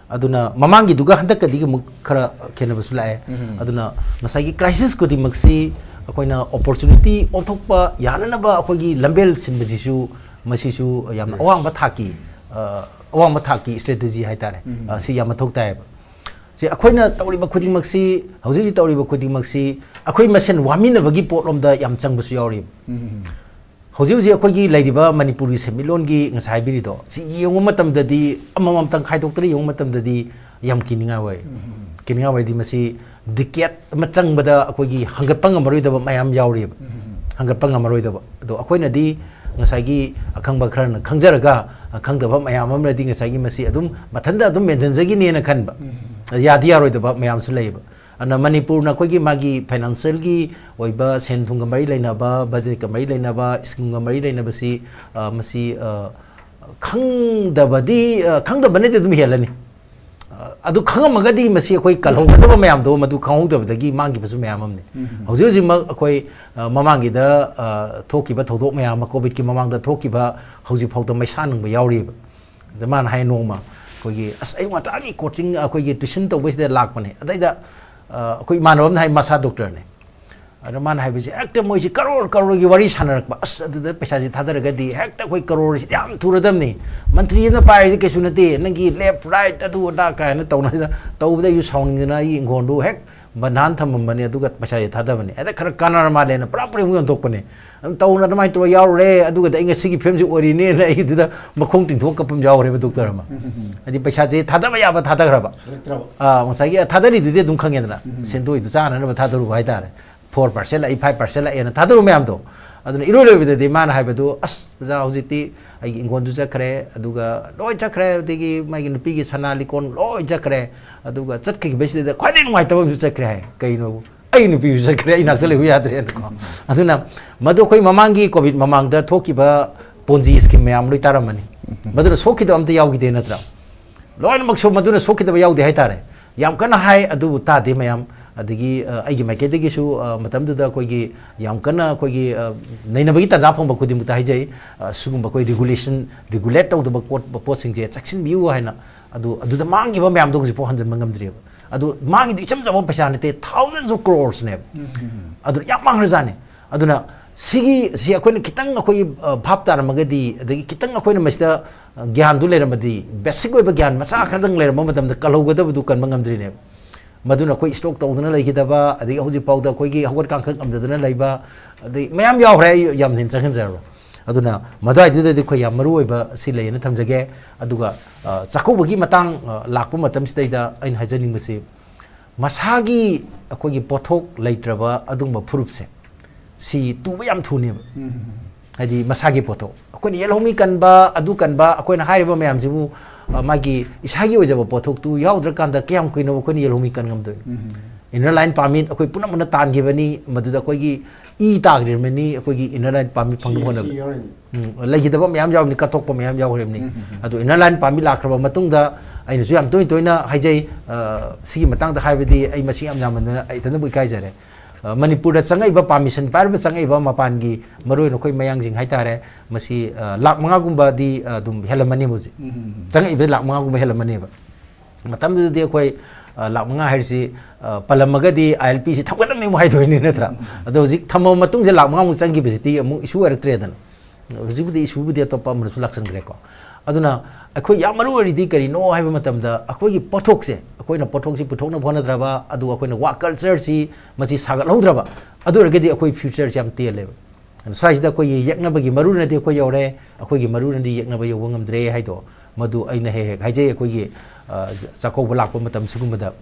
ꯑꯗꯨꯅ ꯃꯃꯥꯡꯒꯤꯗꯨꯒ ꯍꯟꯗꯛꯀꯗꯤ ꯑꯃꯨꯛ ꯈꯔ ꯈꯦꯠꯅꯕꯁꯨ ꯂꯥꯛꯑꯦ꯫ ꯎꯝ꯫ ꯑꯗꯨꯅ ꯉꯁꯥꯏꯒꯤ ꯀ꯭ꯔꯥꯏꯁꯤꯁ ꯈꯨꯗꯤꯡꯃꯛꯁꯤ ꯑꯩꯈꯣꯏꯅ ꯑꯣꯄꯣꯔꯆꯨꯅꯤꯇꯤ ꯑꯣꯟꯊꯣꯛꯄ ꯌꯥꯅꯅꯕ ꯑꯩꯈꯣꯏꯒꯤ ꯂꯝꯕꯦꯜ ꯁꯤꯟꯕꯁꯤꯁꯨ, ꯃꯁꯤꯁꯨ ꯌꯥꯝꯅ Yes. ꯑꯋꯥꯡꯕ ꯊꯥꯛꯀꯤ, ꯑ, ꯑꯋꯥꯡꯕ ꯊꯥꯛꯀꯤ ꯁ꯭ꯇ꯭ꯔꯦꯇꯦꯖꯤ ꯍꯥꯏꯇꯥꯔꯦ꯫ ꯎꯝ꯫ ꯑ, ꯁꯤ ꯌꯥꯝ ꯃꯊꯧ ꯇꯥꯏꯌꯦꯕ꯫ ꯁꯤ ꯑꯩꯈꯣꯏꯅ ꯇꯧꯔꯤꯕ ꯈꯨꯗꯤꯡꯃꯛꯁꯤ, ꯍꯧꯖꯤꯛ ꯍꯧꯖꯤꯛ ꯇꯧꯔꯤꯕ ꯈꯨꯗꯤꯡꯃꯛꯁꯤ ꯑꯩꯈꯣꯏ ꯃꯁꯦꯟ ꯋꯥꯃꯤꯟꯅꯕꯒꯤ ꯄꯣꯠꯂꯣꯝꯗ ꯌꯥꯝ ꯆꯪꯕꯁꯨ ꯌꯥꯎꯔꯤꯕ꯫ ꯎꯝ꯫ ꯍꯧꯖꯤꯛ ꯍꯧꯖꯤꯛ ꯑꯩꯈꯣꯏꯒꯤ ꯂꯩꯔꯤꯕ ꯃꯅꯤꯄꯨꯔꯒꯤ ꯁꯦꯟꯃꯤꯠꯂꯣꯟꯒꯤ ꯉꯁꯥꯏ ꯍꯥꯏꯕꯤꯔꯤꯗꯣ, ꯁꯤ ꯌꯦꯡꯕ ꯃꯇꯝꯗꯗꯤ, ꯑꯃꯃꯝꯇꯪ ꯈꯥꯏꯗꯣꯛꯇꯅ ꯌꯦꯡꯕ ꯃꯇꯝꯗꯗꯤ ꯌꯥꯝ ꯀꯤꯅꯤꯡꯉꯥꯏ ꯑꯣꯏ꯫ ꯎꯝ꯫ ꯀꯤꯅꯤꯡꯉꯥꯏ ꯑꯣꯏꯗꯤ ꯃꯁꯤ ꯗꯤꯀꯦꯠ ꯑꯃ ꯆꯪꯕꯗ ꯑꯩꯈꯣꯏꯒꯤ ꯍꯪꯒꯠꯄ ꯉꯝꯃꯔꯣꯏꯗꯕ ꯃꯌꯥꯝ ꯌꯥꯎꯔꯤꯕ꯫ ꯎꯝ꯫ ꯍꯪꯒꯠꯄ ꯉꯝꯃꯔꯣꯏꯗꯕ꯫ ꯑꯗꯣ ꯑꯩꯈꯣꯏꯅꯗꯤ ꯉꯁꯥꯏꯒꯤ ꯑꯈꯪꯕ ꯈꯔꯅ ꯈꯪꯖꯔꯒ, ꯑꯈꯪꯗꯕ ꯃꯌꯥꯝ ꯑꯃꯅꯗꯤ ꯉꯁꯥꯏꯒꯤ ꯃꯁꯤ ꯑꯗꯨꯝ ꯃꯊꯟꯇ ꯑꯗꯨꯝ ꯃꯦꯟꯁꯤꯟꯖꯈꯤꯅꯦꯅ ꯈꯟꯕ꯫ ꯎꯝ꯫ ꯌꯥꯗꯤ ꯌꯥꯔꯣꯏꯗꯕ ꯃꯌꯥꯝꯁꯨ ꯂꯩꯌꯦꯕ꯫ ꯑꯗꯨꯅ ꯃꯅꯤꯄꯨꯔꯅ ꯑꯩꯈꯣꯏꯒꯤ ꯃꯥꯒꯤ ꯐꯥꯏꯅꯥꯟꯁꯤꯌꯦꯜꯒꯤ ꯑꯣꯏꯕ, ꯁꯦꯟ ꯊꯨꯝꯒ ꯃꯔꯤ ꯂꯩꯅꯕ, ꯕꯖꯦꯠꯀ ꯃꯔꯤ ꯂꯩꯅꯕ, ꯁ꯭ꯀꯤꯝꯒ ꯃꯔꯤ ꯂꯩꯅꯕꯁꯤ, ꯑ, ꯃꯁꯤ, ꯑ, ꯈꯪꯗꯕꯗꯤ, ꯑ, ꯈꯪꯗꯕꯅꯗꯤ ꯑꯗꯨꯝ ꯍꯦꯜꯂꯅꯤ꯫ ꯑ, ꯑꯗꯨ ꯈꯪꯉꯝꯃꯒꯗꯤ ꯃꯁꯤ ꯑꯩꯈꯣꯏ ꯀꯜꯍꯧꯒꯗꯕ ꯃꯌꯥꯝꯗꯣ ꯃꯗꯨ ꯈꯪꯍꯧꯗꯕꯗꯒꯤ ꯃꯥꯡꯈꯤꯕꯁꯨ ꯃꯌꯥꯝ ꯑꯃꯅꯤ꯫ ꯎꯝ꯫ ꯍꯧꯖꯤꯛ ꯍꯧꯖꯤꯛꯃꯛ ꯑꯩꯈꯣꯏ, ꯑ, ꯃꯃꯥꯡꯒꯤꯗ, ꯑ, ꯊꯣꯛꯈꯤꯕ ꯊꯧꯗꯣꯛ ꯃꯌꯥꯝ ꯑꯃ, ꯀꯣꯚꯤꯗꯀꯤ ꯃꯃꯥꯡꯗ ꯊꯣꯛꯈꯤꯕ, ꯍꯧꯖꯤꯛꯐꯥꯎꯗ ꯃꯩꯁꯥ ꯅꯪꯕ ꯌꯥꯎꯔꯤꯕ꯫ ꯑꯗ ꯃꯥꯅ ꯍꯥꯏ ꯅꯣꯡꯃ ꯑꯩꯈꯣꯏꯒꯤ, "ꯑꯁ, ꯑꯌꯨꯛ ꯉꯟꯇꯥꯒꯤ ꯀꯣꯆꯤꯡ, ꯑꯩꯈꯣꯏꯒꯤ ꯇ꯭ꯋꯤꯁꯟ ꯇꯧꯕꯁꯤꯗ ꯂꯥꯛꯄꯅꯦ, ꯑꯗꯩꯗ ꯑ, ꯑꯩꯈꯣꯏ ꯏꯃꯥꯟꯅꯕ ꯑꯃꯅ ꯍꯥꯏ, ꯃꯁꯥ ꯗꯣꯛꯇꯔꯅꯦ꯫ ꯑꯗ ꯃꯥꯅ ꯍꯥꯏꯕꯁꯦ, ꯍꯦꯛꯇ ꯃꯣꯏꯁꯤ ꯀꯔꯣꯔ ꯀꯔꯣꯔꯒꯤ ꯋꯥꯔꯤ ꯁꯥꯟꯅꯔꯛꯄ꯫ ꯑꯁ, ꯑꯗꯨꯗ ꯄꯩꯁꯥꯁꯦ ꯊꯥꯗꯔꯒꯗꯤ ꯍꯦꯛꯇ ꯑꯩꯈꯣꯏ ꯀꯔꯣꯔꯁꯤ ꯌꯥꯝ ꯊꯨꯔꯗꯕꯅꯤ꯫ ꯃꯟꯇ꯭ꯔꯤ ꯑꯃꯅ ꯄꯥꯏꯔꯤꯁꯦ ꯀꯩꯁꯨ ꯅꯠꯇꯦ, ꯅꯪꯒꯤ ꯂꯦꯐ ꯔꯥꯏꯠ ꯑꯗꯨ ꯑꯗꯥ" ꯀꯥꯏꯅ ꯇꯧꯅ ꯇꯧꯕꯗ ꯑꯩꯁꯨ ꯁꯥꯎꯅꯤꯡꯗꯅ ꯑꯩꯒꯤ ꯏꯪꯈꯣꯜꯗꯨ ꯍꯦꯛ ꯕꯟꯙꯥꯟ ꯊꯝꯃꯝꯕꯅꯦ, ꯑꯗꯨꯒ ꯄꯩꯁꯥꯁꯦ ꯊꯥꯗꯕꯅꯦ꯫ ꯍꯦꯛꯇ ꯈꯔ ꯀꯥꯟꯅꯔ ꯃꯥꯜꯂꯦꯅ ꯄꯨꯔꯥ ꯄꯨꯔꯤ ꯑꯃꯨꯛ ꯌꯣꯟꯊꯣꯛꯄꯅꯦ꯫ ꯑꯗꯨꯝ ꯇꯧꯅ ꯑꯗꯨꯃꯥꯏꯅ ꯇꯧꯔ ꯌꯥꯎꯔꯨꯔꯦ, ꯑꯗꯨꯒꯗꯤ ꯑꯩ ꯉꯁꯤꯒꯤ ꯐꯤꯕꯝꯁꯤ ꯑꯣꯏꯔꯤꯅꯦꯅ ꯑꯩꯒꯤꯗꯨꯗ ꯃꯈꯣꯡ ꯇꯤꯡꯊꯣꯛꯑ ꯀꯞꯄ ꯑꯃ ꯌꯥꯎꯔꯦꯕ ꯗꯣꯛꯇꯔ ꯑꯃ꯫ ꯍꯥꯏꯗꯤ ꯄꯩꯁꯥꯁꯦ ꯊꯥꯗꯕ ꯌꯥꯕ ꯊꯥꯗꯈ꯭ꯔꯕ꯫ ꯑꯥ, ꯉꯁꯥꯏꯒꯤ ꯊꯥꯗꯔꯤꯗꯨꯗꯤ ꯑꯗꯨꯝ ꯈꯪꯉꯦꯗꯅ, ꯁꯦꯟꯗꯣꯏꯗꯨ ꯆꯥꯅꯅꯕ ꯊꯥꯗꯔꯨꯕ ꯍꯥꯏꯇꯥꯔꯦ꯫ ꯐꯣꯔ ꯄꯥꯔꯁꯦꯟ ꯂꯥꯛꯏ, ꯐꯥꯏꯚ ꯄꯥꯔꯁꯦꯟ ꯂꯥꯛꯑꯦꯅ ꯊꯥꯗꯔꯨ ꯃꯌꯥꯝꯗꯣ꯫ ꯑꯗꯨꯅ ꯏꯔꯣꯏ ꯂꯣꯏꯕꯗꯗꯤ ꯃꯥꯅ ꯍꯥꯏꯕꯗꯨ, "ꯑꯁ, ꯑꯣꯖꯥ, ꯍꯧꯖꯤꯛꯇꯤ ꯑꯩꯒꯤ ꯏꯪꯈꯣꯜꯗꯨ ꯆꯠꯈ꯭ꯔꯦ, ꯑꯗꯨꯒ ꯂꯣꯏ ꯆꯠꯈ꯭ꯔꯦ, ꯑꯗꯒꯤ ꯃꯥꯒꯤ ꯅꯨꯄꯤꯒꯤ ꯁꯅꯥ ꯂꯤꯀꯣꯟ ꯂꯣꯏ ꯆꯠꯈ꯭ꯔꯦ, ꯑꯗꯨꯒ ꯆꯠꯈꯤꯕꯁꯤꯗ ꯈ꯭ꯋꯥꯏꯗꯒꯤ ꯅꯨꯡꯉꯥꯏꯇꯕ ꯑꯃꯁꯨ ꯆꯠꯈ꯭ꯔꯦ" ꯍꯥꯏ꯫ ꯀꯩꯅꯣ? "ꯑꯩ ꯅꯨꯄꯤꯁꯨ ꯆꯠꯈ꯭ꯔꯦ, ꯑꯩ ꯏꯅꯥꯛꯇ ꯂꯩꯕ ꯌꯥꯗ꯭ꯔꯦꯅꯀꯣ"꯫ ꯑꯗꯨꯅ ꯃꯗꯨ ꯑꯩꯈꯣꯏ ꯃꯃꯥꯡꯒꯤ ꯀꯣꯚꯤꯗ ꯃꯃꯥꯡꯗ ꯊꯣꯛꯈꯤꯕ ꯄꯣꯟꯖꯤ ꯁ꯭ꯀꯤꯝ ꯃꯌꯥꯝ ꯂꯣꯏ ꯇꯥꯔꯝꯃꯅꯤ꯫ ꯃꯗꯨꯅ ꯁꯣꯛꯈꯤꯗꯕ ꯑꯝꯇ ꯌꯥꯎꯈꯤꯗꯦ ꯅꯠꯇ꯭ꯔꯥ? ꯂꯣꯏꯅꯃꯛꯁꯨ ꯃꯗꯨꯅ ꯁꯣꯛꯈꯤꯗꯕ ꯌꯥꯎꯗꯦ ꯍꯥꯏꯇꯥꯔꯦ꯫ ꯌꯥꯝ ꯀꯟꯅ ꯍꯥꯏ, ꯑꯗꯨꯕꯨ ꯇꯥꯗꯦ ꯃꯌꯥꯝ꯫ ꯑꯗꯒꯤ, ꯑ, ꯑꯩꯒꯤ ꯃꯥꯏꯀꯩꯗꯒꯤꯁꯨ, ꯑ, ꯃꯇꯝꯗꯨꯗ ꯑꯩꯈꯣꯏꯒꯤ ꯌꯥꯝ ꯀꯟꯅ ꯑꯩꯈꯣꯏꯒꯤ, ꯑ, ꯅꯩꯅꯕꯒꯤ ꯇꯥꯟꯖꯥ ꯐꯪꯕ ꯈꯨꯗꯤꯡꯃꯛꯇ ꯍꯥꯏꯖꯩ, ꯑ, ꯁꯤꯒꯨꯝꯕ ꯑꯩꯈꯣꯏ ꯔꯤꯒꯨꯂꯦꯁꯟ, ꯔꯤꯒꯨꯂꯦꯠ ꯇꯧꯗꯕ ꯄꯣꯠ, ꯄꯣꯠꯁꯤꯡꯁꯦ ꯆꯦꯛꯁꯤꯟꯕꯤꯌꯨ ꯍꯥꯏꯅ꯫ ꯑꯗꯨ, ꯑꯗꯨꯗ ꯃꯥꯡꯈꯤꯕ ꯃꯌꯥꯝꯗꯣ ꯍꯧꯖꯤꯛꯐꯥꯎ ꯍꯟꯖꯤꯟꯕ ꯉꯝꯗ꯭ꯔꯤꯑꯕ꯫ ꯑꯗꯨ ꯃꯥꯡꯉꯤꯗꯨ ꯏꯆꯝ ꯆꯝꯕ ꯄꯩꯁꯥ ꯅꯠꯇꯦ, thousands of crores ꯅꯦꯕ꯫ ꯑꯗꯨꯅ ꯌꯥꯝ ꯃꯥꯡꯈ꯭ꯔꯖꯥꯠꯅꯤ꯫ ꯑꯗꯨꯅ ꯁꯤꯒꯤ, ꯁꯤ ꯑꯩꯈꯣꯏꯅ ꯈꯤꯇꯪ ꯑꯩꯈꯣꯏꯒꯤ, ꯑ, ꯚꯥꯞ ꯇꯥꯔꯝꯃꯒꯗꯤ, ꯑꯗꯒꯤ ꯈꯤꯇꯪ ꯑꯩꯈꯣꯏꯅ ꯃꯁꯤꯗ, ꯑ, ꯒ꯭ꯌꯥꯟꯗꯨ ꯂꯩꯔꯝꯃꯗꯤ, ꯕꯦꯁꯤꯛ ꯑꯣꯏꯕ ꯒ꯭ꯌꯥꯟ ꯃꯆꯥ ꯈꯛꯇꯪ ꯂꯩꯔꯝꯕ ꯃꯇꯝꯗ ꯀꯜꯍꯧꯒꯗꯕꯗꯨ ꯀꯟꯕ ꯉꯝꯗ꯭ꯔꯤꯅꯦꯕ꯫ ꯃꯗꯨꯅ ꯑꯩꯈꯣꯏ ꯁ꯭ꯇꯣꯛ ꯇꯧꯗꯅ ꯂꯩꯈꯤꯗꯕ, ꯑꯗꯒꯤ ꯍꯧꯖꯤꯛ ꯐꯥꯎꯗ ꯑꯩꯈꯣꯏꯒꯤ ꯍꯧꯒꯠ ꯀꯥꯡꯈꯠ ꯉꯝꯗꯗꯅ ꯂꯩꯕ, ꯑꯗꯩ ꯃꯌꯥꯝ ꯌꯥꯎꯈ꯭ꯔꯦ, ꯑꯩ ꯌꯥꯝ ꯍꯦꯟꯅ ꯆꯪꯍꯟꯖꯔꯔꯣꯏ꯫ ꯑꯗꯨꯅ ꯃꯗꯨꯋꯥꯏꯗꯨꯗꯗꯤ ꯑꯩꯈꯣꯏ ꯌꯥꯝ ꯃꯔꯨ ꯑꯣꯏꯕ ꯁꯤ ꯂꯩꯌꯦꯅ ꯊꯝꯖꯒꯦ꯫ ꯑꯗꯨꯒ, ꯑ, ꯆꯥꯛꯀꯧꯕꯒꯤ ꯃꯇꯥꯡ, ꯑ, ꯂꯥꯛꯄ ꯃꯇꯝꯁꯤꯗꯩꯗ ꯑꯩꯅ ꯍꯥꯏꯖꯅꯤꯡꯕꯁꯤ, ꯃꯁꯥꯒꯤ ꯑꯩꯈꯣꯏꯒꯤ ꯄꯣꯠꯊꯣꯛ ꯂꯩꯇ꯭ꯔꯕ ꯑꯗꯨꯒꯨꯝꯕ ꯐꯨꯔꯨꯞꯁꯦ, ꯁꯤ ꯇꯨꯕ ꯌꯥꯝ ꯊꯨꯅꯦꯕ꯫ ꯍꯥꯏꯗꯤ ꯃꯁꯥꯒꯤ ꯄꯣꯠꯊꯣꯛ, ꯑꯩꯈꯣꯏꯅ ꯌꯦꯜꯍꯧꯃꯤ ꯀꯟꯕ, ꯑꯗꯨ ꯀꯟꯕ, ꯑꯩꯈꯣꯏꯅ ꯍꯥꯏꯔꯤꯕ ꯃꯌꯥꯝꯁꯤꯕꯨ, ꯑ, ꯃꯥꯒꯤ ꯏꯁꯥꯒꯤ ꯑꯣꯏꯖꯕ ꯄꯣꯠꯊꯣꯛꯇꯨ ꯌꯥꯎꯗ꯭ꯔꯀꯥꯟꯗ ꯀꯌꯥꯝ ꯀꯨꯏꯅ ꯑꯩꯈꯣꯏꯅ ꯌꯦꯜꯍꯧꯃꯤ ꯀꯟ ꯉꯝꯗꯣꯏꯅꯣ? Inner Line Permit ꯑꯩꯈꯣꯏ ꯄꯨꯟꯅ ꯄꯨꯟꯅ ꯇꯥꯟꯈꯤꯕꯅꯤ, ꯃꯗꯨꯗ ꯑꯩꯈꯣꯏꯒꯤ ꯏ ꯇꯥꯈ꯭ꯔꯤꯕꯅꯤ, ꯑꯩꯈꯣꯏꯒꯤ Inner Line Permit ꯐꯪꯅꯕ ꯍꯣꯠꯅꯕꯗ꯫ ꯎꯝ, ꯂꯩꯈꯤꯗꯕ ꯃꯌꯥꯝ ꯌꯥꯎꯔꯤꯕꯅꯤ, ꯀꯠꯊꯣꯛꯄ ꯃꯌꯥꯝ ꯌꯥꯎꯈ꯭ꯔꯤꯕꯅꯤ꯫ ꯑꯗꯨ Inner Line Permit ꯂꯥꯛꯈ꯭ꯔꯕ ꯃꯇꯨꯡꯗ ꯑꯩꯅꯁꯨ ꯌꯥꯝ ꯇꯣꯏꯅ ꯇꯣꯏꯅ ꯍꯥꯏꯖꯩ, ꯑ, ꯁꯤꯒꯤ ꯃꯇꯥꯡꯗ ꯍꯥꯏꯕꯗꯤ ꯑꯩ ꯃꯁꯤꯡ ꯌꯥꯝ ꯌꯥꯝꯃꯟꯗꯅ ꯑꯩ ꯏꯊꯟꯇꯕꯨ ꯏꯀꯥꯏꯖꯔꯦ꯫ ꯑ, ꯃꯅꯤꯄꯨꯔꯗ ꯆꯪꯉꯛꯏꯕ, ꯄꯥꯔꯃꯤꯁꯟ ꯄꯥꯏꯔꯕ ꯆꯪꯉꯛꯏꯕ ꯃꯄꯥꯟꯒꯤ, ꯃꯔꯨꯑꯣꯏꯅ ꯑꯩꯈꯣꯏ ꯃꯌꯥꯡꯁꯤꯡ ꯍꯥꯏꯇꯥꯔꯦ, ꯃꯁꯤ, ꯑ, ꯂꯥꯛ ꯃꯉꯥꯒꯨꯝꯕꯗꯤ, ꯑ, ꯑꯗꯨꯝ ꯍꯦꯜꯂꯝꯃꯅꯤ ꯍꯧꯖꯤꯛ꯫ ꯎꯝ, ꯎꯝ, ꯎꯝ꯫ ꯆꯪꯉꯛꯏꯕ ꯂꯥꯛ ꯃꯉꯥꯒꯨꯝꯕ ꯍꯦꯜꯂꯝꯃꯅꯦꯕ꯫ ꯃꯇꯝꯗꯨꯗꯗꯤ ꯑꯩꯈꯣꯏ, ꯑ, ꯂꯥꯛ ꯃꯉꯥ ꯍꯥꯏꯔꯤꯁꯤ, ꯑ, ꯄꯜꯂꯝꯃꯒꯗꯤ ILP ꯁꯤ ꯊꯝꯒꯗꯕꯅꯤ ꯑꯃꯨꯛ ꯍꯥꯏꯗꯣꯏꯅꯤ, ꯅꯠꯇ꯭ꯔꯥ? ꯎꯝ, ꯎꯝ, ꯎꯝ꯫ ꯑꯗꯣ ꯍꯧꯖꯤꯛ ꯊꯝꯃꯕ ꯃꯇꯨꯡꯁꯦ ꯂꯥꯛ ꯃꯉꯥꯃꯨꯛ ꯆꯪꯈꯤꯕꯁꯤꯗꯤ ꯑꯃꯨꯛ ꯏꯁꯨ ꯑꯣꯏꯔꯛꯇ꯭ꯔꯦꯗꯅ꯫ ꯍꯧꯖꯤꯛꯄꯨꯗꯤ ꯏꯁꯨꯕꯨꯗꯤ ꯑꯇꯣꯞꯄ ꯑꯃꯗꯁꯨ ꯂꯥꯛꯁꯟꯈ꯭ꯔꯦꯀꯣ꯫ ꯑꯗꯨꯅ ꯑꯩꯈꯣꯏ ꯌꯥꯝ ꯃꯔꯨ ꯑꯣꯏꯔꯤꯗꯤ ꯀꯔꯤꯅꯣ ꯍꯥꯏꯕ ꯃꯇꯝꯗ, ꯑꯩꯈꯣꯏꯒꯤ ꯄꯣꯠꯊꯣꯛꯁꯦ, ꯑꯩꯈꯣꯏꯅ ꯄꯣꯠꯊꯣꯛꯁꯤ ꯄꯨꯊꯣꯛꯅꯕ ꯍꯣꯠꯅꯗ꯭ꯔꯕ, ꯑꯗꯨꯒ ꯑꯩꯈꯣꯏꯅ ꯋꯥ ꯀꯜꯆꯔꯁꯤ ꯃꯁꯤ ꯁꯥꯒꯠꯍꯧꯗ꯭ꯔꯕ, ꯑꯗꯨ ꯑꯣꯏꯔꯒꯗꯤ ꯑꯩꯈꯣꯏ ꯐ꯭ꯌꯨꯆꯔꯁꯤ ꯌꯥꯝ ꯇꯦꯜꯂꯦꯕ꯫ ꯑꯗꯨꯅ ꯁ꯭ꯋꯥꯏꯁꯤꯗ ꯑꯩꯈꯣꯏꯒꯤ ꯌꯦꯛꯅꯕꯒꯤ ꯃꯔꯨꯅꯗꯤ ꯑꯩꯈꯣꯏ ꯌꯧꯔꯦ, ꯑꯩꯈꯣꯏꯒꯤ ꯃꯔꯨꯅꯗꯤ ꯌꯦꯛꯅꯕ ꯌꯧꯕ ꯉꯝꯗ꯭ꯔꯦ ꯍꯥꯏꯗꯣ, ꯃꯗꯨ ꯑꯩꯅ ꯍꯦꯛ ꯍꯦꯛ ꯍꯥꯏꯖꯩ꯫ ꯑꯩꯈꯣꯏꯒꯤ, ꯑ, ꯆꯥꯛꯀꯧꯕ ꯂꯥꯛꯄ ꯃꯇꯝ ꯁꯤꯒꯨꯝꯕꯗ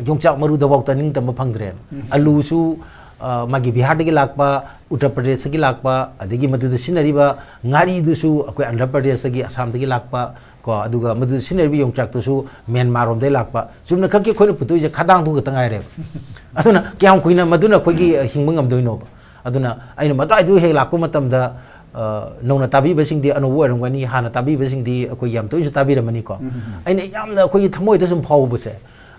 ꯌꯣꯡꯆꯥꯛ ꯃꯔꯨꯗꯐꯥꯎꯗ ꯅꯤꯡꯇꯝꯕ ꯐꯪꯗ꯭ꯔꯦ꯫ ꯎꯝ꯫ ꯑꯂꯨꯁꯨ, ꯑ, ꯃꯥꯒꯤ ꯕꯤꯍꯥꯔꯗꯒꯤ ꯂꯥꯛꯄ, ꯎꯠꯇꯔ ꯄ꯭ꯔꯗꯦꯁꯇꯒꯤ ꯂꯥꯛꯄ, ꯑꯗꯒꯤ ꯃꯗꯨꯗ ꯁꯤꯖꯤꯟꯅꯔꯤꯕ ꯉꯥꯔꯤꯗꯨꯁꯨ ꯑꯩꯈꯣꯏ ꯑꯟꯙ꯭ꯔ ꯄ꯭ꯔꯗꯦꯁꯇꯒꯤ, ꯑꯁꯥꯝꯗꯒꯤ ꯂꯥꯛꯄ, ꯀꯣ, ꯑꯗꯨꯒ ꯃꯗꯨꯗ ꯁꯤꯖꯤꯟꯅꯔꯤꯕ ꯌꯣꯡꯆꯥꯛꯇꯨꯁꯨ ꯃ꯭ꯌꯥꯟꯃꯥꯔ ꯔꯣꯝꯗꯒꯤ ꯂꯥꯛꯄ꯫ ꯆꯨꯝꯅ ꯈꯛꯀꯤ ꯑꯩꯈꯣꯏꯅ ꯄꯨꯊꯣꯛꯏꯁꯦ ꯈꯗꯥꯡꯗꯨ ꯈꯛꯇ ꯉꯥꯏꯔꯦꯕ꯫ ꯑꯗꯨꯅ ꯀꯌꯥꯝ ꯀꯨꯏꯅ ꯃꯗꯨꯅ ꯑꯩꯈꯣꯏꯒꯤ, ꯑ, ꯍꯤꯡꯕ ꯉꯝꯗꯣꯏꯅꯣꯕ? ꯑꯗꯨꯅ ꯑꯩꯅ ꯃꯗꯨꯋꯥꯏꯗꯨ ꯍꯦꯛ ꯂꯥꯛꯄ ꯃꯇꯝꯗ, ꯑ, ꯅꯧꯅ ꯇꯥꯕꯤꯕꯁꯤꯡꯗꯤ ꯑꯅꯧꯕ ꯑꯣꯏꯔꯝꯒꯅꯤ, ꯍꯥꯟꯅ ꯇꯥꯕꯤꯕꯁꯤꯡꯗꯤ ꯑꯩꯈꯣꯏ ꯌꯥꯝ ꯇꯣꯏꯅꯁꯨ ꯇꯥꯕꯤꯔꯝꯃꯅꯤꯀꯣ꯫ ꯎꯝ, ꯎꯝ, ꯎꯝ꯫ ꯑꯩꯅ ꯌꯥꯝꯅ ꯑꯩꯈꯣꯏꯒꯤ ꯊꯃꯣꯏꯗ ꯁꯨꯝ ꯐꯥꯎꯕꯁꯦ,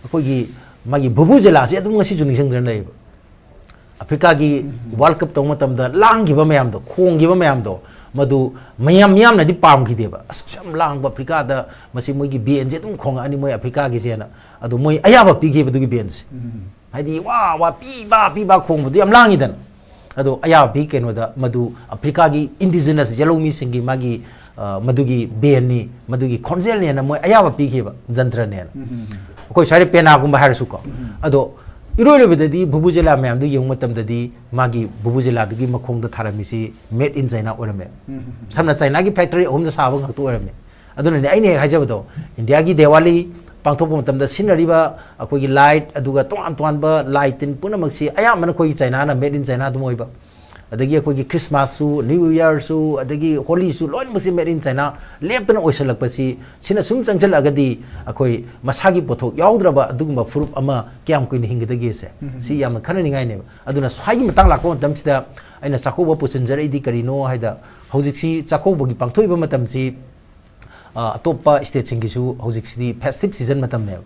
ꯑꯩꯈꯣꯏꯒꯤ ꯃꯥꯒꯤ ꯚꯨꯚꯨꯖꯦꯂꯥꯁꯦ ꯑꯗꯨꯝ ꯉꯁꯤꯁꯨ ꯅꯤꯡꯁꯤꯡꯗꯨꯅ ꯂꯩꯌꯦꯕ꯫ ꯑꯐ꯭ꯔꯤꯀꯥꯒꯤ ꯎꯝ, ꯎꯝ꯫ ꯋꯥꯔꯜ ꯀꯞ ꯇꯧꯕ ꯃꯇꯝꯗ ꯂꯥꯡꯈꯤꯕ ꯃꯌꯥꯝꯗꯣ, ꯈꯣꯡꯈꯤꯕ ꯃꯌꯥꯝꯗꯣ, ꯃꯗꯨ ꯃꯌꯥꯝ, ꯃꯤꯌꯥꯝꯅꯗꯤ ꯄꯥꯝꯈꯤꯗꯦꯕ꯫ "ꯑꯁ, ꯑꯁꯨꯛ ꯌꯥꯝ ꯂꯥꯡꯕ ꯑꯐ꯭ꯔꯤꯀꯥꯗ, ꯃꯁꯤ ꯃꯣꯏꯒꯤ ꯕꯦꯟꯁꯦ ꯑꯗꯨꯝ ꯈꯣꯡꯉꯛꯑꯅꯤ ꯃꯣꯏ ꯑꯐ꯭ꯔꯤꯀꯥꯒꯤꯁꯦꯅ"꯫ ꯑꯗꯣ ꯃꯣꯏ ꯑꯌꯥꯕ ꯄꯤꯈꯤꯕ ꯑꯗꯨꯒꯤ ꯕꯦꯟꯁꯦ꯫ ꯎꯝ꯫ ꯍꯥꯏꯗꯤ, ꯋꯥ, ꯋꯥ, ꯄꯤꯕ, ꯄꯤꯕ ꯈꯣꯡꯕꯗꯨ ꯌꯥꯝ ꯂꯥꯡꯉꯤꯗꯅ꯫ ꯑꯗꯣ ꯑꯌꯥꯕ ꯄꯤ ꯀꯩꯅꯣꯗ, ꯃꯗꯨ ꯑꯐ꯭ꯔꯤꯀꯥꯒꯤ ꯏꯟꯗꯤꯖꯤꯅꯁ ꯌꯦꯂꯧꯃꯤꯁꯤꯡꯒꯤ ꯃꯥꯒꯤ, ꯑ, ꯃꯗꯨꯒꯤ ꯕꯦꯟꯅꯤ, ꯃꯗꯨꯒꯤ ꯈꯣꯟꯖꯦꯜꯅꯦꯅ ꯃꯣꯏ ꯑꯌꯥꯕ ꯄꯤꯈꯤꯕ, ꯖꯟꯇ꯭ꯔꯅꯦꯅ꯫ ꯎꯝ, ꯎꯝ, ꯎꯝ꯫ ꯑꯩꯈꯣꯏ ꯁ꯭ꯋꯥꯏꯗ ꯄꯦꯅꯥꯒꯨꯝꯕ ꯍꯥꯏꯔꯁꯨꯀꯣ꯫ ꯎꯝ, ꯎꯝ꯫ ꯑꯗꯣ ꯏꯔꯣꯏ ꯂꯣꯏꯕꯗꯗꯤ ꯚꯨꯚꯨꯖꯦꯂꯥ ꯃꯌꯥꯝꯗꯨ ꯌꯦꯡꯕ ꯃꯇꯝꯗꯗꯤ ꯃꯥꯒꯤ ꯚꯨꯚꯨꯖꯦꯂꯥꯗꯨꯒꯤ ꯃꯈꯣꯡꯗ ꯊꯥꯔꯝꯃꯤꯁꯤ made in China ꯑꯣꯏꯔꯝꯃꯦ꯫ ꯎꯝ, ꯎꯝ, ꯎꯝ꯫ ꯁꯝꯅ ꯆꯥꯏꯅꯥꯒꯤ ꯐꯦꯛꯇꯔꯤ ꯑꯍꯨꯝꯗ ꯁꯥꯕ ꯉꯥꯛꯇ ꯑꯣꯏꯔꯝꯃꯦ꯫ ꯑꯗꯨꯅꯅꯦ ꯑꯩꯅ ꯍꯦꯛ ꯍꯥꯏꯖꯕꯗꯣ, ꯏꯟꯗꯤꯌꯥꯒꯤ ꯗꯦꯋꯥꯂꯤ ꯄꯥꯡꯊꯣꯛꯄ ꯃꯇꯝꯗ ꯁꯤꯖꯤꯟꯅꯔꯤꯕ ꯑꯩꯈꯣꯏꯒꯤ ꯂꯥꯏꯠ, ꯑꯗꯨꯒ ꯇꯣꯉꯥꯟ ꯇꯣꯉꯥꯟꯕ ꯂꯥꯏ ꯇꯤꯟ ꯄꯨꯝꯅꯃꯛꯁꯤ ꯑꯌꯥꯝꯕꯅ ꯑꯩꯈꯣꯏꯒꯤ ꯆꯥꯏꯅꯥꯅ, made in China ꯑꯗꯨꯝ ꯑꯣꯏꯕ꯫ ꯑꯗꯒꯤ ꯑꯩꯈꯣꯏꯒꯤ ꯈ꯭ꯔꯤꯁꯃꯥꯁꯁꯨ, ꯅ꯭ꯌꯨ ꯏꯌꯥꯔꯁꯨ, ꯑꯗꯒꯤ ꯍꯣꯂꯤꯁꯨ ꯂꯣꯏꯅꯃꯛꯁꯤ made in China ꯂꯦꯞꯇꯅ ꯑꯣꯏꯁꯜꯂꯛꯄꯁꯤ, ꯁꯤꯅ ꯁꯨꯝ ꯆꯪꯁꯤꯜꯂꯛꯑꯒꯗꯤ ꯑꯩꯈꯣꯏ ꯃꯁꯥꯒꯤ ꯄꯣꯠꯊꯣꯛ ꯌꯥꯎꯗ꯭ꯔꯕ ꯑꯗꯨꯒꯨꯝꯕ ꯐꯨꯔꯨꯞ ꯑꯃ ꯀꯌꯥꯝ ꯀꯨꯏꯅ ꯍꯤꯡꯒꯗꯒꯦꯁꯦ, ꯎꯝ꯫ ꯁꯤ ꯌꯥꯝꯅ ꯈꯟꯅꯅꯤꯡꯉꯥꯏꯅꯦꯕ꯫ ꯑꯗꯨꯅ ꯁ꯭ꯋꯥꯏꯒꯤ ꯃꯇꯥꯡ ꯂꯥꯛꯄ ꯃꯇꯝꯁꯤꯗ ꯑꯩꯅ ꯆꯥꯛꯀꯧꯕ ꯄꯨꯁꯤꯟꯖꯔꯛꯏꯗꯤ ꯀꯔꯤꯅꯣ ꯍꯥꯏꯗ, ꯍꯧꯖꯤꯛꯁꯤ ꯆꯥꯛꯀꯧꯕꯒꯤ ꯄꯥꯡꯊꯣꯛꯏꯕ ꯃꯇꯝꯁꯤ ꯑ, ꯑꯇꯣꯞꯄ ꯁ꯭ꯇꯦꯠꯁꯤꯡꯒꯤꯁꯨ ꯍꯧꯖꯤꯛꯁꯤꯗꯤ ꯐꯦꯁꯇꯤꯚ ꯁꯤꯖꯟ ꯃꯇꯝꯅꯦꯕ꯫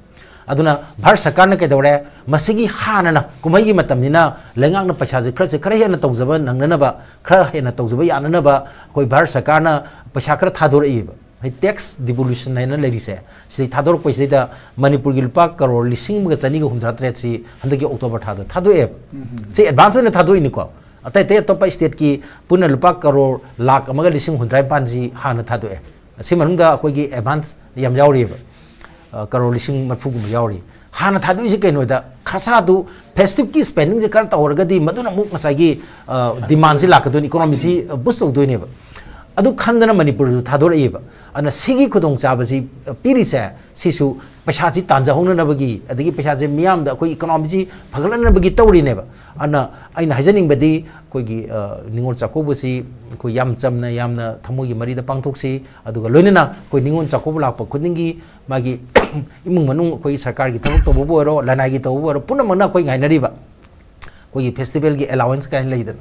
ꯑꯗꯨꯅ ꯚꯥꯔꯠ ꯁꯔꯀꯥꯔꯅ ꯀꯩꯗꯧꯔꯦ? ꯃꯁꯤꯒꯤ ꯍꯥꯟꯅꯅ, ꯀꯨꯝꯍꯩꯒꯤ ꯃꯇꯝꯅꯤꯅ, ꯂꯩꯉꯥꯛꯅ ꯄꯩꯁꯥꯁꯦ ꯈꯔꯁꯦ ꯈꯔ ꯍꯦꯟꯅ ꯇꯧꯖꯕ ꯅꯪꯅꯅꯕ, ꯈꯔ ꯍꯦꯟꯅ ꯇꯧꯖꯕ ꯌꯥꯅꯅꯕ ꯑꯩꯈꯣꯏ ꯚꯥꯔꯠ ꯁꯔꯀꯥꯔꯅ ꯄꯩꯁꯥ ꯈꯔ ꯊꯥꯗꯣꯔꯛꯏꯕ꯫ ꯍꯥꯏꯗꯤ ꯇꯦꯛꯁ ꯗꯤꯚꯣꯂꯨꯁꯟ ꯍꯥꯏꯅ ꯂꯩꯔꯤꯁꯦ, ꯁꯤꯗꯩ ꯊꯥꯗꯣꯔꯛꯄꯁꯤꯗꯩꯗ ꯃꯅꯤꯄꯨꯔꯒꯤ ꯂꯨꯄꯥ ꯀꯔꯣꯔ ꯂꯤꯁꯤꯡ ꯑꯃꯒ ꯆꯅꯤꯒ ꯍꯨꯝꯗ꯭ꯔꯥ ꯇꯔꯦꯠꯁꯤ ꯍꯟꯗꯛꯀꯤ ꯑꯣꯛꯇꯣꯕꯔ ꯊꯥꯗ ꯊꯥꯗꯣꯛꯑꯦꯕ꯫ ꯁꯤ ꯑꯦꯗꯚꯥꯟꯁ ꯑꯣꯏꯅ ꯊꯥꯗꯣꯛꯏꯅꯤꯀꯣ꯫ ꯑꯇꯩ ꯑꯇꯩ ꯑꯇꯣꯞꯄ ꯁ꯭ꯇꯦꯠꯀꯤ ꯄꯨꯟꯅ ꯂꯨꯄꯥ ꯀꯔꯣꯔ ꯂꯥꯈ ꯑꯃꯒ ꯂꯤꯁꯤꯡ ꯍꯨꯝꯗ꯭ꯔꯥ ꯅꯤꯄꯥꯟꯁꯤ ꯍꯥꯟꯅ ꯊꯥꯗꯣꯛꯑꯦ꯫ ꯑꯁꯤ ꯃꯅꯨꯡꯗ ꯑꯩꯈꯣꯏꯒꯤ ꯑꯦꯗꯚꯥꯟꯁ ꯌꯥꯝ ꯌꯥꯎꯔꯤꯑꯕ꯫ ꯑ, ꯀꯔꯣꯔ ꯂꯤꯁꯤꯡ ꯃꯔꯤꯐꯨꯒꯨꯝꯕ ꯌꯥꯎꯔꯤ꯫ ꯍꯥꯟꯅ ꯊꯥꯗꯣꯛꯏꯁꯦ ꯀꯩꯅꯣꯗ, ꯈꯔꯁꯥꯗꯨ ꯐꯦꯁꯇꯤꯚꯀꯤ ꯁ꯭ꯄꯦꯟꯗꯤꯡꯁꯦ ꯈꯔ ꯇꯧꯔꯒꯗꯤ ꯃꯗꯨꯅ ꯑꯃꯨꯛ ꯉꯁꯥꯏꯒꯤ, ꯑ, ꯗꯤꯃꯥꯟꯁꯤ ꯂꯥꯛꯀꯗꯣꯏꯅꯤ, ꯏꯀꯣꯅꯣꯃꯤꯁꯤ, ꯑ, ꯕꯨꯁ ꯇꯧꯗꯣꯏꯅꯦꯕ꯫ ꯑꯗꯨ ꯈꯟꯗꯅ ꯃꯅꯤꯄꯨꯔꯗꯁꯨ ꯊꯥꯗꯣꯔꯛꯏꯕ꯫ ꯑꯗꯨꯅ ꯁꯤꯒꯤ ꯈꯨꯗꯣꯡꯆꯥꯕꯁꯤ, ꯑ, ꯄꯤꯔꯤꯁꯦ, ꯁꯤꯁꯨ ꯄꯩꯁꯥꯁꯤ ꯇꯥꯟꯖꯍꯧꯅꯅꯕꯒꯤ, ꯑꯗꯒꯤ ꯄꯩꯁꯥꯁꯦ ꯃꯤꯌꯥꯝꯗ ꯑꯩꯈꯣꯏ ꯏꯀꯣꯅꯣꯃꯤꯁꯤ ꯐꯒꯠꯍꯟꯅꯕꯒꯤ ꯇꯧꯔꯤꯅꯦꯕ꯫ ꯑꯗꯨꯅ ꯑꯩꯅ ꯍꯥꯏꯖꯅꯤꯡꯕꯗꯤ ꯑꯩꯈꯣꯏꯒꯤ, ꯑ, ꯅꯤꯉꯣꯜ ꯆꯥꯛꯀꯧꯕꯁꯤ ꯑꯩꯈꯣꯏ ꯌꯥꯝ ꯆꯝꯅ, ꯌꯥꯝꯅ ꯊꯃꯣꯏꯒꯤ ꯃꯔꯤꯗ ꯄꯥꯡꯊꯣꯛꯁꯤ, ꯑꯗꯨꯒ ꯂꯣꯏꯅꯅ ꯑꯩꯈꯣꯏ ꯅꯤꯉꯣꯜ ꯆꯥꯛꯀꯧꯕ ꯂꯥꯛꯄ ꯈꯨꯗꯤꯡꯒꯤ ꯃꯥꯒꯤ ꯏꯃꯨꯡ ꯃꯅꯨꯡ, ꯑꯩꯈꯣꯏꯒꯤ ꯁꯔꯀꯥꯔꯒꯤ ꯊꯕꯛ ꯇꯧꯕꯕꯨ ꯑꯣꯏꯔꯣ, ꯂꯅꯥꯏꯒꯤ ꯇꯧꯕꯕꯨ ꯑꯣꯏꯔꯣ, ꯄꯨꯝꯅꯃꯛꯅ ꯑꯩꯈꯣꯏ ꯉꯥꯏꯅꯔꯤꯕ ꯑꯩꯈꯣꯏꯒꯤ ꯐꯦꯁꯇꯤꯚꯦꯜꯒꯤ ꯑꯦꯂꯥꯋꯦꯟꯁ ꯀꯥꯏꯅ ꯂꯩꯗꯅ,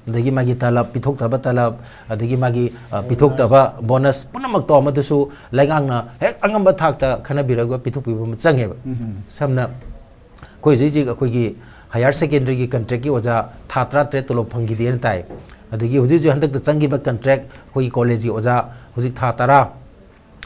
ꯑꯗꯒꯤ ꯃꯥꯒꯤ ꯇꯂꯕ, ꯄꯤꯊꯣꯛꯇꯕ ꯇꯂꯕ, ꯑꯗꯒꯤ ꯃꯥꯒꯤ, ꯑ, ꯄꯤꯊꯣꯛꯇꯕ ꯕꯣꯅꯁ ꯄꯨꯝꯅꯃꯛꯇꯣ ꯃꯗꯨꯁꯨ ꯂꯩꯉꯥꯛꯅ ꯍꯦꯛ ꯑꯉꯝꯕ ꯊꯥꯛꯇ ꯈꯟꯅꯕꯤꯔꯒ ꯄꯤꯊꯣꯛꯄꯤꯕ ꯑꯃ ꯆꯪꯉꯦꯕ꯫ ꯁꯝꯅ ꯑꯩꯈꯣꯏ ꯍꯧꯖꯤꯛ ꯍꯧꯖꯤꯛ ꯑꯩꯈꯣꯏꯒꯤ ꯍꯥꯌꯔ ꯁꯦꯀꯦꯟꯗꯔꯤꯒꯤ ꯀꯟꯇ꯭ꯔꯦꯛꯀꯤ ꯑꯣꯖꯥ ꯊꯥ ꯇꯔꯥꯇꯔꯦꯠ ꯇꯣꯂꯣꯞ ꯐꯪꯈꯤꯗꯦꯅ ꯇꯥꯏ꯫ ꯑꯗꯒꯤ ꯍꯧꯖꯤꯛ ꯍꯧꯖꯤꯛ ꯍꯟꯗꯛꯇ ꯆꯪꯈꯤꯕ ꯀꯟꯇ꯭ꯔꯦꯛ ꯑꯩꯈꯣꯏꯒꯤ ꯀꯣꯂꯦꯖꯀꯤ ꯑꯣꯖꯥ ꯍꯧꯖꯤꯛ ꯊꯥ ꯇꯔꯥ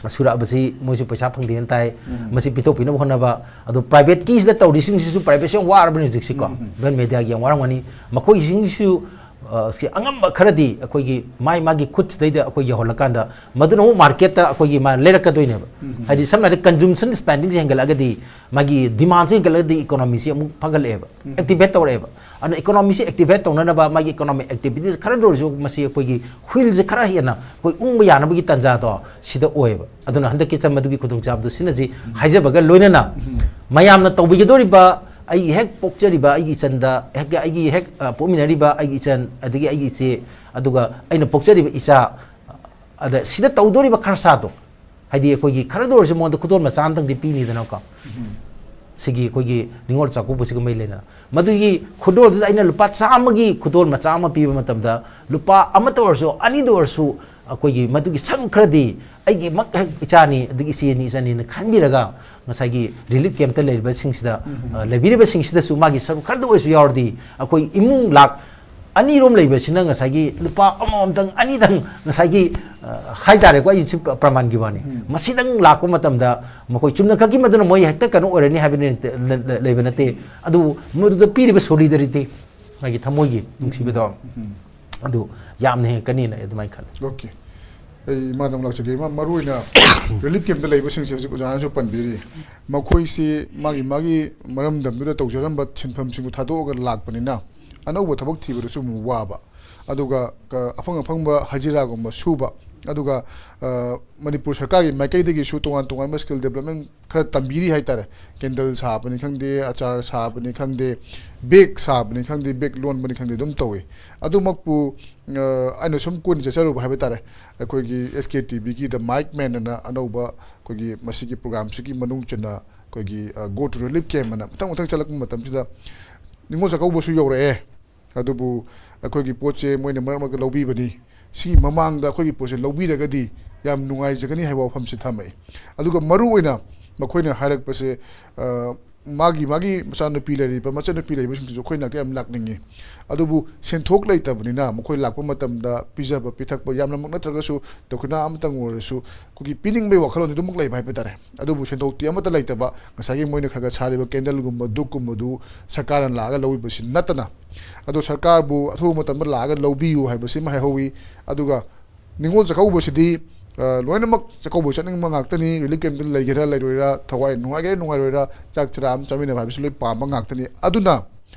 ꯁꯨꯔꯛꯑꯕꯁꯤ ꯃꯣꯏꯁꯨ ꯄꯩꯁꯥ ꯐꯪꯗꯦꯅ ꯇꯥꯏ꯫ ꯃꯁꯤ ꯄꯤꯊꯣꯛꯄꯤꯅꯕ ꯍꯣꯠꯅꯕ, ꯑꯗꯣ ꯄ꯭ꯔꯥꯏꯚꯦꯠꯀꯤꯁꯤꯗ ꯇꯧꯔꯤꯁꯤꯡꯁꯤꯁꯨ, ꯄ꯭ꯔꯥꯏꯚꯦꯠꯁꯨ ꯌꯥꯝ ꯋꯥꯔꯕꯅꯤ ꯍꯧꯖꯤꯛꯁꯤꯀꯣ꯫ ꯏꯚꯟ ꯃꯦꯗꯤꯌꯥꯒꯤ ꯌꯥꯝ ꯋꯥꯔꯝꯒꯅꯤ꯫ ꯃꯈꯣꯏꯁꯤꯡꯁꯤꯁꯨ, ꯑ, ꯁꯤ ꯑꯉꯝꯕ ꯈꯔꯗꯤ ꯑꯩꯈꯣꯏꯒꯤ ꯃꯥꯏ ꯃꯥꯒꯤ ꯈꯨꯠꯁꯤꯗꯩꯗ ꯑꯩꯈꯣꯏ ꯌꯧꯍꯜꯂꯀꯥꯟꯗ ꯃꯗꯨꯅ ꯑꯃꯨꯛ ꯃꯥꯔꯀꯦꯠꯇ ꯑꯩꯈꯣꯏꯒꯤ ꯃꯥ ꯂꯩꯔꯛꯀꯗꯣꯏꯅꯦꯕ꯫ ꯍꯥꯏꯗꯤ ꯁꯝꯅ ꯍꯥꯏꯔꯕꯗ ꯀꯟꯖꯨꯝꯁꯟ ꯁ꯭ꯄꯦꯟꯗꯤꯡꯁꯦ ꯍꯦꯟꯒꯠꯂꯒꯗꯤ, ꯃꯥꯒꯤ ꯗꯤꯃꯥꯟꯁꯦ ꯍꯦꯟꯒꯠꯂꯒꯗꯤ ꯏꯀꯣꯅꯣꯃꯤꯁꯤ ꯑꯃꯨꯛ ꯐꯒꯠꯂꯛꯑꯦꯕ, ꯑꯦꯛꯇꯤꯚꯦꯠ ꯇꯧꯔꯛꯑꯦꯕ꯫ ꯑꯗꯨꯅ ꯏꯀꯣꯅꯣꯃꯤꯁꯤ ꯑꯦꯛꯇꯤꯚꯦꯠ ꯇꯧꯅꯅꯕ ꯃꯥꯒꯤ ꯏꯀꯣꯅꯣꯃꯤꯛ ꯑꯦꯛꯇꯤꯚꯤꯇꯤꯁ ꯈꯔꯗ ꯑꯣꯏꯔꯁꯨ ꯃꯁꯤ ꯑꯩꯈꯣꯏꯒꯤ ꯍꯨꯏꯜꯁꯦ ꯈꯔ ꯍꯦꯟꯅ ꯑꯩꯈꯣꯏ ꯎꯪꯕ ꯌꯥꯅꯕꯒꯤ ꯇꯥꯟꯖꯥꯗꯣ ꯁꯤꯗ ꯑꯣꯏꯌꯦꯕ꯫ ꯑꯗꯨꯅ ꯍꯟꯗꯛꯀꯤ ꯆꯝ ꯑꯗꯨꯒꯤ ꯈꯨꯗꯣꯡꯆꯥꯕꯗꯨ ꯁꯤꯟꯅꯁꯤ ꯍꯥꯏꯖꯕꯒ ꯂꯣꯏꯅꯅ ꯃꯌꯥꯝꯅ ꯇꯧꯕꯤꯒꯗꯧꯔꯤꯕ ꯑꯩꯒꯤ ꯍꯦꯛ ꯄꯣꯛꯆꯔꯤꯕ ꯑꯩꯒꯤ ꯏꯆꯟꯗ, ꯍꯦꯛ, ꯑꯩꯒꯤ ꯍꯦꯛ, ꯑ, ꯄꯣꯛꯃꯤꯟꯅꯔꯤꯕ ꯑꯩꯒꯤ ꯏꯆꯟ ꯑꯗꯒꯤ ꯑꯩꯒꯤ ꯏꯆꯦ, ꯑꯗꯨꯒ ꯑꯩꯅ ꯄꯣꯛꯆꯔꯤꯕ ꯏꯆꯥ, ꯑꯗ ꯁꯤꯗ ꯇꯧꯗꯣꯔꯤꯕ ꯈꯔꯁꯥꯗꯣ, ꯍꯥꯏꯗꯤ ꯑꯩꯈꯣꯏꯒꯤ ꯈꯔꯗ ꯑꯣꯏꯔꯁꯨ ꯃꯉꯣꯟꯗ ꯈꯨꯗꯣꯜ ꯃꯆꯥ ꯑꯃꯇꯪꯗꯤ ꯄꯤꯅꯤꯗꯅꯀꯣ꯫ ꯁꯤꯒꯤ ꯑꯩꯈꯣꯏꯒꯤ ꯅꯤꯉꯣꯜ ꯆꯥꯛꯀꯧꯕꯁꯤꯒ ꯃꯔꯤ ꯂꯩꯅꯅ ꯃꯗꯨꯒꯤ ꯈꯨꯗꯣꯜꯗꯨꯗ ꯑꯩꯅ ꯂꯨꯄꯥ ꯆꯥꯝꯃꯒꯤ ꯈꯨꯗꯣꯜ ꯃꯆꯥ ꯑꯃ ꯄꯤꯕ ꯃꯇꯝꯗ, ꯂꯨꯄꯥ ꯑꯃꯇ ꯑꯣꯏꯔꯁꯨ, ꯑꯅꯤꯗ ꯑꯣꯏꯔꯁꯨ, ꯑꯩꯈꯣꯏꯒꯤ ꯃꯗꯨꯒꯤ ꯁꯔꯨꯛ ꯈꯔꯗꯤ ꯑꯩꯒꯤꯃꯛ ꯍꯦꯛ ꯏꯆꯥꯅꯤ, ꯑꯗꯒꯤ ꯏꯆꯦꯅꯤ, ꯏꯆꯟꯅꯤꯅ ꯈꯟꯕꯤꯔꯒ ꯉꯁꯥꯏꯒꯤ ꯔꯤꯂꯤꯐ ꯀꯦꯝꯞꯇ ꯂꯩꯔꯤꯕꯁꯤꯡꯁꯤꯗ, ꯑ, ꯂꯩꯕꯤꯔꯤꯕꯁꯤꯡꯁꯤꯗꯁꯨ ꯃꯥꯒꯤ ꯁꯔꯨꯛ ꯈꯔꯗ ꯑꯣꯏꯔꯁꯨ ꯌꯥꯎꯔꯗꯤ, ꯑꯩꯈꯣꯏ ꯏꯃꯨꯡ ꯂꯥꯛ ꯑꯅꯤꯔꯣꯝ ꯂꯩꯕꯁꯤꯅ ꯉꯁꯥꯏꯒꯤ ꯂꯨꯄꯥ ꯑꯃꯃꯝꯇꯪ, ꯑꯅꯤꯗꯪ, ꯉꯁꯥꯏꯒꯤ, ꯑ, ꯍꯥꯏꯇꯥꯔꯦꯀꯣ, ꯑꯩ ꯁꯤ ꯄ꯭ꯔꯃꯥꯟꯒꯤ ꯋꯥꯅꯤ, ꯃꯁꯤꯗꯪ ꯂꯥꯛꯄ ꯃꯇꯝꯗ ꯃꯈꯣꯏ ꯆꯨꯝꯅ ꯈꯛꯀꯤ ꯃꯗꯨꯅ ꯃꯣꯏ ꯍꯦꯛꯇ ꯀꯩꯅꯣ ꯑꯣꯏꯔꯅꯤ ꯍꯥꯏꯕ ꯂꯩꯕ ꯅꯠꯇꯦ꯫ ꯑꯗꯨꯕꯨ ꯃꯗꯨꯗ ꯄꯤꯔꯤꯕ ꯁꯣꯂꯤꯗꯔꯤꯇꯤ, ꯃꯥꯒꯤ ꯊꯃꯣꯏꯒꯤ ꯅꯨꯡꯁꯤꯕꯗꯣ, ꯑꯗꯨ ꯌꯥꯝꯅ ꯍꯦꯟꯒꯠꯀꯅꯤꯅ ꯑꯩ ꯑꯗꯨꯃꯥꯏꯅ ꯈꯜꯂꯤ꯫ ꯑꯣꯀꯦ꯫ ꯑꯩ ꯏꯃꯥꯗ ꯑꯃꯨꯛ ꯂꯥꯛꯆꯒꯦ꯫ ꯏꯃꯥ, ꯃꯔꯨꯑꯣꯏꯅ ꯔꯤꯂꯤꯐ ꯀꯦꯝꯞꯇ ꯂꯩꯕꯁꯤꯡꯁꯦ ꯍꯧꯖꯤꯛ ꯑꯣꯖꯥꯅꯁꯨ ꯄꯟꯕꯤꯔꯤ꯫ ꯃꯈꯣꯏꯁꯤ ꯃꯥꯒꯤ ꯃꯥꯒꯤ ꯃꯔꯝꯗꯝꯗꯨꯗ ꯇꯧꯖꯔꯝꯕ ꯁꯤꯟꯐꯝꯁꯤꯡꯗꯨ ꯊꯥꯗꯣꯛꯑꯒ ꯂꯥꯛꯄꯅꯤꯅ ꯑꯅꯧꯕ ꯊꯕꯛ ꯊꯤꯕꯗꯁꯨ ꯑꯃꯨꯛ ꯋꯥꯕ, ꯑꯗꯨꯒ ꯀ-, ꯑꯐꯪ ꯑꯐꯪꯕ ꯍꯖꯤꯔꯥꯒꯨꯝꯕ ꯁꯨꯕ, ꯑꯗꯨꯒ, ꯑ, ꯃꯅꯤꯄꯨꯔ ꯁꯔꯀꯥꯔꯒꯤ ꯃꯥꯏꯀꯩꯗꯒꯤꯁꯨ ꯇꯣꯉꯥꯟ ꯇꯣꯉꯥꯟꯕ ꯁ꯭ꯀꯤꯜ ꯗꯦꯕꯂꯞꯃꯦꯟ ꯈꯔ ꯇꯝꯕꯤꯔꯤ ꯍꯥꯏꯇꯥꯔꯦ꯫ ꯀꯦꯟꯗꯜ ꯁꯥꯕꯅꯤ ꯈꯪꯗꯦ, ꯑꯆꯥꯔ ꯁꯥꯕꯅꯤ ꯈꯪꯗꯦ, ꯕꯦꯛ ꯁꯥꯕꯅꯤ ꯈꯪꯗꯦ, ꯕꯦꯛ ꯂꯣꯟꯕꯅꯤ ꯈꯪꯗꯦ, ꯑꯗꯨꯝ ꯇꯧꯏ꯫ ꯑꯗꯨꯃꯛꯄꯨ, ꯑ, ꯑꯩꯅ ꯁꯨꯝ ꯀꯣꯏꯅ ꯆꯠꯆꯔꯨꯕ ꯍꯥꯏꯕ ꯇꯥꯔꯦ, ꯑꯩꯈꯣꯏꯒꯤ ꯑꯦꯁ ꯀꯦ ꯇꯤ ꯚꯤꯒꯤ ꯗ ꯃꯥꯏꯛ ꯃꯦꯟ ꯑꯅ ꯑꯅꯧꯕ ꯑꯩꯈꯣꯏꯒꯤ ꯃꯁꯤꯒꯤ ꯄ꯭ꯔꯣꯒ꯭ꯔꯥꯝꯁꯤꯒꯤ ꯃꯅꯨꯡ ꯆꯟꯅ ꯑꯩꯈꯣꯏꯒꯤ, ꯑ, Go to Relief Camp ꯑꯅ ꯃꯊꯪ ꯃꯊꯪ ꯆꯠꯂꯛꯄ ꯃꯇꯝꯁꯤꯗ ꯅꯤꯉꯣꯜ ꯆꯥꯛꯀꯧꯕꯁꯨ ꯌꯧꯔꯛꯑꯦ꯫ ꯑꯗꯨꯕꯨ ꯑꯩꯈꯣꯏꯒꯤ ꯄꯣꯠꯁꯦ ꯃꯣꯏꯅ ꯃꯔꯛ ꯃꯔꯛꯇ ꯂꯧꯕꯤꯕꯅꯤ꯫ ꯁꯤꯒꯤ ꯃꯃꯥꯡꯗ ꯑꯩꯈꯣꯏꯒꯤ ꯄꯣꯠꯁꯦ ꯂꯧꯕꯤꯔꯒꯗꯤ ꯌꯥꯝ ꯅꯨꯡꯉꯥꯏꯖꯒꯅꯤ ꯍꯥꯏꯕ ꯋꯥꯐꯝꯁꯦ ꯊꯝꯃꯛꯏ꯫ ꯑꯗꯨꯒ ꯃꯔꯨꯑꯣꯏꯅ ꯃꯈꯣꯏꯅ ꯍꯥꯏꯔꯛꯄꯁꯦ, ꯑ, ꯃꯥꯒꯤ, ꯃꯥꯒꯤ ꯃꯆꯥꯅꯨꯄꯤ ꯂꯩꯔꯤꯕ, ꯃꯆꯟꯅꯨꯄꯤ ꯂꯩꯔꯤꯕꯁꯤꯡꯁꯤꯁꯨ ꯑꯩꯈꯣꯏ ꯅꯥꯛꯇ ꯌꯥꯝ ꯂꯥꯛꯅꯤꯡꯉꯤ꯫ ꯑꯗꯨꯕꯨ ꯁꯦꯟꯊꯣꯛ ꯂꯩꯇꯕꯅꯤꯅ ꯃꯈꯣꯏ ꯂꯥꯛꯄ ꯃꯇꯝꯗ ꯄꯤꯖꯕ ꯄꯤꯊꯛꯄ ꯌꯥꯝꯅꯃꯛ ꯅꯠꯇ꯭ꯔꯒꯁꯨ ꯗꯈꯤꯅꯥ ꯑꯃꯇꯪ ꯑꯣꯏꯔꯁꯨ ꯑꯩꯈꯣꯏꯒꯤ ꯄꯤꯅꯤꯡꯕꯒꯤ ꯋꯥꯈꯜꯂꯣꯟꯗꯤ ꯑꯗꯨꯃꯛ ꯂꯩꯕ ꯍꯥꯏꯕ ꯇꯥꯔꯦ꯫ ꯑꯗꯨꯕꯨ ꯁꯦꯟꯊꯣꯛꯇꯤ ꯑꯃꯠꯇ ꯂꯩꯇꯕ, ꯉꯁꯥꯏꯒꯤ ꯃꯣꯏꯅ ꯈꯔ ꯈꯔ ꯁꯥꯔꯤꯕ ꯀꯦꯟꯗꯜꯒꯨꯝꯕ, ꯙꯨꯞꯀꯨꯝꯕꯗꯨ ꯁꯔꯀꯥꯔꯅ ꯂꯥꯛꯑꯒ ꯂꯧꯕꯤꯕꯁꯤ ꯅꯠꯇꯅ, ꯑꯗꯣ ꯁꯔꯀꯥꯔꯕꯨ ꯑꯊꯨꯕ ꯃꯇꯝꯗ ꯂꯥꯛꯑꯒ ꯂꯧꯕꯤꯌꯨ ꯍꯥꯏꯕꯁꯤꯃ ꯍꯥꯏꯍꯧꯋꯤ꯫ ꯑꯗꯨꯒ ꯅꯤꯉꯣꯜ ꯆꯥꯛꯀꯧꯕꯁꯤꯗꯤ, ꯑ, ꯂꯣꯏꯅꯃꯛ ꯆꯥꯛꯀꯧꯕ ꯆꯠꯅꯤꯡꯕ ꯉꯥꯛꯇꯅꯤ꯫ ꯔꯤꯂꯤꯐ ꯀꯦꯝꯞꯇ ꯂꯩꯒꯦꯔꯥ ꯂꯩꯔꯣꯏꯔꯥ, ꯊꯋꯥꯏ ꯅꯨꯡꯉꯥꯏꯒꯦꯔꯥ ꯅꯨꯡꯉꯥꯏꯔꯣꯏꯔꯥ, ꯆꯥꯛ ꯆꯔꯥ ꯑꯃ ꯆꯥꯃꯤꯟꯅꯕ ꯍꯥꯏꯕꯁꯤ ꯂꯣꯏ ꯄꯥꯝꯕ ꯉꯥꯛꯇꯅꯤ꯫ ꯑꯗꯨꯅ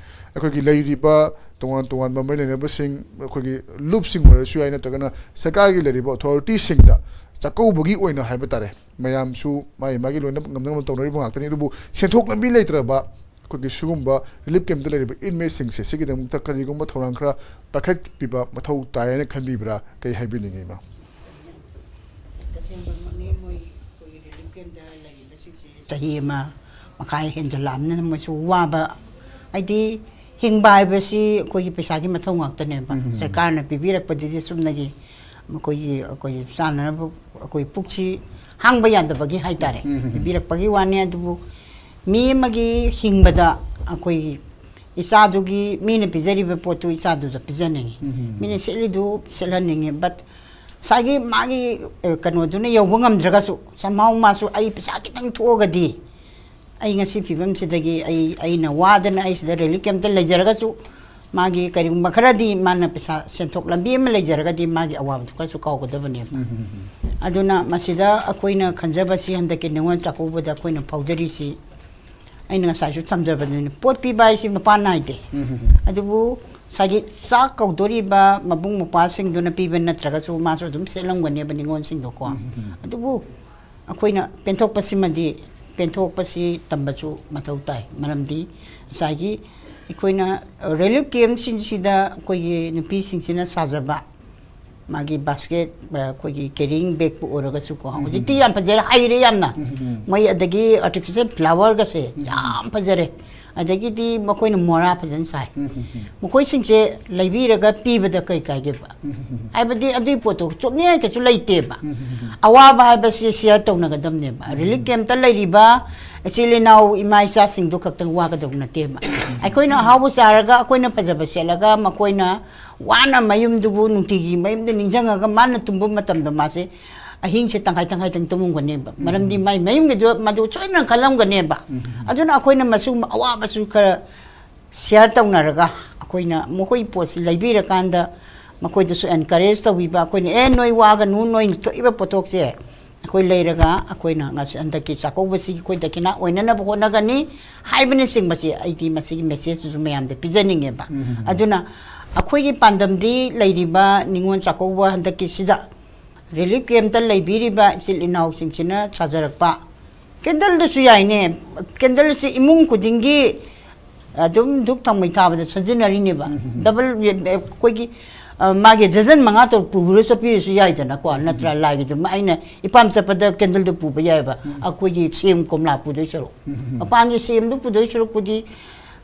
ꯑꯩꯈꯣꯏꯒꯤ ꯂꯩꯔꯤꯕ ꯇꯣꯉꯥꯟ ꯇꯣꯉꯥꯟꯕ ꯃꯔꯤ ꯂꯩꯅꯕꯁꯤꯡ, ꯑꯩꯈꯣꯏꯒꯤ ꯂꯨꯞꯁꯤꯡ ꯑꯣꯏꯔꯁꯨ ꯌꯥꯏ, ꯅꯠꯇ꯭ꯔꯒꯅ ꯁꯔꯀꯥꯔꯒꯤ ꯂꯩꯔꯤꯕ ꯑꯣꯊꯣꯔꯤꯇꯤꯁꯤꯡꯗ ꯆꯥꯛꯀꯧꯕꯒꯤ ꯑꯣꯏꯅ ꯍꯥꯏꯕ ꯇꯥꯔꯦ, ꯃꯌꯥꯝꯁꯨ ꯃꯥꯒꯤ ꯃꯥꯒꯤ ꯂꯣꯏꯅ ꯉꯝꯅ ꯉꯝꯅ ꯇꯧꯅꯔꯤꯕ ꯉꯥꯛꯇꯅꯤ꯫ ꯑꯗꯨꯕꯨ ꯁꯦꯟꯊꯣꯛ ꯂꯝꯕꯤ ꯂꯩꯇ꯭ꯔꯕ ꯑꯩꯈꯣꯏꯒꯤ ꯁꯤꯒꯨꯝꯕ ꯔꯤꯂꯤꯐ ꯀꯦꯝꯞꯇ ꯂꯩꯔꯤꯕ ꯏꯟꯃꯦꯠꯁꯤꯡꯁꯦ ꯁꯤꯒꯤꯗꯃꯛꯇ ꯀꯔꯤꯒꯨꯝꯕ ꯊꯧꯔꯥꯡ ꯈꯔ ꯄꯥꯏꯈꯠꯄꯤꯕ ꯃꯊꯧ ꯇꯥꯏ ꯍꯥꯏꯅ ꯈꯟꯕꯤꯕ꯭ꯔꯥ? ꯀꯔꯤ ꯍꯥꯏꯕꯤꯅꯤꯡꯉꯤ, ꯏꯃꯥ? ꯇꯁꯦꯡꯕꯃꯛꯅꯤ, ꯃꯣꯏ ꯑꯩꯈꯣꯏꯒꯤ ꯔꯤꯂꯤꯐ ꯀꯦꯝꯞꯇ ꯂꯩꯔꯤꯕꯁꯤꯡꯁꯦ ꯆꯍꯤ ꯑꯃ ꯃꯈꯥꯏ ꯍꯦꯟꯖꯜꯂꯛꯑꯕꯅꯤꯅ ꯃꯣꯏꯁꯨ ꯋꯥꯕ, ꯍꯥꯏꯗꯤ ꯍꯤꯡꯕ ꯍꯥꯏꯕꯁꯤ ꯑꯩꯈꯣꯏꯒꯤ ꯄꯩꯁꯥꯒꯤ ꯃꯊꯧ ꯉꯥꯛꯇꯅꯦꯕ꯫ ꯎꯝ, ꯎꯝ, ꯎꯝ꯫ ꯁꯔꯀꯥꯔꯅ ꯄꯤꯕꯤꯔꯛꯄꯗꯨꯗꯤ ꯆꯨꯝꯅꯒꯤ ꯃꯈꯣꯏꯒꯤ ꯑꯩꯈꯣꯏ ꯆꯥꯅꯅꯕ ꯑꯩꯈꯣꯏ ꯄꯨꯛꯁꯤ ꯍꯥꯡꯕ ꯌꯥꯗꯕꯒꯤ ꯍꯥꯏꯇꯥꯔꯦ, ꯎꯝ, ꯎꯝ, ꯎꯝ꯫ ꯄꯤꯕꯤꯔꯛꯄꯒꯤ ꯋꯥꯅꯤ꯫ ꯑꯗꯨꯕꯨ ꯃꯤ ꯑꯃꯒꯤ ꯍꯤꯡꯕꯗ ꯑꯩꯈꯣꯏ ꯏꯆꯥꯗꯨꯒꯤ ꯃꯤꯅ ꯄꯤꯖꯔꯤꯕ ꯄꯣꯠꯇꯨ ꯏꯆꯥꯗꯨꯗ ꯄꯤꯖꯅꯤꯡꯉꯤ, ꯎꯝ, ꯎꯝ, ꯎꯝ꯫ ꯃꯤꯅ ꯁꯦꯠꯂꯤꯗꯨ ꯁꯦꯠꯍꯟꯅꯤꯡꯉꯤ꯫ But ꯉꯁꯥꯏꯒꯤ ꯃꯥꯒꯤ, ꯑ, ꯀꯩꯅꯣꯗꯨꯅ ꯌꯧꯕ ꯉꯝꯗ꯭ꯔꯒꯁꯨ, somehow ꯃꯥꯁꯨ ꯑꯩ ꯄꯩꯁꯥ ꯈꯤꯇꯪ ꯊꯣꯛꯑꯒꯗꯤ ꯑꯩ ꯉꯁꯤ ꯐꯤꯕꯝꯁꯤꯗꯒꯤ ꯑꯩ, ꯑꯩꯅ ꯋꯥꯗꯅ ꯑꯩ ꯁꯤꯗ relief camp ꯇ ꯂꯩꯖꯔꯒꯁꯨ, ꯃꯥꯒꯤ ꯀꯔꯤꯒꯨꯝꯕ ꯈꯔꯗꯤ ꯃꯥꯅ ꯄꯩꯁꯥ ꯁꯦꯟꯊꯣꯛ ꯂꯝꯕꯤ ꯑꯃ ꯂꯩꯖꯔꯒꯗꯤ ꯃꯥꯒꯤ ꯑꯋꯥꯕꯗꯨ ꯈꯔꯁꯨ ꯀꯥꯎꯒꯗꯕꯅꯦꯕ꯫ ꯎꯝ, ꯎꯝ, ꯎꯝ꯫ ꯑꯗꯨꯅ ꯃꯁꯤꯗ ꯑꯩꯈꯣꯏꯅ ꯈꯟꯖꯕꯁꯤ, ꯍꯟꯗꯛꯀꯤ ꯅꯤꯉꯣꯜ ꯆꯥꯛꯀꯧꯕꯗ ꯑꯩꯈꯣꯏꯅ ꯐꯥꯎꯖꯔꯤꯁꯤ, ꯑꯩꯅ ꯉꯁꯥꯏꯁꯨ ꯊꯝꯖꯕꯗꯨꯅꯤ, ꯄꯣꯠ ꯄꯤꯕ ꯍꯥꯏꯁꯤ ꯃꯄꯥꯟ ꯅꯥꯏꯗꯦ꯫ ꯎꯝ, ꯎꯝ, ꯎꯝ꯫ ꯑꯗꯨꯕꯨ ꯉꯁꯥꯏꯒꯤ ꯆꯥꯛ ꯀꯧꯗꯣꯔꯤꯕ ꯃꯕꯨꯡ ꯃꯧꯄ꯭ꯋꯥꯁꯤꯡꯗꯨꯅ ꯄꯤꯕ ꯅꯠꯇ꯭ꯔꯒꯁꯨ ꯃꯥꯁꯨ ꯑꯗꯨꯝ ꯁꯦꯠꯂꯝꯒꯅꯦꯕ ꯅꯤꯉꯣꯜꯁꯤꯡꯗꯣꯀꯣ꯫ ꯎꯝ, ꯎꯝ, ꯎꯝ꯫ ꯑꯗꯨꯕꯨ ꯑꯩꯈꯣꯏꯅ ꯄꯦꯟꯊꯣꯛꯄꯁꯤꯃꯗꯤ, ꯄꯦꯟꯊꯣꯛꯄꯁꯤ ꯇꯝꯕꯁꯨ ꯃꯊꯧ ꯇꯥꯏ꯫ ꯃꯔꯝꯗꯤ ꯉꯁꯥꯏꯒꯤ ꯑꯩꯈꯣꯏꯅ relief camp ꯁꯤꯡꯁꯤꯗ ꯑꯩꯈꯣꯏꯒꯤ ꯅꯨꯄꯤꯁꯤꯡꯁꯤꯅ ꯁꯥꯖꯕ ꯃꯥꯒꯤ basket, ꯑ, ꯑꯩꯈꯣꯏꯒꯤ carrying bag ꯄꯨ ꯑꯣꯏꯔꯒꯁꯨꯀꯣ, ꯎꯝ, ꯍꯧꯖꯤꯛꯇꯤ ꯎꯝ꯫ ꯌꯥꯝ ꯐꯖꯔꯦ, ꯍꯩꯔꯦ ꯌꯥꯝꯅ꯫ ꯎꯝ, ꯎꯝ, ꯎꯝ꯫ ꯃꯣꯏ ꯑꯗꯒꯤ artificial flower ꯒꯁꯦ ꯎꯝ, ꯎꯝ꯫ ꯌꯥꯝ ꯐꯖꯔꯦ꯫ ꯑꯗꯒꯤꯗꯤ ꯃꯈꯣꯏꯅ ꯃꯣꯔꯥ ꯐꯖꯅ ꯁꯥꯏ꯫ ꯎꯝ, ꯎꯝ, ꯎꯝ꯫ ꯃꯈꯣꯏꯁꯤꯡꯁꯦ ꯂꯩꯕꯤꯔꯒ ꯄꯤꯕꯗ ꯀꯩ ꯀꯥꯏꯒꯦꯕ? ꯎꯝ, ꯎꯝ, ꯎꯝ꯫ ꯍꯥꯏꯕꯗꯤ ꯑꯗꯨꯒꯤ ꯄꯣꯠꯇꯣ ꯆꯣꯞꯅꯤꯡꯉꯥꯏ ꯀꯩꯁꯨ ꯂꯩꯇꯦꯕ꯫ ꯎꯝ, ꯎꯝ, ꯎꯝ꯫ ꯑꯋꯥꯕ ꯍꯥꯏꯕꯁꯤ share ꯇꯧꯅꯒꯗꯕꯅꯦꯕ꯫ ꯎꯝ, ꯎꯝ꯫ Relief camp ꯇ ꯂꯩꯔꯤꯕ ꯏꯆꯤꯜ ꯏꯅꯥꯎ ꯏꯃꯥ ꯏꯆꯥꯁꯤꯡꯗꯣ ꯈꯛꯇꯪ ꯋꯥꯒꯗꯧꯕ ꯅꯠꯇꯦꯕ꯫ ꯎꯝ, ꯎꯝ, ꯎꯝ꯫ ꯑꯩꯈꯣꯏꯅ ꯑꯍꯥꯎꯕ ꯆꯥꯔꯒ, ꯑꯩꯈꯣꯏꯅ ꯐꯖꯕ ꯁꯦꯠꯂꯒ, ꯃꯈꯣꯏꯅ ꯋꯥꯅ ꯃꯌꯨꯝꯗꯨꯕꯨ ꯅꯨꯡꯇꯤꯒꯤ ꯃꯌꯨꯝꯗ ꯅꯤꯡꯁꯤꯡꯉꯒ ꯃꯥꯅ ꯇꯨꯝꯕ ꯃꯇꯝꯗ ꯃꯥꯁꯦ ꯑꯍꯤꯡꯁꯦ ꯇꯪꯈꯥꯏ ꯇꯪꯈꯥꯏꯗꯪ ꯇꯨꯝꯃꯝꯒꯅꯦꯕ꯫ ꯎꯝ꯫ ꯃꯔꯝꯗꯤ ꯃꯥꯏ ꯃꯌꯨꯝꯒꯤꯗꯨ ꯃꯗꯨ ꯁꯣꯏꯗꯅ ꯈꯜꯂꯝꯒꯅꯦꯕ꯫ ꯎꯝ꯫ ꯑꯗꯨꯅ ꯑꯩꯈꯣꯏꯅ ꯃꯁꯤꯒꯨꯝꯕ ꯑꯋꯥꯕꯁꯨ ꯈꯔ share ꯇꯧꯅꯔꯒ ꯑꯩꯈꯣꯏꯅ ꯃꯈꯣꯏ ꯄꯣꯠꯁꯤ ꯂꯩꯕꯤꯔꯀꯥꯟꯗ ꯃꯈꯣꯏꯗꯁꯨ encourage ꯇꯧꯕꯤꯕ, ꯑꯩꯈꯣꯏꯅ, "ꯑꯦ, ꯅꯣꯏ ꯋꯥꯒꯅꯨ, ꯅꯣꯏꯅ ꯊꯣꯛꯏꯕ ꯄꯣꯠꯊꯣꯛꯁꯦ ꯑꯩꯈꯣꯏ ꯂꯩꯔꯒ ꯑꯩꯈꯣꯏꯅ ꯉꯁꯤ ꯍꯟꯗꯛꯀꯤ ꯆꯥꯛꯀꯧꯕꯁꯤꯒꯤ ꯑꯩꯈꯣꯏ ꯗꯈꯤꯅꯥ ꯑꯣꯏꯅꯅꯕ ꯍꯣꯠꯅꯒꯅꯤ" ꯍꯥꯏꯕꯅꯆꯤꯡꯕꯁꯦ ꯑꯩꯗꯤ ꯃꯁꯤꯒꯤ message ꯇꯨꯁꯨ ꯃꯌꯥꯝꯗ ꯄꯤꯖꯅꯤꯡꯉꯦꯕ꯫ ꯎꯝ, ꯎꯝ, ꯎꯝ꯫ ꯑꯗꯨꯅ ꯑꯩꯈꯣꯏꯒꯤ ꯄꯥꯟꯗꯝꯗꯤ ꯂꯩꯔꯤꯕ ꯅꯤꯉꯣꯜ ꯆꯥꯛꯀꯧꯕ ꯍꯟꯗꯛꯀꯤꯁꯤꯗ relief camp ꯇ ꯂꯩꯕꯤꯔꯤꯕ ꯏꯆꯤꯜ ꯏꯅꯥꯎꯁꯤꯡꯁꯤꯅ ꯁꯥꯖꯔꯛꯄ candle ꯗꯨꯁꯨ ꯌꯥꯏꯅꯦ꯫ Candle ꯁꯤ ꯏꯃꯨꯡ ꯈꯨꯗꯤꯡꯒꯤ ꯑꯗꯨꯝ ꯙꯨꯛ ꯊꯥꯎꯃꯩ ꯊꯥꯕꯗ ꯁꯤꯖꯤꯟꯅꯔꯤꯅꯦꯕ꯫ ꯎꯝ, ꯎꯝ, ꯎꯝ꯫ Double, ꯑꯩꯈꯣꯏꯒꯤ, ꯑ, ꯃꯥꯒꯤ ꯗꯔꯖꯟ ꯃꯉꯥ ꯇꯔꯨꯛ ꯄꯨꯔ ꯆꯠꯄꯤꯔꯁꯨ ꯌꯥꯏꯗꯅꯀꯣ, ꯎꯝ, ꯎꯝ, ꯅꯠꯇ꯭ꯔꯥ? ꯎꯝ꯫ ꯂꯥꯏꯒꯤꯗꯨꯃ ꯑꯩꯅ ꯏꯄꯥꯝ ꯆꯠꯄꯗ candle ꯗꯨ ꯄꯨꯕ ꯌꯥꯏꯑꯕ꯫ ꯎꯝ꯫ ꯑꯩꯈꯣꯏꯒꯤ ꯁꯦꯝ ꯀꯣꯝꯂꯥ ꯄꯨꯗꯣꯏ ꯁꯔꯨꯛ, ꯎꯝ, ꯎꯝ, ꯎꯝ꯫ ꯃꯄꯥꯟꯒꯤ ꯁꯦꯝꯗꯨ ꯄꯨꯗꯣꯏ ꯁꯔꯨꯛꯄꯨꯗꯤ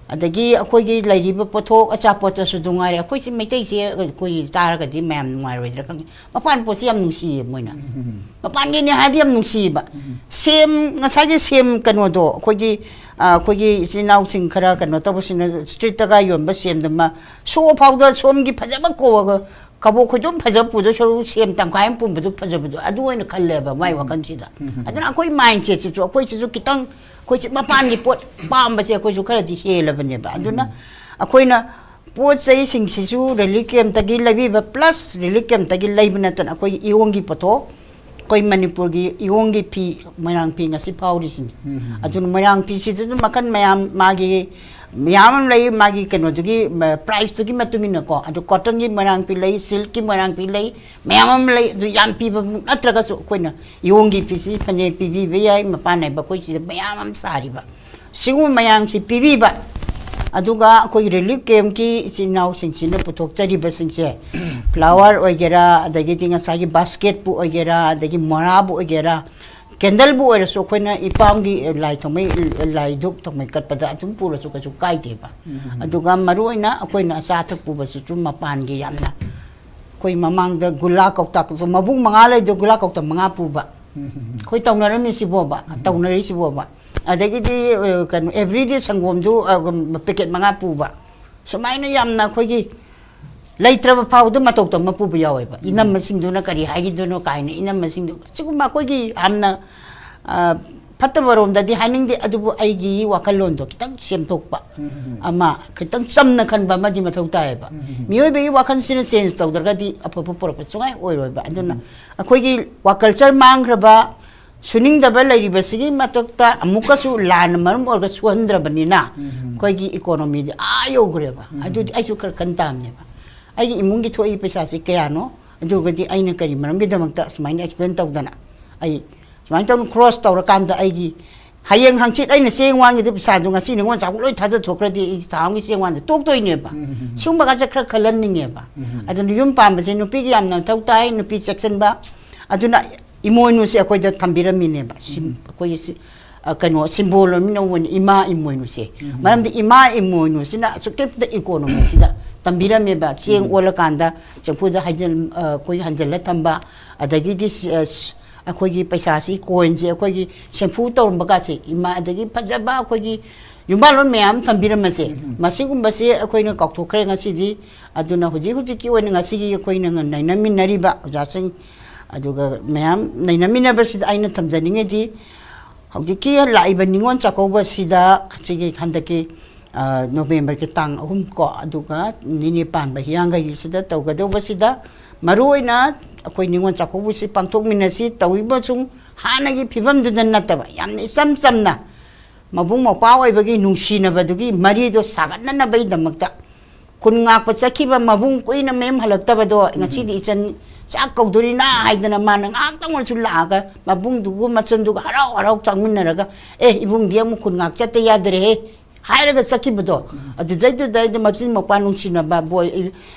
ꯑꯗꯒꯤ ꯑꯩꯈꯣꯏꯒꯤ ꯂꯩꯔꯤꯕ ꯄꯣꯠꯊꯣꯛ ꯑꯆꯥꯄꯣꯠꯇꯁꯨ ꯑꯗꯨ ꯉꯥꯏꯔꯦ, ꯑꯩꯈꯣꯏꯁꯤ ꯃꯩꯇꯩꯁꯦ ꯑꯩꯈꯣꯏ ꯆꯥꯔꯒꯗꯤ ꯃꯌꯥꯝ ꯅꯨꯡꯉꯥꯏꯔꯣꯏꯗ꯭ꯔꯥ ꯈꯪꯗꯦ, ꯃꯄꯥꯟ ꯄꯣꯠꯁꯤ ꯌꯥꯝ ꯅꯨꯡꯁꯤꯌꯦ ꯃꯣꯏꯅ꯫ ꯃꯄꯥꯟꯒꯤꯅꯦ ꯍꯥꯏꯗꯤ ꯌꯥꯝ ꯅꯨꯡꯁꯤꯌꯦꯕ꯫ ꯁꯦꯝ, ꯉꯁꯥꯏꯒꯤ ꯁꯦꯝ ꯀꯩꯅꯣꯗꯣ, ꯑꯩꯈꯣꯏꯒꯤ ꯑꯩꯈꯣꯏꯒꯤ ꯏꯆꯤꯜ ꯏꯅꯥꯎꯁꯤꯡ ꯈꯔ ꯀꯩꯅꯣ ꯇꯧꯕꯁꯤꯡꯅ ꯁ꯭ꯇ꯭ꯔꯤꯠꯇꯒ ꯌꯣꯟꯕ ꯁꯦꯝꯗꯨꯃ ꯁꯣ ꯐꯥꯎꯗ ꯁꯣꯝꯒꯤ ꯐꯖꯕ ꯀꯣꯛꯑꯒ ꯀꯕꯣꯛ ꯈꯣꯏꯗꯨꯝ ꯐꯖꯕ ꯄꯨꯗꯣꯏ ꯁꯔꯨꯛ ꯁꯦꯝ ꯇꯪꯈꯥꯏ ꯑꯃ ꯄꯨꯝꯕꯗꯨ ꯐꯖꯕꯗꯣ ꯑꯗꯨ ꯑꯣꯏꯅ ꯈꯜꯂꯦꯕ ꯃꯥꯏ ꯋꯥꯈꯜꯁꯤꯗ꯫ ꯑꯗꯨꯅ ꯑꯩꯈꯣꯏ ꯃꯥꯏꯟꯁꯦꯠꯁꯤꯁꯨ, ꯑꯩꯈꯣꯏꯁꯤꯁꯨ ꯈꯤꯇꯪ, ꯑꯩꯈꯣꯏꯁꯤ ꯃꯄꯥꯟꯒꯤ ꯄꯣꯠ ꯄꯥꯝꯕꯁꯦ ꯑꯩꯈꯣꯏꯁꯨ ꯈꯔꯗꯤ ꯍꯦꯜꯂꯕꯅꯦꯕ꯫ ꯑꯗꯨꯅ ꯑꯩꯈꯣꯏꯅ ꯄꯣꯠ ꯆꯩꯁꯤꯡꯁꯤꯁꯨ ꯔꯤꯂꯤꯐ ꯀꯦꯝꯞꯇꯒꯤ ꯂꯩꯕꯤꯕ, ꯄ꯭ꯂꯁ ꯔꯤꯂꯤꯐ ꯀꯦꯝꯞꯇꯒꯤ ꯂꯩꯕ ꯅꯠꯇꯅ ꯑꯩꯈꯣꯏꯒꯤ ꯏꯌꯣꯡꯒꯤ ꯄꯣꯠꯊꯣꯛ, ꯑꯩꯈꯣꯏ ꯃꯅꯤꯄꯨꯔꯒꯤ ꯏꯌꯣꯡꯒꯤ ꯐꯤ, ꯃꯣꯏꯔꯥꯡ ꯐꯤ ꯉꯁꯤ ꯐꯥꯎꯔꯤꯁꯤꯅꯤ꯫ ꯑꯗꯨꯅ ꯃꯣꯏꯔꯥꯡ ꯐꯤꯁꯤꯗꯁꯨ ꯃꯈꯜ ꯃꯌꯥꯝ, ꯃꯥꯒꯤ ꯃꯌꯥꯝ ꯑꯃ ꯂꯩ, ꯃꯥꯒꯤ ꯀꯩꯅꯣꯗꯨꯒꯤ, ꯃ-, ꯄ꯭ꯔꯥꯏꯁꯇꯨꯒꯤ ꯃꯇꯨꯡ ꯏꯟꯅꯀꯣ꯫ ꯑꯗꯨ ꯀꯣꯇꯟꯒꯤ ꯃꯣꯏꯔꯥꯡ ꯐꯤ ꯂꯩ, ꯁꯤꯜꯛꯀꯤ ꯃꯣꯏꯔꯥꯡ ꯐꯤ ꯂꯩ, ꯃꯌꯥꯝ ꯑꯃ ꯂꯩ꯫ ꯑꯗꯨ ꯌꯥꯝ ꯄꯤꯕ ꯅꯠꯇ꯭ꯔꯒꯁꯨ ꯑꯩꯈꯣꯏꯅ ꯏꯌꯣꯡꯒꯤ ꯐꯤꯁꯤ ꯐꯅꯦꯛ ꯄꯤꯕꯤꯕ ꯌꯥꯏ, ꯃꯄꯥꯟ ꯅꯥꯏꯕ ꯑꯩꯈꯣꯏ ꯁꯤꯗ ꯃꯌꯥꯝ ꯑꯃ ꯁꯥꯔꯤꯕ꯫ ꯁꯤꯒꯨꯝꯕ ꯃꯌꯥꯝꯁꯤ ꯄꯤꯕꯤꯕ, ꯑꯗꯨꯒ ꯑꯩꯈꯣꯏꯒꯤ ꯔꯤꯂꯤꯐ ꯀꯦꯝꯞꯀꯤ ꯏꯆꯤꯟ ꯏꯅꯥꯎꯁꯤꯡꯁꯤꯅ ꯄꯨꯊꯣꯛꯆꯔꯤꯕꯁꯤꯡꯁꯦ, ꯐ꯭ꯂꯥꯋꯔ ꯑꯣꯏꯒꯦꯔꯥ, ꯑꯗꯒꯤꯗꯤ ꯉꯁꯥꯏꯒꯤ ꯕꯥꯁꯀꯦꯠꯄꯨ ꯑꯣꯏꯒꯦꯔꯥ, ꯑꯗꯒꯤ ꯃꯣꯔꯥꯕꯨ ꯑꯣꯏꯒꯦꯔꯥ, ꯀꯦꯟꯗꯜꯕꯨ ꯑꯣꯏꯔꯁꯨ ꯑꯩꯈꯣꯏꯅ ꯏꯄꯥꯝꯒꯤ ꯂꯥꯏ ꯊꯥꯎꯃꯩ, ꯂꯥꯏ ꯙꯨꯞ ꯊꯥꯎꯃꯩ ꯀꯠꯄꯗ ꯑꯗꯨꯝ ꯄꯨꯔꯁꯨ ꯀꯩꯁꯨ ꯀꯥꯏꯗꯦꯕ꯫ ꯑꯗꯨꯒ ꯃꯔꯨꯑꯣꯏꯅ ꯑꯩꯈꯣꯏꯅ ꯑꯆꯥ ꯑꯊꯛ ꯄꯨꯕꯁꯤꯁꯨ ꯃꯄꯥꯟꯒꯤ ꯌꯥꯝꯅ ꯑꯩꯈꯣꯏ ꯃꯃꯥꯡꯗ ꯒꯨꯂꯥ ꯀꯧꯇꯥ, ꯃꯕꯨꯡ ꯃꯉꯥ ꯂꯩꯗꯣ ꯒꯨꯂꯥ ꯀꯧꯇꯥ ꯃꯉꯥ ꯄꯨꯕ꯫ ꯑꯩꯈꯣꯏ ꯇꯧꯅꯔꯝꯃꯤꯁꯤꯕꯣꯕ, ꯇꯧꯅꯔꯤꯁꯤꯕꯣꯕ꯫ ꯑꯗꯒꯤꯗꯤ, ꯑ, ꯀꯩꯅꯣ, ꯑꯦꯚ꯭ꯔꯤꯗꯦ ꯁꯪꯒꯣꯝꯗꯨ, ꯑ, ꯄꯦꯀꯦꯠ ꯃꯉꯥ ꯄꯨꯕ꯫ ꯁꯨꯃꯥꯏꯅ ꯌꯥꯝꯅ ꯑꯩꯈꯣꯏꯒꯤ ꯂꯩꯇ꯭ꯔꯕ ꯐꯥꯎꯗ ꯃꯇꯧ ꯇꯝꯃ ꯄꯨꯕ ꯌꯥꯎꯋꯦꯕ꯫ ꯏꯅꯝꯃꯁꯤꯡꯗꯨꯅ ꯀꯔꯤ ꯍꯥꯏꯈꯤꯗꯣꯏꯅꯣ ꯀꯥꯏꯅ, ꯏꯅꯝꯃꯁꯤꯡꯗꯨ, ꯁꯤꯒꯨꯝꯕ ꯑꯩꯈꯣꯏꯒꯤ ꯌꯥꯝꯅ, ꯑ, ꯐꯠꯇꯕꯔꯣꯝꯗꯗꯤ ꯍꯥꯏꯅꯤꯡꯗꯦ, ꯑꯗꯨꯕꯨ ꯑꯩꯒꯤ ꯋꯥꯈꯜꯂꯣꯟꯗꯣ ꯈꯤꯇꯪ ꯁꯦꯝꯗꯣꯛꯄ ꯑꯃ, ꯈꯤꯇꯪ ꯆꯝꯅ ꯈꯟꯕ ꯑꯃꯗꯤ ꯃꯊꯧ ꯇꯥꯏꯌꯦꯕ꯫ ꯃꯤꯑꯣꯏꯕꯒꯤ ꯋꯥꯈꯜꯁꯤꯅ ꯆꯦꯟꯖ ꯇꯧꯗ꯭ꯔꯒꯗꯤ ꯑꯐꯕ ꯄꯨꯔꯛꯄ ꯁꯨꯡꯉꯥꯏ ꯑꯣꯏꯔꯣꯏꯕ꯫ ꯑꯗꯨꯅ ꯑꯩꯈꯣꯏꯒꯤ ꯋꯥ ꯀꯜꯆꯔ ꯃꯥꯡꯈ꯭ꯔꯕ, ꯁꯨꯅꯤꯡꯗꯕ ꯂꯩꯔꯤꯕꯁꯤꯒꯤ ꯃꯊꯛꯇ ꯑꯃꯨꯛꯀꯁꯨ ꯂꯥꯟꯅ ꯃꯔꯝ ꯑꯣꯏꯔꯒ ꯁꯨꯍꯟꯗ꯭ꯔꯕꯅꯤꯅ ꯑꯩꯈꯣꯏꯒꯤ ꯏꯀꯣꯅꯣꯃꯤꯗꯤ ꯑꯥ ꯌꯧꯈ꯭ꯔꯦꯕ꯫ ꯑꯗꯨꯗꯤ ꯑꯩꯁꯨ ꯈꯔ ꯀꯟ ꯇꯥꯕꯅꯦꯕ꯫ ꯑꯩꯒꯤ ꯏꯃꯨꯡꯒꯤ ꯊꯣꯛꯏ ꯄꯩꯁꯥꯁꯤ ꯀꯌꯥꯅꯣ, ꯑꯗꯨꯒꯗꯤ ꯑꯩꯅ ꯀꯔꯤ ꯃꯔꯝꯒꯤꯗꯃꯛꯇ ꯁꯨꯃꯥꯏꯅ ꯑꯦꯛꯁꯄꯦꯟ ꯇꯧꯗꯅ ꯑꯩ ꯁꯨꯃꯥꯏꯅ ꯇꯧꯅ ꯈ꯭ꯔꯣꯁ ꯇꯧꯔꯀꯥꯟꯗ ꯑꯩꯒꯤ ꯍꯌꯦꯡ ꯍꯪꯆꯤꯠ ꯑꯩꯅ ꯆꯦꯡ ꯋꯥꯟꯒꯤꯗ ꯄꯩꯁꯥꯗꯣ ꯉꯁꯤ ꯅꯤꯉꯣꯜ ꯆꯥꯛꯄ ꯂꯣꯏ ꯊꯥꯖ ꯊꯣꯛꯈ꯭ꯔꯗꯤ ꯑꯩ ꯊꯥ ꯑꯃꯒꯤ ꯆꯦꯡ ꯋꯥꯟꯗ ꯇꯣꯛꯇꯣꯏꯅꯦꯕ꯫ ꯁꯤꯒꯨꯝꯕꯒꯁꯦ ꯈꯔ ꯈꯜꯍꯟꯅꯤꯡꯉꯦꯕ꯫ ꯑꯗꯨꯅ ꯌꯨꯝ ꯄꯥꯟꯕꯁꯦ ꯅꯨꯄꯤꯒꯤ ꯌꯥꯝꯅ ꯃꯊꯧ ꯇꯥꯏ, ꯅꯨꯄꯤ ꯆꯦꯛꯁꯤꯟꯕ꯫ ꯑꯗꯨꯅ ꯏꯃꯣꯏꯅꯨꯁꯦ ꯑꯩꯈꯣꯏꯗ ꯊꯝꯕꯤꯔꯝꯃꯤꯅꯦꯕ꯫ ꯁꯤ ꯑꯩꯈꯣꯏꯒꯤ ꯁꯤ ꯑ, ꯀꯩꯅꯣ ꯁꯤꯝꯕꯣꯜ ꯑꯃ ꯑꯣꯏꯅ ꯏꯃꯥ ꯏꯃꯣꯏꯅꯨꯁꯦ꯫ ꯃꯔꯝꯗꯤ ꯏꯃꯥ ꯏꯃꯣꯏꯅꯨꯁꯤꯅ ꯑꯁꯨꯛꯀꯤ ꯃꯇꯤꯛ ꯏꯀꯣꯅꯣꯃꯤꯁꯤꯗ ꯇꯝꯕꯤꯔꯝꯃꯦꯕ꯫ ꯆꯦꯡ ꯑꯣꯜꯂꯀꯥꯟꯗ ꯆꯦꯡꯐꯨꯗ ꯍꯩꯖꯤꯜ-, ꯑ, ꯑꯩꯈꯣꯏ ꯍꯟꯖꯤꯜꯂ ꯊꯝꯕ, ꯑꯗꯒꯤꯗꯤ ꯁꯤ-, ꯑ, ꯁ-, ꯑꯩꯈꯣꯏꯒꯤ ꯄꯩꯁꯥꯁꯤ, ꯀꯣꯏꯟꯁꯦ, ꯑꯩꯈꯣꯏꯒꯤ ꯁꯦꯝꯐꯨ ꯇꯧꯔꯝꯕ ꯀꯥꯁꯦ ꯏꯃꯥ, ꯑꯗꯒꯤ ꯐꯖꯕ ꯑꯩꯈꯣꯏꯒꯤ ꯌꯨꯝꯕꯥꯜꯂꯣꯟ ꯃꯌꯥꯝ ꯊꯝꯕꯤꯔꯝꯕꯁꯦ, ꯃꯁꯤꯒꯨꯝꯕꯁꯦ ꯑꯩꯈꯣꯏꯅ ꯀꯥꯎꯊꯣꯛꯈ꯭ꯔꯦ ꯉꯁꯤꯗꯤ꯫ ꯑꯗꯨꯅ ꯍꯧꯖꯤꯛ ꯍꯧꯖꯤꯛꯀꯤ ꯑꯣꯏꯅ ꯉꯁꯤꯒꯤ ꯑꯩꯈꯣꯏꯅ ꯅꯩꯅꯃꯤꯟꯅꯔꯤꯕ ꯑꯣꯖꯥꯁꯤꯡ, ꯑꯗꯨꯒ ꯃꯌꯥꯝ ꯅꯩꯅꯃꯤꯟꯅꯕꯁꯤꯗ ꯑꯩꯅ ꯊꯝꯖꯅꯤꯡꯉꯤꯗꯤ, ꯍꯧꯖꯤꯛꯀꯤ ꯂꯥꯛꯏꯕ ꯅꯤꯉꯣꯜ ꯆꯥꯛꯀꯧꯕꯁꯤꯗ, ꯁꯤꯒꯤ ꯍꯟꯗꯛꯀꯤ, ꯑ, ꯅꯣꯕꯦꯝꯕꯔꯒꯤ ꯇꯥꯡ ꯑꯍꯨꯝ ꯀꯣ, ꯑꯗꯨꯒ ꯅꯤꯅꯤ ꯄꯥꯟꯕ ꯍꯤꯌꯥꯡꯒꯩꯒꯤꯁꯤꯗ ꯇꯧꯒꯗꯧꯕꯁꯤꯗ, ꯃꯔꯨꯑꯣꯏꯅ ꯑꯩꯈꯣꯏ ꯅꯤꯉꯣꯜ ꯆꯥꯛꯀꯧꯕꯁꯤ ꯄꯥꯡꯊꯣꯛꯃꯤꯟꯅꯁꯤ ꯇꯧꯔꯤꯕꯁꯨꯡ ꯍꯥꯟꯅꯒꯤ ꯐꯤꯕꯝꯗꯨꯗ ꯅꯠꯇꯕ, ꯌꯥꯝꯅ ꯏꯆꯝ ꯆꯝꯅ ꯃꯕꯨꯡ ꯃꯧꯄ꯭ꯋꯥ ꯑꯣꯏꯕꯒꯤ ꯅꯨꯡꯁꯤꯅꯕꯗꯨꯒꯤ ꯃꯔꯤꯗꯣ ꯁꯥꯒꯠꯅꯅꯕꯒꯤꯗꯃꯛꯇ, ꯈꯨꯟ ꯉꯥꯛꯄ ꯆꯠꯈꯤꯕ ꯃꯕꯨꯡ ꯀꯨꯏꯅ ꯃꯌꯨꯝ ꯍꯜꯂꯛꯇꯕꯗꯣ, ꯉꯁꯤꯗꯤ ꯏꯆꯟ ꯆꯥꯛ ꯀꯧꯗꯣꯔꯤꯅ ꯍꯥꯏꯗꯅ ꯃꯥꯅ ꯉꯥꯏꯍꯥꯛꯇꯪ ꯑꯣꯏꯔꯁꯨ ꯂꯥꯛꯑꯒ ꯃꯕꯨꯡꯗꯨꯒ ꯃꯆꯟꯗꯨꯒ ꯍꯔꯥꯎ ꯍꯔꯥꯎ ꯆꯥꯛꯃꯤꯟꯅꯔꯒ, "ꯑꯦ, ꯏꯕꯨꯡꯗꯤ ꯑꯃꯨꯛ ꯈꯨꯟ ꯉꯥꯛ ꯆꯠꯇ ꯌꯥꯗ꯭ꯔꯦꯍꯦ" ꯍꯥꯏꯔꯒ ꯆꯠꯈꯤꯕꯗꯣ, ꯑꯗꯨꯗꯩꯗꯨꯗꯩꯗ ꯃꯆꯤꯟ ꯃꯧꯄ꯭ꯋꯥ ꯅꯨꯡꯁꯤꯅꯕ, "ꯕꯣꯏ,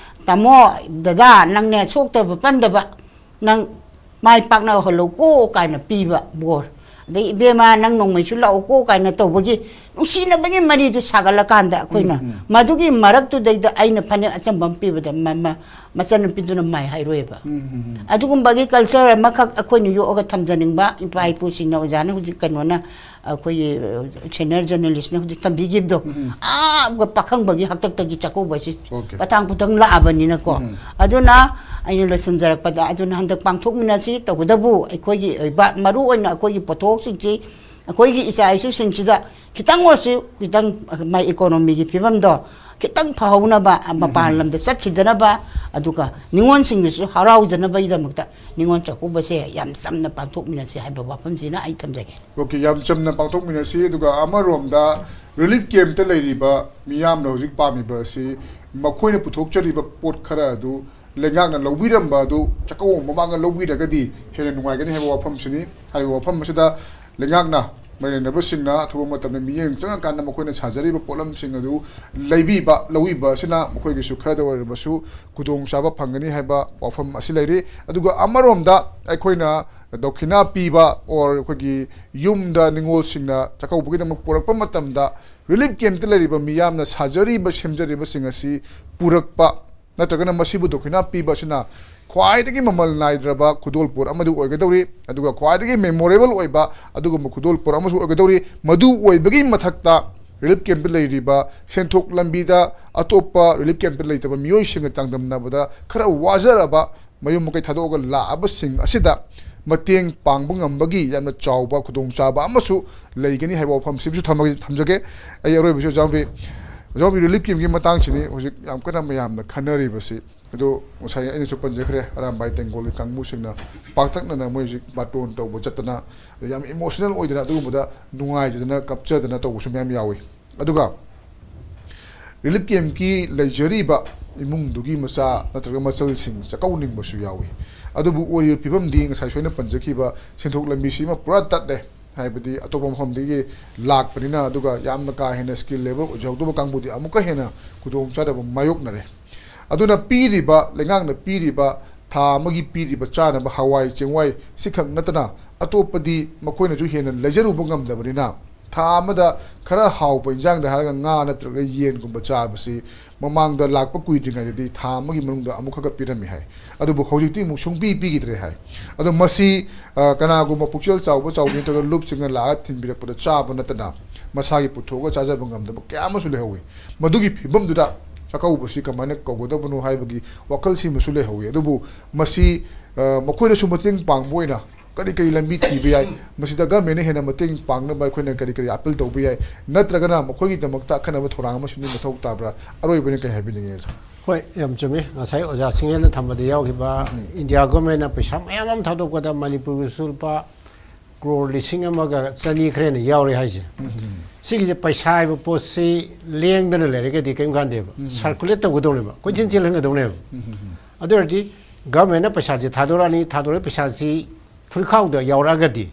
ꯇꯥꯃꯣ, ꯗꯗꯥ, ꯅꯪꯅꯦ ꯁꯣꯛꯇꯕ ꯄꯟꯗꯕ, ꯅꯪ ꯃꯥꯏ ꯄꯥꯛꯅ ꯍꯜꯂꯧꯀꯣ" ꯀꯥꯏꯅ ꯄꯤꯕ ꯕꯣꯔ, ꯑꯗꯩ "ꯏꯕꯦꯝꯃ, ꯅꯪ ꯅꯣꯡꯃꯩꯁꯨ ꯂꯥꯛꯎꯀꯣ" ꯀꯥꯏꯅ ꯇꯧꯕꯒꯤ ꯅꯨꯡꯁꯤꯅꯕꯒꯤ ꯃꯔꯤꯗꯨ ꯁꯥꯒꯠꯂꯀꯥꯟꯗ, ꯑꯩꯈꯣꯏꯅ ꯃꯗꯨꯒꯤ ꯃꯔꯛꯇꯨꯗꯩꯗ ꯑꯩꯅ ꯐꯅꯦꯛ ꯑꯆꯝꯕ ꯑꯃ ꯄꯤꯕꯗ ꯃ-, ꯃ-, ꯃꯆꯟꯅꯨꯄꯤꯗꯨꯅ ꯃꯥꯏ ꯍꯥꯏꯔꯣꯏꯕ꯫ ꯑꯗꯨꯒꯨꯝꯕꯒꯤ ꯀꯜꯆꯔ ꯑꯃꯈꯛ ꯑꯩꯈꯣꯏꯅ ꯌꯣꯛꯑꯒ ꯊꯝꯖꯅꯤꯡꯕ, ꯏꯄꯥ ꯏꯄꯨꯁꯤꯡꯅ, ꯑꯣꯖꯥꯅ ꯍꯧꯖꯤꯛ ꯀꯩꯅꯣꯅ, ꯑꯩꯈꯣꯏꯒꯤ, ꯑ, ꯁꯦꯅꯤꯌꯔ ꯖꯔꯅꯦꯂꯤꯁꯅ ꯍꯧꯖꯤꯛ ꯊꯝꯕꯤꯈꯤꯕꯗꯣ, ꯑꯥ, ꯄꯥꯈꯪꯕꯒꯤ ꯍꯥꯛꯇꯛꯇꯒꯤ ꯆꯥꯛꯀꯧꯕꯁꯤ ꯄꯇꯥꯡ ꯄꯨꯇꯪ ꯂꯥꯛꯑꯕꯅꯤꯅꯀꯣ꯫ ꯑꯗꯨꯅ ꯑꯩꯅ ꯂꯣꯏꯁꯤꯟꯖꯔꯛꯄꯗ, ꯑꯗꯨꯅ ꯍꯟꯗꯛ ꯄꯥꯡꯊꯣꯛꯃꯤꯟꯅꯁꯤ ꯇꯧꯕꯇꯕꯨ, ꯑꯩꯈꯣꯏꯒꯤ ꯑꯣꯏꯕ ꯃꯔꯨ ꯑꯣꯏꯅ ꯑꯩꯈꯣꯏꯒꯤ ꯄꯣꯠꯊꯣꯛꯁꯤꯡꯁꯤ ꯑꯩꯈꯣꯏꯒꯤ ꯏꯆꯥ ꯏꯁꯨꯁꯤꯡꯁꯤꯗ ꯈꯤꯇꯪ ꯑꯣꯏꯔꯁꯨ, ꯈꯤꯇꯪ ꯃꯥꯏ ꯏꯀꯣꯅꯣꯃꯤꯒꯤ ꯐꯤꯕꯝꯗꯣ ꯈꯤꯇꯪ ꯐꯍꯧꯅꯕ, ꯃꯄꯥꯟ ꯂꯝꯗ ꯆꯠꯈꯤꯗꯅꯕ, ꯑꯗꯨꯒ ꯅꯤꯉꯣꯜꯁꯤꯡꯗꯨꯁꯨ ꯍꯔꯥꯎꯖꯅꯕꯒꯤꯗꯃꯛꯇ ꯅꯤꯉꯣꯜ ꯆꯥꯛꯀꯧꯕꯁꯦ ꯌꯥꯝ ꯆꯝꯅ ꯄꯥꯡꯊꯣꯛꯃꯤꯟꯅꯁꯤ ꯍꯥꯏꯕ ꯋꯥꯐꯝꯁꯤꯅ ꯑꯩ ꯊꯝꯖꯒꯦ꯫ ꯑꯣꯀꯦ, ꯌꯥꯝ ꯆꯝꯅ ꯄꯥꯡꯊꯣꯛꯃꯤꯟꯅꯁꯤ꯫ ꯑꯗꯨꯒ ꯑꯃꯔꯣꯝꯗ ꯔꯤꯂꯤꯐ ꯀꯦꯝꯞꯇ ꯂꯩꯔꯤꯕ ꯃꯤꯌꯥꯝꯅ ꯍꯧꯖꯤꯛ ꯄꯥꯝꯃꯤꯕ ꯑꯁꯤ ꯃꯈꯣꯏꯅ ꯄꯨꯊꯣꯛꯆꯔꯤꯕ ꯄꯣꯠ ꯈꯔ ꯑꯗꯨ ꯂꯩꯉꯥꯛꯅ ꯂꯧꯕꯤꯔꯝꯕ ꯑꯗꯨ ꯆꯥꯛꯀꯧꯕ ꯃꯃꯥꯡꯗ ꯂꯧꯕꯤꯔꯒꯗꯤ ꯍꯦꯟꯅ ꯅꯨꯡꯉꯥꯏꯒꯅꯤ ꯍꯥꯏꯕ ꯋꯥꯐꯝꯁꯤꯅꯤ꯫ ꯍꯥꯏꯔꯤꯕ ꯋꯥꯐꯝ ꯑꯁꯤꯗ ꯂꯩꯉꯥꯛꯅ ꯃꯔꯤ ꯂꯩꯅꯕꯁꯤꯡꯅ ꯑꯊꯨꯕ ꯃꯇꯝꯗ ꯃꯤꯠꯌꯦꯡ ꯆꯪꯉꯀꯥꯟꯗ ꯃꯈꯣꯏꯅ ꯁꯥꯖꯔꯤꯕ ꯄꯣꯠꯂꯝꯁꯤꯡ ꯑꯗꯨ ꯂꯩꯕꯤꯕ, ꯂꯧꯕꯤꯕ ꯑꯁꯤꯅ ꯃꯈꯣꯏꯒꯤꯁꯨ ꯈꯔꯗ ꯑꯣꯏꯔꯕꯁꯨ ꯈꯨꯗꯣꯡꯆꯥꯕ ꯐꯪꯒꯅꯤ ꯍꯥꯏꯕ ꯋꯥꯐꯝ ꯑꯁꯤ ꯂꯩꯔꯤ꯫ ꯑꯗꯨꯒ ꯑꯃꯔꯣꯝꯗ ꯑꯩꯈꯣꯏꯅ ꯗꯣꯈꯤꯅꯥ ꯄꯤꯕ ꯑꯣꯔ ꯑꯩꯈꯣꯏꯒꯤ ꯌꯨꯝꯗ ꯅꯤꯉꯣꯜꯁꯤꯡꯅ ꯆꯥꯛꯀꯧꯕꯒꯤꯗꯃꯛ ꯄꯨꯔꯛꯄ ꯃꯇꯝꯗ ꯔꯤꯂꯤꯐ ꯀꯦꯝꯞꯇ ꯂꯩꯔꯤꯕ ꯃꯤꯌꯥꯝꯅ ꯁꯥꯖꯔꯤꯕ ꯁꯦꯝꯖꯔꯤꯕꯁꯤꯡ ꯑꯁꯤ ꯄꯨꯔꯛꯄ ꯅꯠꯇ꯭ꯔꯒꯅ ꯃꯁꯤꯕꯨ ꯗꯣꯈꯤꯅꯥ ꯄꯤꯕ ꯑꯁꯤꯅ ꯈ꯭ꯋꯥꯏꯗꯒꯤ ꯃꯃꯜ ꯅꯥꯏꯗ꯭ꯔꯕ ꯈꯨꯗꯣꯜꯄꯣꯠ ꯑꯃꯗꯤ ꯑꯣꯏꯒꯗꯧꯔꯤ꯫ ꯑꯗꯨꯒ ꯈ꯭ꯋꯥꯏꯗꯒꯤ ꯃꯦꯃꯣꯔꯦꯕꯜ ꯑꯣꯏꯕ ꯑꯗꯨꯒꯨꯝꯕ ꯈꯨꯗꯣꯜꯄꯣꯠ ꯑꯃꯁꯨ ꯑꯣꯏꯒꯗꯧꯔꯤ꯫ ꯃꯗꯨ ꯑꯣꯏꯕꯒꯤ ꯃꯊꯛꯇ ꯔꯤꯂꯤꯐ ꯀꯦꯝꯞꯇ ꯂꯩꯔꯤꯕ ꯁꯦꯟꯊꯣꯛ ꯂꯝꯕꯤꯗ ꯑꯇꯣꯞꯄ ꯔꯤꯂꯤꯐ ꯀꯦꯝꯞꯇ ꯂꯩꯇꯕ ꯃꯤꯑꯣꯏꯁꯤꯡꯒ ꯆꯥꯡꯗꯝꯅꯕꯗ ꯈꯔ ꯋꯥꯖꯔꯕ ꯃꯌꯨꯝ ꯃꯀꯩ ꯊꯥꯗꯣꯛꯑꯒ ꯂꯥꯛꯑꯕꯁꯤꯡ ꯑꯁꯤꯗ ꯃꯇꯦꯡ ꯄꯥꯡꯕ ꯉꯝꯕꯒꯤ ꯌꯥꯝꯅ ꯆꯥꯎꯕ ꯈꯨꯗꯣꯡꯆꯥꯕ ꯑꯃꯁꯨ ꯂꯩꯒꯅꯤ ꯍꯥꯏꯕ ꯋꯥꯐꯝꯁꯤꯃꯁꯨ ꯊꯝꯃꯒꯦ, ꯊꯝꯖꯒꯦ꯫ ꯑꯩ ꯑꯔꯣꯏꯕꯁꯤ ꯑꯣꯖꯥ ꯃꯣꯝꯕꯤ, ꯑꯣꯖꯥ ꯃꯣꯝꯕꯤ, ꯔꯤꯂꯤꯐ ꯀꯦꯝꯞꯀꯤ ꯃꯇꯥꯡꯁꯤꯅꯤ ꯍꯧꯖꯤꯛ ꯌꯥꯝ ꯀꯟꯅ ꯃꯌꯥꯝꯅ ꯈꯟꯅꯔꯤꯕꯁꯤ꯫ ꯑꯗꯣ ꯉꯁꯥꯏ ꯑꯩꯅꯁꯨ ꯄꯟꯖꯈ꯭ꯔꯦ, ꯑꯔꯥꯝꯕꯥꯏ ꯇꯦꯡꯒꯣꯜꯒꯤ ꯀꯥꯡꯕꯨꯁꯤꯡꯅ ꯄꯥꯛꯇꯛꯅꯅ ꯃꯣꯏ ꯍꯧꯖꯤꯛ ꯕꯥꯔꯇꯣꯟ ꯇꯧꯕ ꯆꯠꯇꯅ ꯌꯥꯝ ꯏꯃꯣꯁꯅꯦꯜ ꯑꯣꯏꯗꯅ ꯑꯗꯨꯒꯨꯝꯕꯗ ꯅꯨꯡꯉꯥꯏꯖꯗꯅ ꯀꯞꯆꯗꯅ ꯇꯧꯕꯁꯨ ꯃꯌꯥꯝ ꯌꯥꯎꯏ꯫ ꯑꯗꯨꯒ ꯔꯤꯂꯤꯐ ꯀꯦꯝꯞꯀꯤ ꯂꯩꯖꯔꯤꯕ ꯏꯃꯨꯡꯗꯨꯒꯤ ꯃꯆꯥ ꯅꯠꯇ꯭ꯔꯒ ꯃꯆꯜꯁꯤꯡ ꯆꯥꯛꯀꯧꯅꯤꯡꯕꯁꯨ ꯌꯥꯎꯏ꯫ ꯑꯗꯨꯕꯨ ꯑꯣꯏꯔꯤꯕ ꯐꯤꯕꯝꯗꯤ ꯉꯁꯥꯏ ꯁꯣꯏꯅ ꯄꯟꯖꯈꯤꯕ ꯁꯦꯟꯊꯣꯛ ꯂꯝꯕꯤꯁꯤꯃ ꯄꯨꯔꯥ ꯇꯠꯂꯦ꯫ ꯍꯥꯏꯕꯗꯤ ꯑꯇꯣꯞꯄ ꯃꯐꯝꯗꯒꯤ ꯂꯥꯛꯄꯅꯤꯅ, ꯑꯗꯨꯒ ꯌꯥꯝꯅ ꯀꯥ ꯍꯦꯟꯅ ꯁ꯭ꯀꯤꯜ ꯂꯦꯕꯦꯜ ꯑꯣꯏꯖꯍꯧꯗꯕ ꯀꯥꯡꯕꯨꯗꯤ ꯑꯃꯨꯛꯀ ꯍꯦꯟꯅ ꯈꯨꯗꯣꯡꯆꯥꯗꯕ ꯃꯥꯌꯣꯛꯅꯔꯦ꯫ ꯑꯗꯨꯅ ꯄꯤꯔꯤꯕ, ꯂꯩꯉꯥꯛꯅ ꯄꯤꯔꯤꯕ, ꯊꯥ ꯑꯃꯒꯤ ꯄꯤꯔꯤꯕ ꯆꯥꯅꯕ ꯍꯋꯥꯏ ꯆꯦꯡꯋꯥꯏ ꯁꯤꯈꯛ ꯅꯠꯇꯅ ꯑꯇꯣꯞꯄꯗꯤ ꯃꯈꯣꯏꯅꯁꯨ ꯍꯦꯟꯅ ꯂꯩꯖꯔꯨꯕ ꯉꯝꯗꯕꯅꯤꯅ, ꯊꯥ ꯑꯃꯗ ꯈꯔ ꯍꯥꯎꯕ ꯏꯟꯖꯥꯡꯗ ꯍꯥꯏꯔꯒ ꯉꯥ ꯅꯠꯇ꯭ꯔꯒ ꯌꯦꯟꯒꯨꯝꯕ ꯆꯥꯕꯁꯤ ꯃꯃꯥꯡꯗ ꯂꯥꯛꯄ ꯀꯨꯏꯗ꯭ꯔꯤꯉꯩꯗꯗꯤ ꯊꯥ ꯑꯃꯒꯤ ꯃꯅꯨꯡꯗ ꯑꯃꯨꯛ ꯈꯛ ꯄꯤꯔꯝꯃꯤ ꯍꯥꯏ꯫ ꯑꯗꯨꯕꯨ ꯍꯧꯖꯤꯛꯇꯤ ꯑꯃꯨꯛ ꯁꯨꯡꯄꯤ ꯄꯤꯈꯤꯗ꯭ꯔꯦ ꯍꯥꯏ꯫ ꯑꯗꯣ ꯃꯁꯤ, ꯑ, ꯀꯅꯥꯒꯨꯝꯕ ꯄꯨꯛꯆꯦꯜ ꯆꯥꯎꯕ ꯆꯥꯎꯕꯤ ꯅꯠꯇ꯭ꯔꯒ ꯂꯨꯞꯁꯤꯡꯅ ꯂꯥꯛꯑꯒ ꯊꯤꯟꯕꯤꯔꯛꯄꯗ ꯆꯥꯕ ꯅꯠꯇꯅ ꯃꯁꯥꯒꯤ ꯄꯨꯊꯣꯛꯑꯒ ꯆꯥꯖꯕ ꯉꯝꯗꯕ ꯀꯌꯥ ꯑꯃꯁꯨ ꯂꯩꯍꯧꯋꯤ꯫ ꯃꯗꯨꯒꯤ ꯐꯤꯕꯝꯗꯨꯗ ꯆꯥꯛꯀꯧꯕꯁꯤ ꯀꯃꯥꯏꯅ ꯀꯧꯒꯗꯕꯅꯣ ꯍꯥꯏꯕꯒꯤ ꯋꯥꯈꯜꯁꯤꯃꯁꯨ ꯂꯩꯍꯧꯋꯤ꯫ ꯑꯗꯨꯕꯨ ꯃꯁꯤ, ꯑ, ꯃꯈꯣꯏꯗꯁꯨ ꯃꯇꯦꯡ ꯄꯥꯡꯕ ꯑꯣꯏꯅ ꯀꯔꯤ ꯀꯔꯤ ꯂꯝꯕꯤ ꯊꯤꯕ ꯌꯥꯏ? ꯃꯁꯤꯗ ꯒꯃꯦꯟꯅ ꯍꯦꯟꯅ ꯃꯇꯦꯡ ꯄꯥꯡꯅꯕ ꯑꯩꯈꯣꯏꯅ ꯀꯔꯤ ꯀꯔꯤ ꯑꯥꯄꯤꯜ ꯇꯧꯕ ꯌꯥꯏ? ꯅꯠꯇ꯭ꯔꯒꯅ ꯃꯈꯣꯏꯒꯤꯗꯃꯛꯇ ꯑꯈꯟꯅꯕ ꯊꯧꯔꯥꯡ ꯑꯃ ꯁꯤꯟꯕ ꯃꯊꯧ ꯇꯥꯕ꯭ꯔꯥ? ꯑꯔꯣꯏꯕꯅ ꯀꯔꯤ ꯍꯥꯏꯕꯤꯅꯤꯡꯉꯤ, ꯑꯣꯖꯥ? ꯍꯣꯏ, ꯌꯥꯝ ꯆꯨꯝꯃꯤ꯫ ꯉꯁꯥꯏ ꯑꯣꯖꯥ ꯁꯤꯡꯅꯦꯜꯅ ꯊꯝꯕꯗ ꯌꯥꯎꯈꯤꯕ, ꯎꯝ꯫ ꯏꯟꯗꯤꯌꯥ ꯒꯣꯔꯃꯦꯟꯅ ꯄꯩꯁꯥ ꯃꯌꯥꯝ ꯑꯃ ꯊꯥꯗꯣꯛꯄꯗ ꯃꯅꯤꯄꯨꯔꯒꯤꯁꯨ ꯂꯨꯄꯥ ꯀ꯭ꯔꯣꯔ ꯂꯤꯁꯤꯡ ꯑꯃꯒ ꯆꯅꯤ ꯈꯔ ꯍꯦꯟꯅ ꯌꯥꯎꯔꯦ ꯍꯥꯏꯁꯦ꯫ ꯎꯝ꯫ ꯁꯤꯒꯤꯁꯦ ꯄꯩꯁꯥ ꯍꯥꯏꯕ ꯄꯣꯠꯁꯤ ꯂꯦꯡꯗꯅ ꯂꯩꯔꯒꯗꯤ ꯀꯔꯤꯝ ꯀꯥꯟꯗꯦꯕ꯫ ꯎꯝ꯫ ꯁꯔꯀꯨꯂꯦꯠ ꯇꯧꯒꯗꯧꯅꯦꯕ, ꯀꯣꯏꯆꯦꯟ ꯆꯦꯜꯍꯟꯒꯗꯧꯅꯦꯕ꯫ ꯎꯝ꯫ ꯑꯗꯨ ꯑꯣꯏꯔꯗꯤ ꯒꯚꯔꯟꯃꯦꯟꯠꯅ ꯄꯩꯁꯥꯁꯦ ꯊꯥꯗꯣꯔꯛꯑꯅꯤ, ꯊꯥꯗꯣꯔꯛꯏ ꯄꯩꯁꯥꯁꯤ ꯐꯨꯔꯤꯈꯥꯎꯗ ꯌꯥꯎꯔꯛꯑꯒꯗꯤ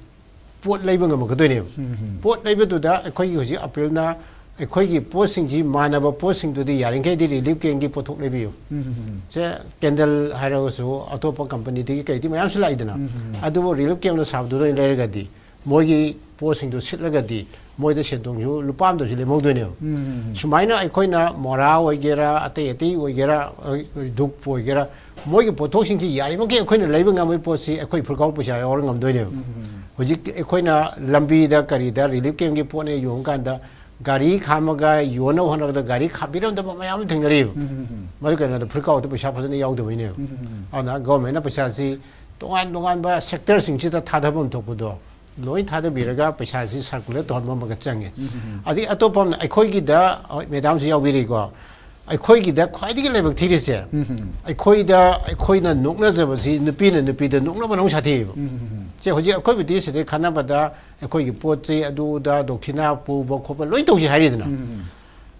ꯄꯣꯠ ꯂꯩꯕ ꯉꯝꯃꯛꯀꯗꯣꯏꯅꯦꯕ꯫ ꯎꯝ꯫ ꯄꯣꯠ ꯂꯩꯕꯗꯨꯗ ꯑꯩꯈꯣꯏꯒꯤ ꯍꯧꯖꯤꯛ ꯑꯥꯄꯤꯜꯅ, ꯑꯩꯈꯣꯏꯒꯤ ꯄꯣꯠꯁꯤꯡꯁꯤ ꯃꯥꯟꯅꯕ ꯄꯣꯠꯁꯤꯡꯗꯨꯗꯤ ꯌꯥꯔꯤꯈꯩꯗꯤ ꯔꯤꯂꯤꯐ ꯀꯦꯝꯒꯤ ꯄꯣꯠꯊꯣꯛ ꯂꯩꯕꯤꯌꯨ꯫ ꯎꯝ, ꯎꯝ, ꯎꯝ꯫ ꯁꯦ, ꯀꯦꯟꯗꯜ ꯍꯥꯏꯔꯒꯁꯨ ꯑꯇꯣꯞꯄ ꯀꯝꯄꯅꯤꯗꯒꯤ ꯀꯩꯗꯤ ꯃꯌꯥꯝꯁꯨ ꯂꯥꯛꯏꯗꯅ꯫ ꯎꯝ, ꯎꯝ, ꯎꯝ꯫ ꯑꯗꯨꯕꯨ ꯔꯤꯂꯤꯐ ꯀꯦꯝꯅ ꯁꯥꯕꯗꯨꯗ ꯑꯣꯏꯅ ꯂꯩꯔꯒꯗꯤ ꯃꯣꯏꯒꯤ ꯄꯣꯠꯁꯤꯡꯗꯣ ꯁꯤꯠꯂꯒꯗꯤ ꯃꯣꯏꯗ ꯁꯦꯟꯗꯣꯡꯁꯨ ꯂꯨꯄꯥ ꯑꯃꯗꯁꯨ ꯂꯦꯝꯍꯧꯗꯣꯏꯅꯦꯕ꯫ ꯎꯝ, ꯎꯝ, ꯎꯝ꯫ ꯁꯨꯃꯥꯏꯅ ꯑꯩꯈꯣꯏꯅ ꯃꯣꯔꯥ ꯑꯣꯏꯒꯦꯔꯥ, ꯑꯇꯩ ꯑꯇꯩ ꯑꯣꯏꯒꯦꯔꯥ, ꯙꯨꯞꯄꯨ ꯑꯣꯏꯒꯦꯔꯥ, ꯃꯣꯏꯒꯤ ꯄꯣꯠꯊꯣꯛꯁꯤꯡꯁꯤ ꯌꯥꯔꯤꯕꯃꯈꯩ ꯑꯩꯈꯣꯏꯅ ꯂꯩꯕ ꯉꯝꯕꯒꯤ ꯄꯣꯠꯁꯤ ꯑꯩꯈꯣꯏ ꯐꯨꯔꯤꯠꯀꯥꯎ ꯄꯩꯁꯥ ꯌꯥꯎꯔ ꯉꯝꯗꯣꯏꯅꯦꯕ꯫ ꯎꯝ, ꯎꯝ, ꯎꯝ꯫ ꯍꯧꯖꯤꯛ ꯑꯩꯈꯣꯏꯅ ꯂꯝꯕꯤꯗ ꯀꯔꯤꯗ ꯔꯤꯂꯤꯐ ꯀꯦꯝꯒꯤ ꯄꯣꯠꯅꯦ ꯌꯣꯟꯕ ꯀꯥꯟꯗ ꯒꯥꯔꯤ ꯈꯥꯝꯃꯒ ꯌꯣꯟꯅꯕ ꯍꯣꯠꯅꯕꯗ ꯒꯥꯔꯤ ꯈꯥꯝꯕꯤꯔꯝꯗꯕ ꯃꯌꯥꯝ ꯑꯃ ꯊꯦꯡꯅꯔꯤꯕ꯫ ꯎꯝ, ꯎꯝ, ꯎꯝ꯫ ꯃꯗꯨ ꯀꯩꯅꯣꯗ ꯐꯨꯔꯤꯠꯀꯥꯎꯗ ꯄꯩꯁꯥ ꯐꯖꯅ ꯌꯥꯎꯗꯕꯩꯅꯦꯕ꯫ ꯎꯝ, ꯎꯝ, ꯎꯝ꯫ ꯑꯗꯨꯅ ꯒꯣꯔꯃꯦꯟꯅ ꯄꯩꯁꯥꯁꯤ ꯇꯣꯉꯥꯟ ꯇꯣꯉꯥꯟꯕ ꯁꯦꯛꯇꯔꯁꯤꯡꯁꯤꯗ ꯊꯥꯗꯐꯝ ꯊꯣꯛꯄꯗꯣ ꯂꯣꯏ ꯊꯥꯗꯕꯤꯔꯒ ꯄꯩꯁꯥꯁꯤ ꯁꯔꯀꯨꯂꯦꯠ ꯇꯧꯍꯟꯕ ꯑꯃꯒ ꯆꯪꯉꯦ꯫ ꯎꯝ, ꯎꯝ, ꯎꯝ꯫ ꯑꯗꯒꯤ ꯑꯇꯣꯞꯄ ꯑꯃꯅ ꯑꯩꯈꯣꯏꯒꯤꯗ, ꯍꯣꯏ, ꯃꯦꯗꯥꯝꯁꯨ ꯌꯥꯎꯕꯤꯔꯤꯀꯣ, ꯑꯩꯈꯣꯏꯒꯤꯗ ꯈ꯭ꯋꯥꯏꯗꯒꯤ ꯂꯥꯏꯕꯛ ꯊꯤꯔꯤꯁꯦ, ꯎꯝ, ꯎꯝ, ꯎꯝ꯫ ꯑꯩꯈꯣꯏꯗ, ꯑꯩꯈꯣꯏꯅ ꯅꯣꯛꯅꯖꯕꯁꯤ ꯅꯨꯄꯤꯅ ꯅꯨꯄꯤꯗ ꯅꯣꯛꯅꯕꯅ ꯑꯃꯨꯛ ꯁꯥꯊꯤꯑꯕ꯫ ꯎꯝ, ꯎꯝ, ꯎꯝ, ꯎꯝ꯫ ꯁꯦ, ꯍꯧꯖꯤꯛ ꯑꯩꯈꯣꯏꯕꯨꯗꯤ ꯁꯤꯗꯩ ꯈꯟꯅꯕꯗ ꯑꯩꯈꯣꯏꯒꯤ ꯄꯣꯠ ꯆꯩ ꯑꯗꯨ ꯑꯗꯥ ꯗꯣꯈꯤꯅꯥ ꯄꯨꯕ ꯈꯣꯠꯄ ꯂꯣꯏ ꯇꯧꯁꯤ ꯍꯥꯏꯔꯤꯗꯅ꯫ ꯎꯝ, ꯎꯝ, ꯎꯝ꯫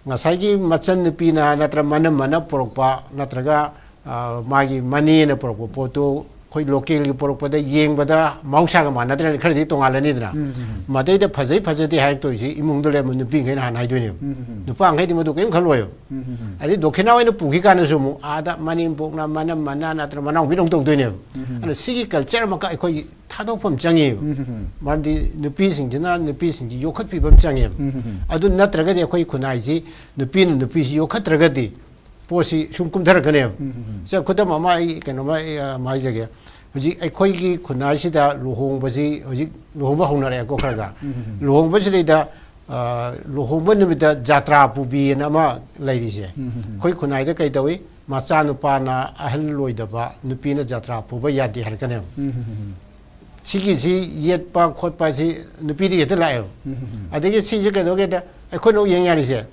ꯉꯁꯥꯏꯒꯤ ꯃꯆꯟꯅꯨꯄꯤꯅ ꯅꯠꯇ꯭ꯔ ꯃꯅꯝꯃꯅ ꯄꯨꯔꯛꯄ ꯅꯠꯇ꯭ꯔꯒ, ꯑ, ꯃꯥꯒꯤ ꯃꯅꯦꯅ ꯄꯨꯔꯛꯄ ꯄꯣꯠꯇꯨ ꯑꯩꯈꯣꯏ ꯂꯣꯀꯦꯜꯒꯤ ꯄꯨꯔꯛꯄꯗ ꯌꯦꯡꯕꯗ ꯃꯍꯧꯁꯥꯒ ꯃꯥꯟꯅꯗ꯭ꯔꯅꯤ, ꯈꯔꯗꯤ ꯇꯣꯉꯥꯜꯂꯅꯤꯗꯅ꯫ ꯎꯝ, ꯎꯝ, ꯎꯝ꯫ ꯃꯗꯩꯗ ꯐꯖꯩ ꯐꯖꯗꯦ ꯍꯥꯏꯔꯛꯇꯣꯏꯁꯤ ꯏꯃꯨꯡꯗ ꯂꯩꯔꯝꯕ ꯅꯨꯄꯤꯈꯩꯅ ꯍꯥꯟꯅ ꯍꯥꯏꯗꯣꯏꯅꯦꯕ꯫ ꯎꯝ, ꯎꯝ, ꯎꯝ꯫ ꯅꯨꯄꯥꯈꯩꯗꯤ ꯃꯗꯨ ꯀꯔꯤꯝ ꯈꯜꯂꯣꯏꯕ꯫ ꯎꯝ, ꯎꯝ, ꯎꯝ꯫ ꯑꯗꯩ ꯗꯣꯈꯤꯅꯥ ꯑꯣꯏꯅ ꯄꯨꯈꯤ ꯀꯥꯟꯗꯁꯨ ꯑꯃꯨꯛ ꯑꯥꯗ ꯃꯅꯦꯝꯄꯣꯛꯅ ꯃꯅꯝꯃꯅ ꯅꯠꯇ꯭ꯔ ꯃꯅꯥꯎꯄꯤꯅ ꯑꯃꯨꯛ ꯇꯧꯗꯣꯏꯅꯦꯕ꯫ ꯎꯝ, ꯎꯝ, ꯎꯝ꯫ ꯑꯗꯨꯅ ꯁꯤꯒꯤ ꯀꯜꯆꯔ ꯑꯃꯈꯛ ꯑꯩꯈꯣꯏꯒꯤ ꯊꯥꯗꯣꯛꯄ ꯑꯃ ꯆꯪꯉꯦꯕ꯫ ꯎꯝ, ꯎꯝ, ꯎꯝ꯫ ꯃꯔꯝꯗꯤ ꯅꯨꯄꯤꯁꯤꯡꯁꯤꯅ ꯅꯨꯄꯤꯁꯤꯡꯁꯤ ꯌꯣꯛꯈꯠꯄꯤꯕ ꯑꯃ ꯆꯪꯉꯦꯕ꯫ ꯎꯝ, ꯎꯝ, ꯎꯝ꯫ ꯑꯗꯨ ꯅꯠꯇ꯭ꯔꯒꯗꯤ ꯑꯩꯈꯣꯏ ꯈꯨꯟꯅꯥꯏꯁꯤ ꯅꯨꯄꯤꯅ ꯅꯨꯄꯤꯁꯤ ꯌꯣꯛꯈꯠꯇ꯭ꯔꯒꯗꯤ ꯄꯣꯠꯁꯤ ꯁꯨꯝ ꯀꯨꯝꯊꯔꯛꯀꯅꯦꯕ꯫ ꯎꯝ, ꯎꯝ, ꯎꯝ꯫ ꯁꯦ, ꯈꯨꯗꯝ ꯑꯃ ꯑꯩ ꯀꯩꯅꯣꯝꯃ ꯑꯩ, ꯑ, ꯑꯃ ꯍꯥꯏꯖꯒꯦ꯫ ꯍꯧꯖꯤꯛ ꯑꯩꯈꯣꯏꯒꯤ ꯈꯨꯟꯅꯥꯏꯁꯤꯗ ꯂꯨꯍꯣꯡꯕꯁꯤ ꯍꯧꯖꯤꯛ ꯂꯨꯍꯣꯡꯕ ꯍꯧꯅꯔꯛꯑꯦꯀꯣ ꯈꯔ ꯈꯔ꯫ ꯎꯝ, ꯎꯝ, ꯎꯝ꯫ ꯂꯨꯍꯣꯡꯕꯁꯤꯗꯩꯗ, ꯑ, ꯂꯨꯍꯣꯡꯕ ꯅꯨꯃꯤꯠꯇ ꯖꯥꯇ꯭ꯔꯥ ꯄꯨꯕꯤꯑꯅ ꯑꯃ ꯂꯩꯔꯤꯁꯦ꯫ ꯎꯝ, ꯎꯝ, ꯎꯝ꯫ ꯑꯩꯈꯣꯏ ꯈꯨꯟꯅꯥꯏꯗ ꯀꯩ ꯇꯧꯏ? ꯃꯆꯥꯅꯨꯄꯥꯅ ꯑꯍꯜ ꯑꯣꯏꯗꯕ ꯅꯨꯄꯤꯅ ꯖꯥꯇ꯭ꯔꯥ ꯄꯨꯕ ꯌꯥꯗꯦ ꯍꯥꯏꯔꯛꯀꯅꯦꯕ꯫ ꯎꯝ, ꯎꯝ, ꯎꯝ, ꯎꯝ꯫ ꯁꯤꯒꯤꯁꯤ ꯌꯦꯠꯄ ꯈꯣꯠꯄ ꯑꯁꯤ ꯅꯨꯄꯤꯗ ꯍꯦꯛꯇ ꯂꯥꯛꯑꯦꯕ꯫ ꯎꯝ, ꯎꯝ, ꯎꯝ꯫ ꯑꯗꯒꯤ ꯁꯤꯁꯦ ꯀꯩꯗꯧꯒꯦꯗ ꯑꯩꯈꯣꯏꯅ ꯑꯃꯨꯛ ꯌꯦꯡ ꯌꯥꯔꯤꯁꯦ,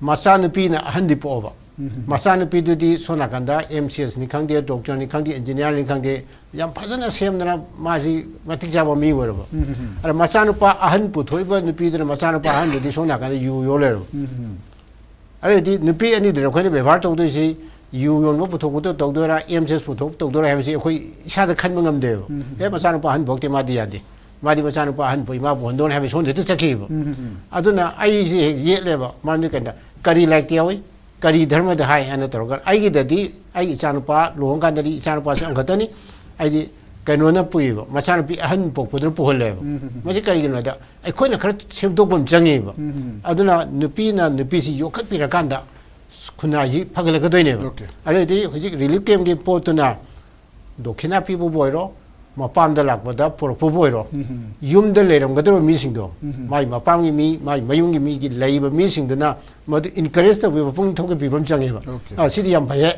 ꯃꯆꯥꯅꯨꯄꯤꯅ ꯑꯍꯟꯗꯤ ꯄꯣꯛꯑꯕ꯫ ꯎꯝ, ꯎꯝ, ꯎꯝ꯫ ꯃꯆꯥꯅꯨꯄꯤꯗꯨꯗꯤ ꯁꯣꯝ ꯅꯥꯀꯟꯗ ꯑꯦꯝ ꯁꯤ ꯑꯦꯁꯅꯤ ꯈꯪꯗꯦ, ꯗꯣꯛꯇꯔꯅꯤ ꯈꯪꯗꯦ, ꯏꯟꯖꯤꯅꯤꯌꯥꯔꯅꯤ ꯈꯪꯗꯦ, ꯌꯥꯝ ꯐꯖꯅ ꯁꯦꯝꯗꯅ ꯃꯥꯁꯤ ꯃꯇꯤꯛ ꯆꯥꯕ ꯃꯤ ꯑꯣꯏꯔꯕ꯫ ꯎꯝ, ꯎꯝ, ꯎꯝ꯫ ꯑꯗ ꯃꯆꯥꯅꯨꯄꯥ ꯑꯍꯟ ꯄꯨꯊꯣꯛꯏꯕ ꯅꯨꯄꯤꯗꯨꯅ ꯃꯆꯥꯅꯨꯄꯥ ꯑꯍꯟꯗꯨꯗꯤ ꯁꯣꯝ ꯅꯥꯀꯟꯗ ꯌꯨ ꯌꯣꯜ ꯂꯩꯔꯕ꯫ ꯎꯝ, ꯎꯝ, ꯎꯝ꯫ ꯑꯗꯨꯗꯤ ꯅꯨꯄꯤ ꯑꯅꯤꯗꯨꯅ ꯑꯩꯈꯣꯏꯅ ꯕꯦꯕꯥꯔ ꯇꯧꯗꯣꯏꯁꯤ ꯌꯨ ꯌꯣꯟꯕ ꯄꯨꯊꯣꯛꯄꯗ ꯇꯧꯗꯣꯏꯔꯥ, ꯑꯦꯝ ꯁꯤ ꯑꯦꯁ ꯄꯨꯊꯣꯛ ꯇꯧꯗꯣꯏꯔꯥ ꯍꯥꯏꯕꯁꯤ ꯑꯩꯈꯣꯏ ꯏꯁꯥꯗ ꯈꯟꯕ ꯉꯝꯗꯦꯕ꯫ ꯎꯝ, ꯎꯝ꯫ ꯑꯦ, ꯃꯆꯥꯅꯨꯄꯥ ꯑꯍꯟ ꯐꯥꯎꯗꯤ ꯃꯥꯗꯤ ꯌꯥꯗꯦ꯫ ꯃꯥꯗꯤ ꯃꯆꯥꯅꯨꯄꯥ ꯑꯍꯟ ꯄꯣꯛꯏ, ꯃꯥ ꯄꯣꯛꯍꯟꯗꯣꯅ ꯍꯥꯏꯕ ꯁꯣꯝꯗ ꯍꯦꯛꯇ ꯆꯠꯈꯤꯕ꯫ ꯑꯗꯨꯅ ꯑꯩꯁꯦ ꯍꯦꯛ ꯌꯦꯠꯂꯦꯕ꯫ ꯃꯔꯝꯗꯤ ꯀꯩꯅꯣ, ꯀꯔꯤ ꯂꯥꯏꯔꯤꯛꯇ ꯌꯥꯎꯏ, ꯀꯔꯤ ꯙꯔꯃꯗ ꯍꯥꯏ ꯍꯥꯏꯅ ꯇꯧꯔꯒ, ꯑꯩꯒꯤꯗꯗꯤ ꯑꯩ ꯏꯆꯥꯅꯨꯄꯥ ꯂꯨꯍꯣꯡꯀꯥꯟꯗꯗꯤ ꯏꯆꯥꯅꯨꯄꯥꯁꯦ ꯑꯃꯈꯛꯇꯅꯤ꯫ ꯑꯩꯗꯤ ꯀꯩꯅꯣꯅ ꯄꯨꯏꯕ, ꯃꯆꯥꯅꯨꯄꯤ ꯑꯍꯟ ꯄꯣꯛꯄꯗꯨꯅ ꯄꯨꯍꯜꯂꯦꯕ꯫ ꯃꯁꯤ ꯀꯔꯤꯒꯤꯅꯣꯗ, ꯑꯩꯈꯣꯏꯅ ꯈꯔ ꯁꯦꯝꯗꯣꯛꯄ ꯑꯃ ꯆꯪꯉꯦꯕ꯫ ꯑꯗꯨꯅ ꯅꯨꯄꯤꯅ ꯅꯨꯄꯤꯁꯤ ꯌꯣꯛꯈꯠꯄꯤꯔꯀꯥꯟꯗ ꯈꯨꯟꯅꯥꯏꯁꯤ ꯐꯒꯠꯂꯛꯀꯗꯣꯏꯅꯦꯕ꯫ ꯑꯣꯀꯦ꯫ ꯑꯗꯨꯗꯤ ꯍꯧꯖꯤꯛ ꯔꯤꯂꯤꯐ ꯀꯦꯝꯒꯤ ꯄꯣꯠꯇꯨꯅ ꯗꯣꯈꯤꯅꯥ ꯄꯤꯕꯕꯨ ꯑꯣꯏꯔꯣ, ꯃꯄꯥꯝꯗ ꯂꯥꯛꯄꯗ ꯄꯨꯔꯛꯄꯕꯨ ꯑꯣꯏꯔꯣ, ꯌꯨꯝꯗ ꯂꯩꯔꯝꯒꯗꯧꯕ ꯃꯤꯁꯤꯡꯗꯣ, ꯃꯥꯏ ꯃꯄꯥꯝꯒꯤ ꯃꯤ, ꯃꯥꯏ ꯃꯌꯨꯝꯒꯤ ꯃꯤꯒꯤ ꯂꯩꯔꯤꯕ ꯃꯤꯁꯤꯡꯗꯨꯅ ꯃꯗꯨ encourage ꯇꯧꯕꯤꯕ, ꯄꯨꯛꯅꯤꯡ ꯊꯧꯒꯠꯄꯤꯕ ꯑꯃ ꯆꯪꯉꯦꯕ꯫ ꯑꯣꯀꯦ꯫ "ꯑ, ꯁꯤꯗꯤ ꯌꯥꯝ ꯐꯩꯌꯦ,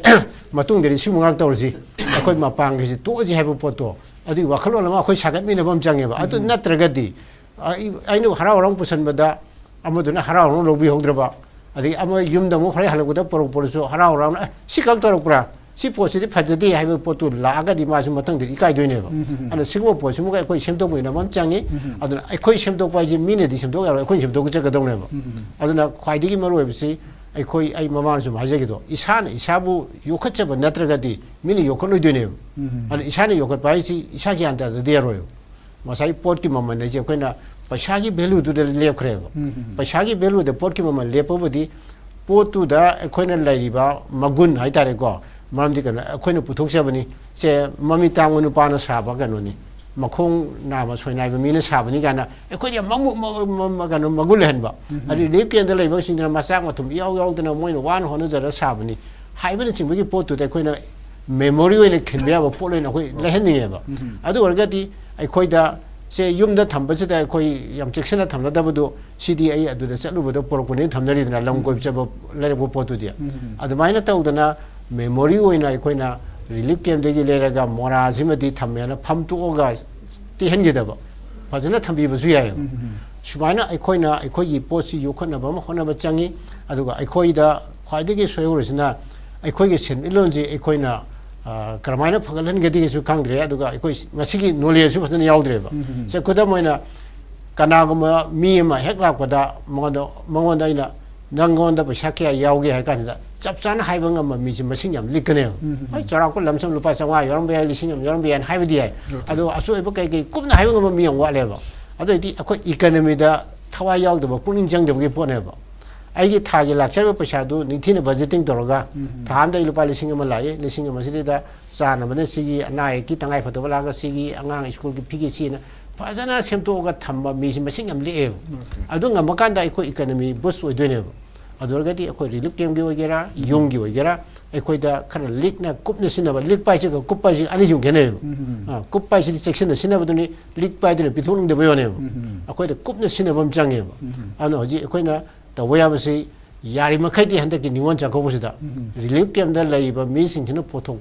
ꯃꯇꯨꯡꯗꯗꯤ ꯁꯤꯒꯨꯝꯕ ꯉꯥꯛ ꯇꯧꯔꯁꯤ, ꯑꯩꯈꯣꯏ ꯃꯄꯥꯡꯒꯤꯁꯤ ꯇꯣꯛꯑꯁꯤ" ꯍꯥꯏꯕ ꯄꯣꯠꯇꯣ, ꯑꯗꯨꯒꯤ ꯋꯥꯈꯜꯂꯣꯟ ꯑꯃ ꯑꯩꯈꯣꯏ ꯁꯥꯒꯠꯃꯤꯟꯅꯕ ꯑꯃ ꯆꯪꯉꯦꯕ꯫ ꯑꯗꯨ ꯅꯠꯇ꯭ꯔꯒꯗꯤ, ꯑ, ꯑꯩ-, ꯑꯩꯅ ꯍꯔꯥꯎ ꯍꯔꯥꯎ ꯄꯨꯁꯟꯕꯗ ꯑꯃꯗꯨꯅ ꯍꯔꯥꯎ ꯍꯔꯥꯎ ꯂꯧꯕꯤꯍꯧꯗ꯭ꯔꯕ, ꯑꯗꯒꯤ ꯑꯃ ꯌꯨꯝꯗ ꯑꯃꯨꯛ ꯍꯣꯔꯦꯟ ꯍꯜꯂꯛꯄꯗ ꯄꯣꯔꯛ ꯄꯣꯔꯁꯨ ꯍꯔꯥꯎ ꯍꯔꯥꯎꯅ, "ꯑꯦ, ꯁꯤ ꯈꯛ ꯇꯧꯔꯛꯄ꯭ꯔꯥ? ꯁꯤ ꯄꯣꯠꯁꯤꯗꯤ ꯐꯖꯗꯦ" ꯍꯥꯏꯕ ꯄꯣꯠꯇꯨ ꯂꯥꯛꯑꯒꯗꯤ ꯃꯥꯁꯨ ꯃꯊꯪꯗꯗꯤ ꯏꯀꯥꯏꯗꯣꯏꯅꯦꯕ꯫ ꯑꯗꯨꯅ ꯁꯤꯒꯨꯝꯕ ꯄꯣꯠꯁꯤꯃꯒ ꯑꯩꯈꯣꯏ ꯁꯦꯝꯗꯣꯛꯃꯤꯟꯅꯕ ꯑꯃ ꯆꯪꯉꯤ꯫ ꯑꯗꯨꯅ ꯑꯩꯈꯣꯏ ꯁꯦꯝꯗꯣꯛꯄ ꯍꯥꯏꯁꯦ ꯃꯤꯅꯗꯤ ꯁꯦꯝꯗꯣꯛ ꯌꯥꯔꯣꯏ, ꯑꯩꯈꯣꯏꯅ ꯁꯦꯝꯗꯣꯛꯆꯒꯗꯧꯅꯦꯕ꯫ ꯑꯗꯨꯅ ꯈ꯭ꯋꯥꯏꯗꯒꯤ ꯃꯔꯨ ꯑꯣꯏꯕꯁꯤ ꯑꯩꯈꯣꯏ, ꯑꯩ ꯃꯃꯥꯡꯗ ꯁꯨꯝ ꯍꯥꯏꯖꯈꯤꯗꯣ, ꯏꯁꯥꯅ ꯏꯁꯥꯕꯨ ꯌꯣꯛꯈꯠꯆꯕ ꯅꯠꯇ꯭ꯔꯒꯗꯤ ꯃꯤꯅ ꯌꯣꯛꯈꯠꯂꯣꯏꯗꯣꯏꯅꯦꯕ꯫ ꯑꯗꯨꯅ ꯏꯁꯥꯅ ꯌꯣꯛꯈꯠꯄ ꯍꯥꯏꯁꯤ ꯏꯁꯥ ꯒ꯭ꯌꯥꯟ ꯇꯥꯗꯗꯤ ꯌꯥꯔꯣꯏꯕ꯫ ꯉꯁꯥꯏ ꯄꯣꯠꯀꯤ ꯃꯃꯜ ꯍꯥꯏꯁꯦ ꯑꯩꯈꯣꯏꯅ ꯄꯩꯁꯥꯒꯤ valueꯗꯨꯗ ꯂꯦꯞꯈ꯭ꯔꯦꯕ꯫ ꯄꯩꯁꯥꯒꯤ valueꯗ ꯄꯣꯠꯀꯤ ꯃꯃꯜ ꯂꯦꯞꯄꯕꯨꯗꯤ ꯄꯣꯠꯇꯨꯗ ꯑꯩꯈꯣꯏꯅ ꯂꯩꯔꯤꯕ ꯃꯒꯨꯟ ꯍꯥꯏꯇꯥꯔꯦꯀꯣ, ꯃꯔꯝꯗꯤ ꯀꯩꯅꯣ, ꯑꯩꯈꯣꯏꯅ ꯄꯨꯊꯣꯛꯆꯕꯅꯤ꯫ ꯁꯦ, ꯃꯃꯤꯠ ꯇꯥꯡꯕ ꯅꯨꯄꯥꯅ ꯁꯥꯕ ꯀꯩꯅꯣꯅꯤ, ꯃꯈꯣꯡ ꯅꯥꯝꯃ ꯁꯣꯏꯅꯥꯏꯕ ꯃꯤꯅ ꯁꯥꯕꯅꯤ ꯀꯥꯏꯅ ꯑꯩꯈꯣꯏꯗ ꯌꯥꯝ ꯃꯃꯨ-, ꯃ-, ꯃ-, ꯃ-, ꯀꯩꯅꯣ, ꯃꯒꯨꯟ ꯂꯩꯍꯟꯕ꯫ ꯑꯗꯩ ꯔꯤꯂꯤꯐ ꯀꯦꯝꯗ ꯂꯩꯕꯁꯤꯡꯗꯨꯅ ꯃꯆꯥꯛ ꯃꯊꯨꯝ ꯏꯌꯥꯎ ꯌꯥꯎꯗꯅ ꯃꯣꯏꯅ ꯋꯥꯅ ꯍꯣꯠꯅꯖꯔ ꯁꯥꯕꯅꯤ ꯍꯥꯏꯕꯅꯆꯤꯡꯕꯒꯤ ꯄꯣꯠꯇꯨꯗ ꯑꯩꯈꯣꯏꯅ memory ꯑꯣꯏꯅ ꯈꯤꯟꯕ ꯌꯥꯕ ꯄꯣꯠ ꯑꯣꯏꯅ ꯑꯩꯈꯣꯏ ꯂꯩꯍꯟꯅꯤꯡꯉꯦꯕ꯫ ꯑꯗꯨ ꯑꯣꯏꯔꯒꯗꯤ ꯑꯩꯈꯣꯏꯗ, ꯁꯦ, ꯌꯨꯝꯗ ꯊꯝꯕꯁꯤꯗ ꯑꯩꯈꯣꯏ ꯌꯥꯝ ꯆꯦꯛꯁꯤꯟꯅ ꯊꯝꯅꯗꯕꯗꯨ, ꯁꯤꯗꯤ ꯑꯩ ꯑꯗꯨꯗ ꯆꯠꯂꯨꯕꯗ ꯄꯣꯔꯛꯄꯅꯦꯅ ꯊꯝꯅꯔꯤꯗꯅ, ꯂꯝ ꯀꯣꯏꯕ ꯆꯠꯄ ꯂꯩꯔꯛꯄ ꯄꯣꯠꯇꯨꯗꯤ꯫ ꯑꯗꯨꯃꯥꯏꯅ ꯇꯧꯗꯅ memory ꯑꯣꯏꯅ ꯑꯩꯈꯣꯏꯅ ꯔꯤꯂꯤꯐ ꯀꯦꯝꯗꯒꯤ ꯂꯩꯔꯒ ꯃꯣꯔꯥꯁꯤꯃꯗꯤ ꯊꯝꯃꯦꯅ ꯐꯝꯇꯣꯛꯑꯒ ꯇꯦꯛꯍꯟꯈꯤꯗꯕ, ꯐꯖꯅ ꯊꯝꯕꯤꯕꯁꯨ ꯌꯥꯏꯑꯕ꯫ ꯁꯨꯃꯥꯏꯅ ꯑꯩꯈꯣꯏꯅ ꯑꯩꯈꯣꯏꯒꯤ ꯄꯣꯠꯁꯤ ꯌꯣꯛꯈꯠꯅꯕ ꯑꯃ ꯍꯣꯠꯅꯕ ꯆꯪꯉꯤ꯫ ꯑꯗꯨꯒ ꯑꯩꯈꯣꯏꯗ ꯈ꯭ꯋꯥꯏꯗꯒꯤ ꯁꯣꯏꯍꯧꯔꯤꯁꯤꯅ ꯑꯩꯈꯣꯏꯒꯤ ꯁꯦꯟꯃꯤꯠꯂꯣꯟꯁꯤ ꯑꯩꯈꯣꯏꯅ, ꯑ, ꯀꯔꯝꯍꯥꯏꯅ ꯐꯒꯠꯍꯟꯒꯗꯒꯦꯁꯨ ꯈꯪꯗ꯭ꯔꯦ꯫ ꯑꯗꯨꯒ ꯑꯩꯈꯣꯏ ꯃꯁꯤꯒꯤ knowledgeꯁꯨ ꯐꯖꯅ ꯌꯥꯎꯗ꯭ꯔꯦꯕ꯫ ꯁꯦ, ꯈꯨꯗꯝ ꯑꯣꯏꯅ, ꯀꯅꯥꯒꯨꯝꯕ ꯃꯤ ꯑꯃ ꯍꯦꯛ ꯂꯥꯛꯄꯗ ꯃꯉꯣꯟꯗ, ꯃꯉꯣꯟꯗ ꯑꯩꯅ ꯅꯪꯉꯣꯟꯗ ꯄꯩꯁꯥ ꯀꯌꯥ ꯌꯥꯎꯒꯦ ꯍꯥꯏ ꯀꯥꯟꯁꯤꯗ ꯆꯞ ꯆꯥꯅ ꯍꯥꯏꯕ ꯉꯝꯕ ꯃꯤꯁꯤ ꯃꯁꯤꯡ ꯌꯥꯝ ꯂꯤꯛꯀꯅꯦꯕ꯫ ꯎꯝ, ꯎꯝ꯫ ꯍꯣꯏ, ꯆꯥꯎꯔꯥꯛꯄ ꯂꯝꯁꯝ ꯂꯨꯄꯥ ꯆꯥꯝꯃꯉꯥ ꯌꯥꯎꯔꯝꯕ ꯌꯥꯏ, ꯂꯤꯁꯤꯡ ꯑꯃ ꯌꯥꯎꯔꯝꯕ ꯌꯥꯏ ꯍꯥꯏꯕꯗꯤ ꯌꯥꯏ꯫ ꯑꯣꯀꯦ꯫ ꯑꯗꯣ ꯑꯆꯣꯏꯕ ꯀꯩ ꯀꯩ ꯀꯨꯞꯅ ꯍꯥꯏꯕ ꯉꯝꯕ ꯃꯤ ꯌꯥꯝ ꯋꯥꯠꯂꯦꯕ꯫ ꯑꯗꯨ ꯑꯣꯏꯗꯤ ꯑꯩꯈꯣꯏ ꯏꯀꯅꯃꯤꯗ ꯊꯋꯥꯏ ꯌꯥꯎꯗꯕ, ꯄꯨꯛꯅꯤꯡ ꯆꯪꯗꯕꯒꯤ ꯄꯣꯠꯅꯦꯕ꯫ ꯑꯩꯒꯤ ꯊꯥꯒꯤ ꯂꯥꯛꯆꯔꯤꯕ ꯄꯩꯁꯥꯗꯨ ꯅꯤꯡꯊꯤꯅ ꯕꯖꯦꯇꯤꯡ ꯇꯧꯔꯒ, ꯎꯝ, ꯎꯝ꯫ ꯊꯥ ꯑꯃꯗ ꯑꯩ ꯂꯨꯄꯥ ꯂꯤꯁꯤꯡ ꯑꯃ ꯂꯥꯛꯏ, ꯂꯤꯁꯤꯡ ꯑꯃꯁꯤꯗꯩꯗ ꯆꯥꯅꯕꯅ ꯁꯤꯒꯤ, ꯑꯅꯥ ꯑꯌꯦꯛꯀꯤ ꯇꯉꯥꯏ ꯐꯗꯕ ꯂꯥꯛꯑꯒ ꯁꯤꯒꯤ, ꯑꯉꯥꯡ ꯁ꯭ꯀꯨꯜꯒꯤ ꯐꯤꯒꯤ ꯁꯤꯅ ꯐꯖꯅ ꯁꯦꯝꯗꯣꯛꯑꯒ ꯊꯝꯕ ꯃꯤꯁꯤ ꯃꯁꯤꯡ ꯌꯥꯝ ꯂꯤꯛꯑꯦꯕ꯫ ꯑꯣꯀꯦ꯫ ꯑꯗꯨ ꯉꯝꯃꯀꯥꯟꯗ ꯑꯩꯈꯣꯏ ꯏꯀꯅꯃꯤ ꯕꯨꯁ ꯑꯣꯏꯗꯣꯏꯅꯦꯕ꯫ ꯑꯗꯨ ꯑꯣꯏꯔꯒꯗꯤ ꯑꯩꯈꯣꯏ ꯔꯤꯂꯤꯐ ꯀꯦꯝꯒꯤ ꯑꯣꯏꯒꯦꯔꯥ, ꯎꯝ꯫ ꯌꯨꯝꯒꯤ ꯑꯣꯏꯒꯦꯔꯥ, ꯑꯩꯈꯣꯏꯗ ꯈꯔ ꯂꯤꯛꯅ ꯀꯨꯞꯅ ꯁꯤꯟꯅꯕ, ꯂꯤꯛꯄ ꯍꯥꯏꯁꯤꯒ ꯀꯨꯞꯄ ꯍꯥꯏꯁꯤ ꯑꯅꯤꯁꯤꯃꯨꯛ ꯈꯦꯠꯅꯩꯕ꯫ ꯎꯝ, ꯎꯝ, ꯎꯝ꯫ ꯑꯥ, ꯀꯨꯞꯄ ꯍꯥꯏꯁꯤꯗꯤ ꯆꯦꯛꯁꯤꯟꯅ ꯁꯤꯟꯅꯕꯗꯨꯅꯤ, ꯂꯤꯛꯄ ꯍꯥꯏꯗꯨꯅ ꯄꯤꯊꯣꯛꯅꯤꯡꯗꯕ ꯌꯣꯟꯅꯦꯕ꯫ ꯎꯝ, ꯎꯝ, ꯎꯝ꯫ ꯑꯩꯈꯣꯏꯗ ꯀꯨꯞꯅ ꯁꯤꯟꯅꯕ ꯑꯃ ꯆꯪꯉꯦꯕ꯫ ꯎꯝ, ꯎꯝ꯫ ꯑꯗꯨꯅ ꯍꯧꯖꯤꯛ ꯑꯩꯈꯣꯏꯅ ꯇꯧꯕ ꯌꯥꯕꯁꯤ, ꯌꯥꯔꯤꯃꯈꯩꯗꯤ ꯍꯟꯗꯛꯀꯤ ꯅꯤꯉꯣꯜ ꯆꯥꯛꯀꯧꯕꯁꯤꯗ ꯎꯝ, ꯎꯝ꯫ ꯔꯤꯂꯤꯐ ꯀꯦꯝꯗ ꯂꯩꯔꯤꯕ ꯃꯤꯁꯤꯡꯁꯤꯅ ꯄꯣꯠꯊꯣꯛ,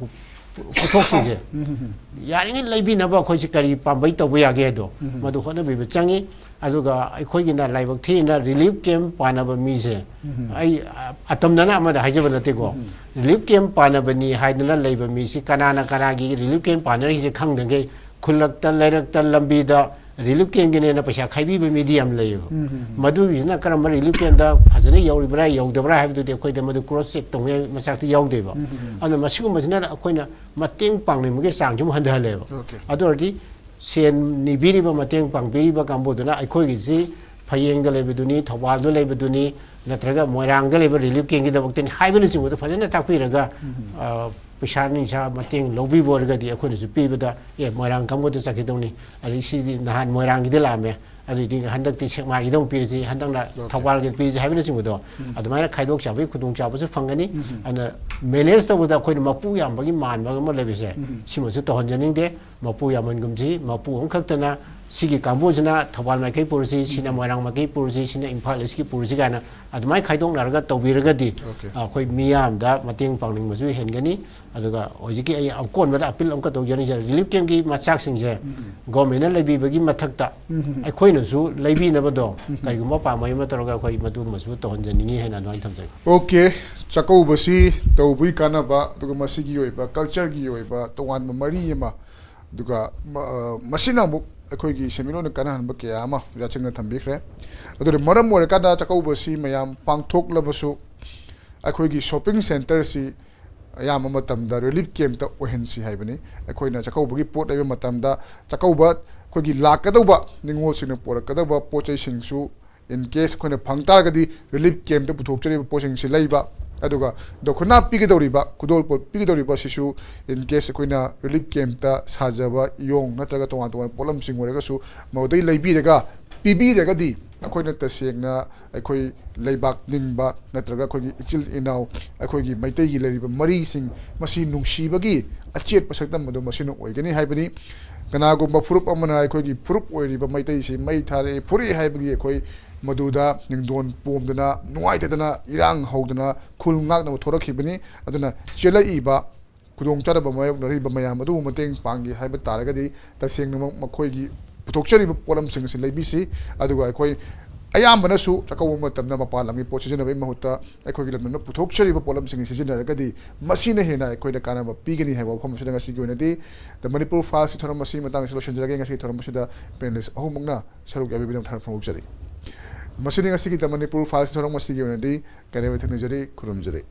ꯄꯣꯠꯊꯣꯛꯁꯤꯡꯁꯦ ꯎꯝ, ꯎꯝ, ꯎꯝ꯫ ꯌꯥꯔꯤꯉꯩ ꯂꯩꯕꯤꯅꯕ ꯑꯩꯈꯣꯏꯁꯤ ꯀꯔꯤ ꯄꯥꯝꯕꯩ ꯇꯧꯕ ꯌꯥꯒꯦ ꯍꯥꯏꯗꯣ, ꯎꯝ, ꯎꯝ꯫ ꯃꯗꯨ ꯍꯣꯠꯅꯕꯤꯕ ꯆꯪꯉꯤ꯫ ꯑꯗꯨꯒ ꯑꯩꯈꯣꯏꯒꯤꯅ ꯂꯥꯏꯕꯛ ꯊꯤꯔꯤꯅ ꯔꯤꯂꯤꯐ ꯀꯦꯝ ꯄꯥꯟꯅꯕ ꯃꯤꯁꯦ, ꯎꯝ꯫ ꯑꯩ, ꯑ, ꯑꯇꯝꯅꯅ ꯑꯃꯗ ꯍꯥꯏꯖꯕ ꯅꯠꯇꯦꯀꯣ, ꯎꯝ꯫ ꯔꯤꯂꯤꯐ ꯀꯦꯝ ꯄꯥꯟꯅꯕꯅꯤ ꯍꯥꯏꯗꯅ ꯂꯩꯕ ꯃꯤꯁꯤ ꯀꯅꯥꯅ ꯀꯅꯥꯒꯤ ꯔꯤꯂꯤꯐ ꯀꯦꯝ ꯄꯥꯟꯅꯔꯤꯁꯦ ꯈꯪꯗꯉꯩ, ꯈꯨꯜꯂꯛꯇ, ꯂꯩꯔꯛꯇ, ꯂꯝꯕꯤꯗ ꯔꯤꯂꯤꯐ ꯀꯦꯝꯒꯤꯅꯦꯅ ꯄꯩꯁꯥ ꯈꯥꯏꯕꯤꯕ ꯃꯤꯗꯤ ꯌꯥꯝ ꯂꯩꯌꯦꯕ꯫ ꯎꯝ, ꯎꯝ, ꯎꯝ꯫ ꯃꯗꯨꯒꯤꯁꯤꯅ ꯀꯔꯝꯕ ꯔꯤꯂꯤꯐ ꯀꯦꯝꯗ ꯐꯖꯅ ꯌꯧꯔꯤꯕ꯭ꯔꯥ, ꯌꯧꯗꯕ꯭ꯔꯥ ꯍꯥꯏꯕꯗꯨꯗꯤ ꯑꯩꯈꯣꯏꯗ ꯃꯗꯨ ꯀ꯭ꯔꯣꯁ ꯆꯦꯛ ꯇꯧꯅꯤꯡꯉꯥꯏ ꯃꯆꯥꯛꯇꯤ ꯌꯥꯎꯗꯦꯕ꯫ ꯎꯝ, ꯎꯝ, ꯎꯝ꯫ ꯑꯗꯨꯅ ꯃꯁꯤꯒꯨꯝꯕꯁꯤꯅ ꯑꯩꯈꯣꯏꯅ ꯃꯇꯦꯡ ꯄꯥꯡꯅꯤꯡꯕꯒꯤ ꯆꯥꯡꯁꯤ ꯑꯃꯨꯛ ꯍꯟꯊꯍꯜꯂꯦꯕ꯫ ꯑꯣꯀꯦ꯫ ꯑꯗꯨ ꯑꯣꯏꯔꯗꯤ ꯁꯦꯟ ꯅꯤꯕꯤꯔꯤꯕ, ꯃꯇꯦꯡ ꯄꯥꯡꯕꯤꯔꯤꯕ ꯀꯥꯡꯕꯨꯗꯨꯅ ꯑꯩꯈꯣꯏꯒꯤꯁꯤ ꯐꯌꯦꯡꯗ ꯂꯩꯕꯗꯨꯅꯤ, ꯊꯧꯕꯥꯜꯗ ꯂꯩꯕꯗꯨꯅꯤ, ꯅꯠꯇ꯭ꯔꯒ ꯃꯣꯏꯔꯥꯡꯗ ꯂꯩꯕ ꯔꯤꯂꯤꯐ ꯀꯦꯝꯒꯤꯗꯃꯛꯇꯅꯤ ꯍꯥꯏꯕꯅꯆꯤꯡꯕꯗꯣ ꯐꯖꯅ ꯇꯥꯛꯄꯤꯔꯒ, ꯎꯝ꯫ ꯑ, ꯄꯩꯁꯥ ꯅꯨꯡꯁꯥ ꯃꯇꯦꯡ ꯂꯧꯕꯤꯕ ꯑꯣꯏꯔꯒꯗꯤ ꯑꯩꯈꯣꯏꯅꯁꯨ ꯄꯤꯕꯗ, "ꯑꯦ, ꯃꯣꯏꯔꯥꯡ ꯀꯥꯡꯕꯨꯗ ꯆꯠꯈꯤꯗꯧꯅꯤ, ꯑꯗꯩ ꯁꯤꯗꯤ ꯅꯍꯥꯟ ꯃꯣꯏꯔꯥꯡꯒꯤꯗ ꯂꯥꯛꯑꯝꯃꯦ, ꯑꯗꯨꯗꯤ ꯍꯟꯗꯛꯇꯤ ꯁꯦꯛꯃꯥꯏꯒꯤꯗ ꯑꯃꯨꯛ ꯄꯤꯔꯁꯤ, ꯍꯟꯗꯛꯅ ꯑꯣꯀꯦ꯫ ꯊꯧꯕꯥꯜꯒꯤ ꯄꯤꯔꯁꯤ" ꯍꯥꯏꯕꯅꯆꯤꯡꯕꯗꯣ, ꯎꯝ꯫ ꯑꯗꯨꯃꯥꯏꯅ ꯈꯥꯏꯗꯣꯛ ꯆꯥꯕꯒꯤ ꯈꯨꯗꯣꯡꯆꯥꯕꯁꯨ ꯐꯪꯒꯅꯤ꯫ ꯎꯝ꯫ ꯑꯗꯨꯅ ꯃꯦꯅꯦꯖ ꯇꯧꯕꯗ ꯑꯩꯈꯣꯏꯅ ꯃꯄꯨ ꯌꯥꯝꯕꯒꯤ ꯃꯥꯟꯕ ꯑꯃ ꯂꯩꯕꯁꯦ, ꯎꯝ꯫ ꯁꯤꯃꯁꯨ ꯇꯧꯍꯟꯖꯅꯤꯡꯗꯦ꯫ ꯃꯄꯨ ꯌꯥꯝꯍꯟꯒꯨꯝꯁꯤ, ꯃꯄꯨ ꯑꯃꯈꯛꯇꯅ ꯁꯤꯒꯤ ꯀꯥꯡꯕꯨꯁꯤꯅ ꯊꯧꯕꯥꯜ ꯃꯥꯏꯀꯩ ꯄꯨꯔꯁꯤ, ꯁꯤꯅ ꯎꯝ꯫ ꯃꯣꯏꯔꯥꯡ ꯃꯥꯏꯀꯩ ꯄꯨꯔꯁꯤ, ꯁꯤꯅ ꯏꯝꯐꯥꯜ ꯏꯁꯀꯤ ꯄꯨꯔꯁꯤ ꯀꯥꯏꯅ ꯑꯗꯨꯃꯥꯏꯅ ꯈꯥꯏꯗꯣꯛꯅꯔꯒ ꯇꯧꯕꯤꯔꯒꯗꯤ, ꯑꯣꯀꯦ꯫ ꯑꯩꯈꯣꯏ ꯃꯤꯌꯥꯝꯗ ꯃꯇꯦꯡ ꯄꯥꯡꯅꯤꯡꯕꯁꯨ ꯍꯦꯟꯒꯅꯤ꯫ ꯑꯗꯨꯒ ꯍꯧꯖꯤꯛꯀꯤ ꯑꯩ ꯑꯀꯣꯟꯕꯗ ꯑꯄꯤꯜ ꯑꯃꯈꯛ ꯇꯧꯖꯅꯤꯡꯖꯔꯤ, ꯔꯤꯂꯤꯐ ꯀꯦꯝꯒꯤ ꯃꯆꯥꯛꯁꯤꯡꯁꯦ ꯎꯝ꯫ ꯒꯣꯔꯃꯦꯟꯅ ꯂꯩꯕꯤꯕꯒꯤ ꯃꯊꯛꯇ ꯎꯝ꯫ ꯑꯩꯈꯣꯏꯅꯁꯨ ꯂꯩꯕꯤꯅꯕꯗꯣ ꯎꯝ꯫ ꯀꯔꯤꯒꯨꯝꯕ ꯄꯥꯝꯕꯩ ꯑꯃ ꯇꯧꯔꯒ ꯑꯩꯈꯣꯏ ꯃꯗꯨꯃꯁꯨ ꯇꯧꯍꯟꯖꯅꯤꯡꯉꯤ ꯍꯥꯏꯅ ꯑꯗꯨꯃꯥꯏꯅ ꯊꯝꯖꯒꯦ꯫ ꯑꯣꯀꯦ, ꯆꯥꯛꯀꯧꯕꯁꯤ ꯇꯧꯕꯒꯤ ꯀꯥꯟꯅꯕ, ꯑꯗꯨꯒ ꯃꯁꯤꯒꯤ ꯑꯣꯏꯕ ꯀꯜꯆꯔꯒꯤ ꯑꯣꯏꯕ ꯇꯣꯉꯥꯟꯕ ꯃꯔꯤ ꯑꯃ, ꯑꯗꯨꯒ ꯃ-, ꯑ, ꯃꯁꯤꯅ ꯑꯃꯨꯛ ꯑꯩꯈꯣꯏꯒꯤ ꯁꯦꯟꯃꯤꯠꯂꯣꯟꯗ ꯀꯥꯟꯅꯍꯟꯕ ꯀꯌꯥ ꯑꯃ ꯑꯣꯖꯥꯁꯤꯡꯅ ꯊꯝꯕꯤꯈ꯭ꯔꯦ꯫ ꯑꯗꯨꯅ ꯃꯔꯝ ꯑꯣꯏꯔꯀꯥꯟꯗ ꯆꯥꯛꯀꯧꯕꯁꯤ ꯃꯌꯥꯝ ꯄꯥꯡꯊꯣꯛꯂꯕꯁꯨ ꯑꯩꯈꯣꯏꯒꯤ shopping centreꯁꯤ ꯑꯌꯥꯝꯕ ꯃꯇꯝꯗ relief campꯇ ꯑꯣꯏꯍꯟꯁꯤ ꯍꯥꯏꯕꯅꯤ꯫ ꯑꯩꯈꯣꯏꯅ ꯆꯥꯛꯀꯧꯕꯒꯤ ꯄꯣꯠ ꯂꯩꯕ ꯃꯇꯝꯗ ꯆꯥꯛꯀꯧꯕ ꯑꯩꯈꯣꯏꯒꯤ ꯂꯥꯛꯀꯗꯧꯕ ꯅꯤꯉꯣꯜꯁꯤꯡꯅ ꯄꯣꯔꯛꯀꯗꯧꯕ ꯄꯣꯠ ꯆꯩꯁꯤꯡꯁꯨ in case ꯑꯩꯈꯣꯏꯅ ꯐꯪ ꯇꯥꯔꯒꯗꯤ relief campꯇ ꯄꯨꯊꯣꯛꯆꯔꯤꯕ ꯄꯣꯠꯁꯤꯡꯁꯤ ꯂꯩꯕ, ꯑꯗꯨꯒ ꯗꯈꯤꯅꯥ ꯄꯤꯒꯗꯧꯔꯤꯕ, ꯈꯨꯗꯣꯜꯄꯣꯠ ꯄꯤꯒꯗꯧꯔꯤꯕ ꯑꯁꯤꯁꯨ in case ꯑꯩꯈꯣꯏꯅ relief campꯇ ꯁꯥꯖꯕ ꯏꯌꯣꯡ ꯅꯠꯇ꯭ꯔꯒ ꯇꯣꯉꯥꯟ ꯇꯣꯉꯥꯟꯕ ꯄꯣꯠꯂꯝꯁꯤꯡ ꯑꯣꯏꯔꯒꯁꯨ ꯃꯗꯨꯗꯩ ꯂꯩꯕꯤꯔꯒ ꯄꯤꯕꯤꯔꯒꯗꯤ ꯑꯩꯈꯣꯏꯅ ꯇꯁꯦꯡꯅ ꯑꯩꯈꯣꯏ ꯂꯩꯕꯥꯛ ꯅꯤꯡꯕ ꯅꯠꯇ꯭ꯔꯒ ꯑꯩꯈꯣꯏꯒꯤ ꯏꯆꯤꯜ ꯏꯅꯥꯎ, ꯑꯩꯈꯣꯏꯒꯤ ꯃꯩꯇꯩꯒꯤ ꯂꯩꯔꯤꯕ ꯃꯔꯤꯁꯤꯡ ꯃꯁꯤ ꯅꯨꯡꯁꯤꯕꯒꯤ ꯑꯆꯦꯠꯄ ꯁꯛꯇꯝ ꯑꯗꯨ ꯃꯁꯤꯅ ꯑꯣꯏꯒꯅꯤ ꯍꯥꯏꯕꯅꯤ꯫ ꯀꯅꯥꯒꯨꯝꯕ ꯐꯨꯔꯨꯞ ꯑꯃꯅ ꯑꯩꯈꯣꯏꯒꯤ ꯐꯨꯔꯨꯞ ꯑꯣꯏꯔꯤꯕ ꯃꯩꯇꯩꯁꯤ ꯃꯩ ꯊꯥꯔꯛꯑꯦ, ꯐꯨꯔꯛꯑꯦ ꯍꯥꯏꯕꯒꯤ ꯑꯩꯈꯣꯏ ꯃꯗꯨꯗ ꯅꯤꯡꯗꯣꯟ ꯄꯣꯝꯗꯅ, ꯅꯨꯡꯉꯥꯏꯇꯗꯅ, ꯏꯔꯥꯡ ꯍꯧꯗꯅ ꯈꯨꯜ ꯉꯥꯛꯅꯕ ꯊꯣꯔꯛꯈꯤꯕꯅꯤ꯫ ꯑꯗꯨꯅ ꯆꯦꯜꯂꯛꯏꯕ ꯈꯨꯗꯣꯡꯆꯥꯗꯕ ꯃꯥꯌꯣꯛꯅꯔꯤꯕ ꯃꯌꯥꯝ ꯑꯗꯨꯕꯨ ꯃꯇꯦꯡ ꯄꯥꯡꯒꯦ ꯍꯥꯏꯕ ꯇꯥꯔꯒꯗꯤ ꯇꯁꯦꯡꯅꯃꯛ ꯃꯈꯣꯏꯒꯤ ꯄꯨꯊꯣꯛꯆꯔꯤꯕ ꯄꯣꯠꯂꯝꯁꯤꯡ ꯑꯁꯤ ꯂꯩꯕꯤꯁꯤ꯫ ꯑꯗꯨꯒ ꯑꯩꯈꯣꯏ ꯑꯌꯥꯝꯕꯅꯁꯨ ꯆꯥꯛꯀꯧꯕ ꯃꯇꯝꯗ ꯃꯄꯥꯟ ꯂꯝꯒꯤ ꯄꯣꯠ ꯁꯤꯖꯤꯟꯅꯕꯒꯤ ꯃꯍꯨꯠꯇ ꯑꯩꯈꯣꯏꯒꯤ ꯂꯝꯗꯝꯗ ꯄꯨꯊꯣꯛꯆꯔꯤꯕ ꯄꯣꯠꯂꯝꯁꯤꯡ ꯑꯁꯤ ꯁꯤꯖꯤꯟꯅꯔꯒꯗꯤ ꯃꯁꯤꯅ ꯍꯦꯟꯅ ꯑꯩꯈꯣꯏꯗ ꯀꯥꯟꯅꯕ ꯄꯤꯒꯅꯤ ꯍꯥꯏꯕ ꯋꯥꯐꯝ ꯑꯁꯤꯗ ꯉꯁꯤꯒꯤ ꯑꯣꯏꯅꯗꯤ The Manipur Filesꯀꯤ ꯊꯧꯔꯝ ꯑꯁꯤ ꯃꯇꯥꯡ ꯑꯁꯤꯗ ꯂꯣꯏꯁꯤꯟꯖꯔꯒꯦ꯫ ꯉꯁꯤꯒꯤ ꯊꯧꯔꯝ ꯑꯁꯤꯗ panelist ꯑꯍꯨꯝꯃꯛꯅ ꯁꯔꯨꯛ ꯌꯥꯕꯤꯕꯒꯤꯗꯃꯛ ꯊꯥꯒꯠꯄ ꯐꯣꯡꯗꯣꯛꯆꯔꯤ꯫ ꯃꯁꯤꯅꯤ ꯉꯁꯤꯒꯤ The Manipur Filesꯀꯤ ꯊꯧꯔꯝ ꯑꯁꯤꯒꯤ ꯑꯣꯏꯅꯗꯤ ꯀꯥꯏꯅꯕ ꯊꯛꯅꯤꯖꯔꯤ, ꯈꯨꯔꯨꯝꯖꯔꯤ꯫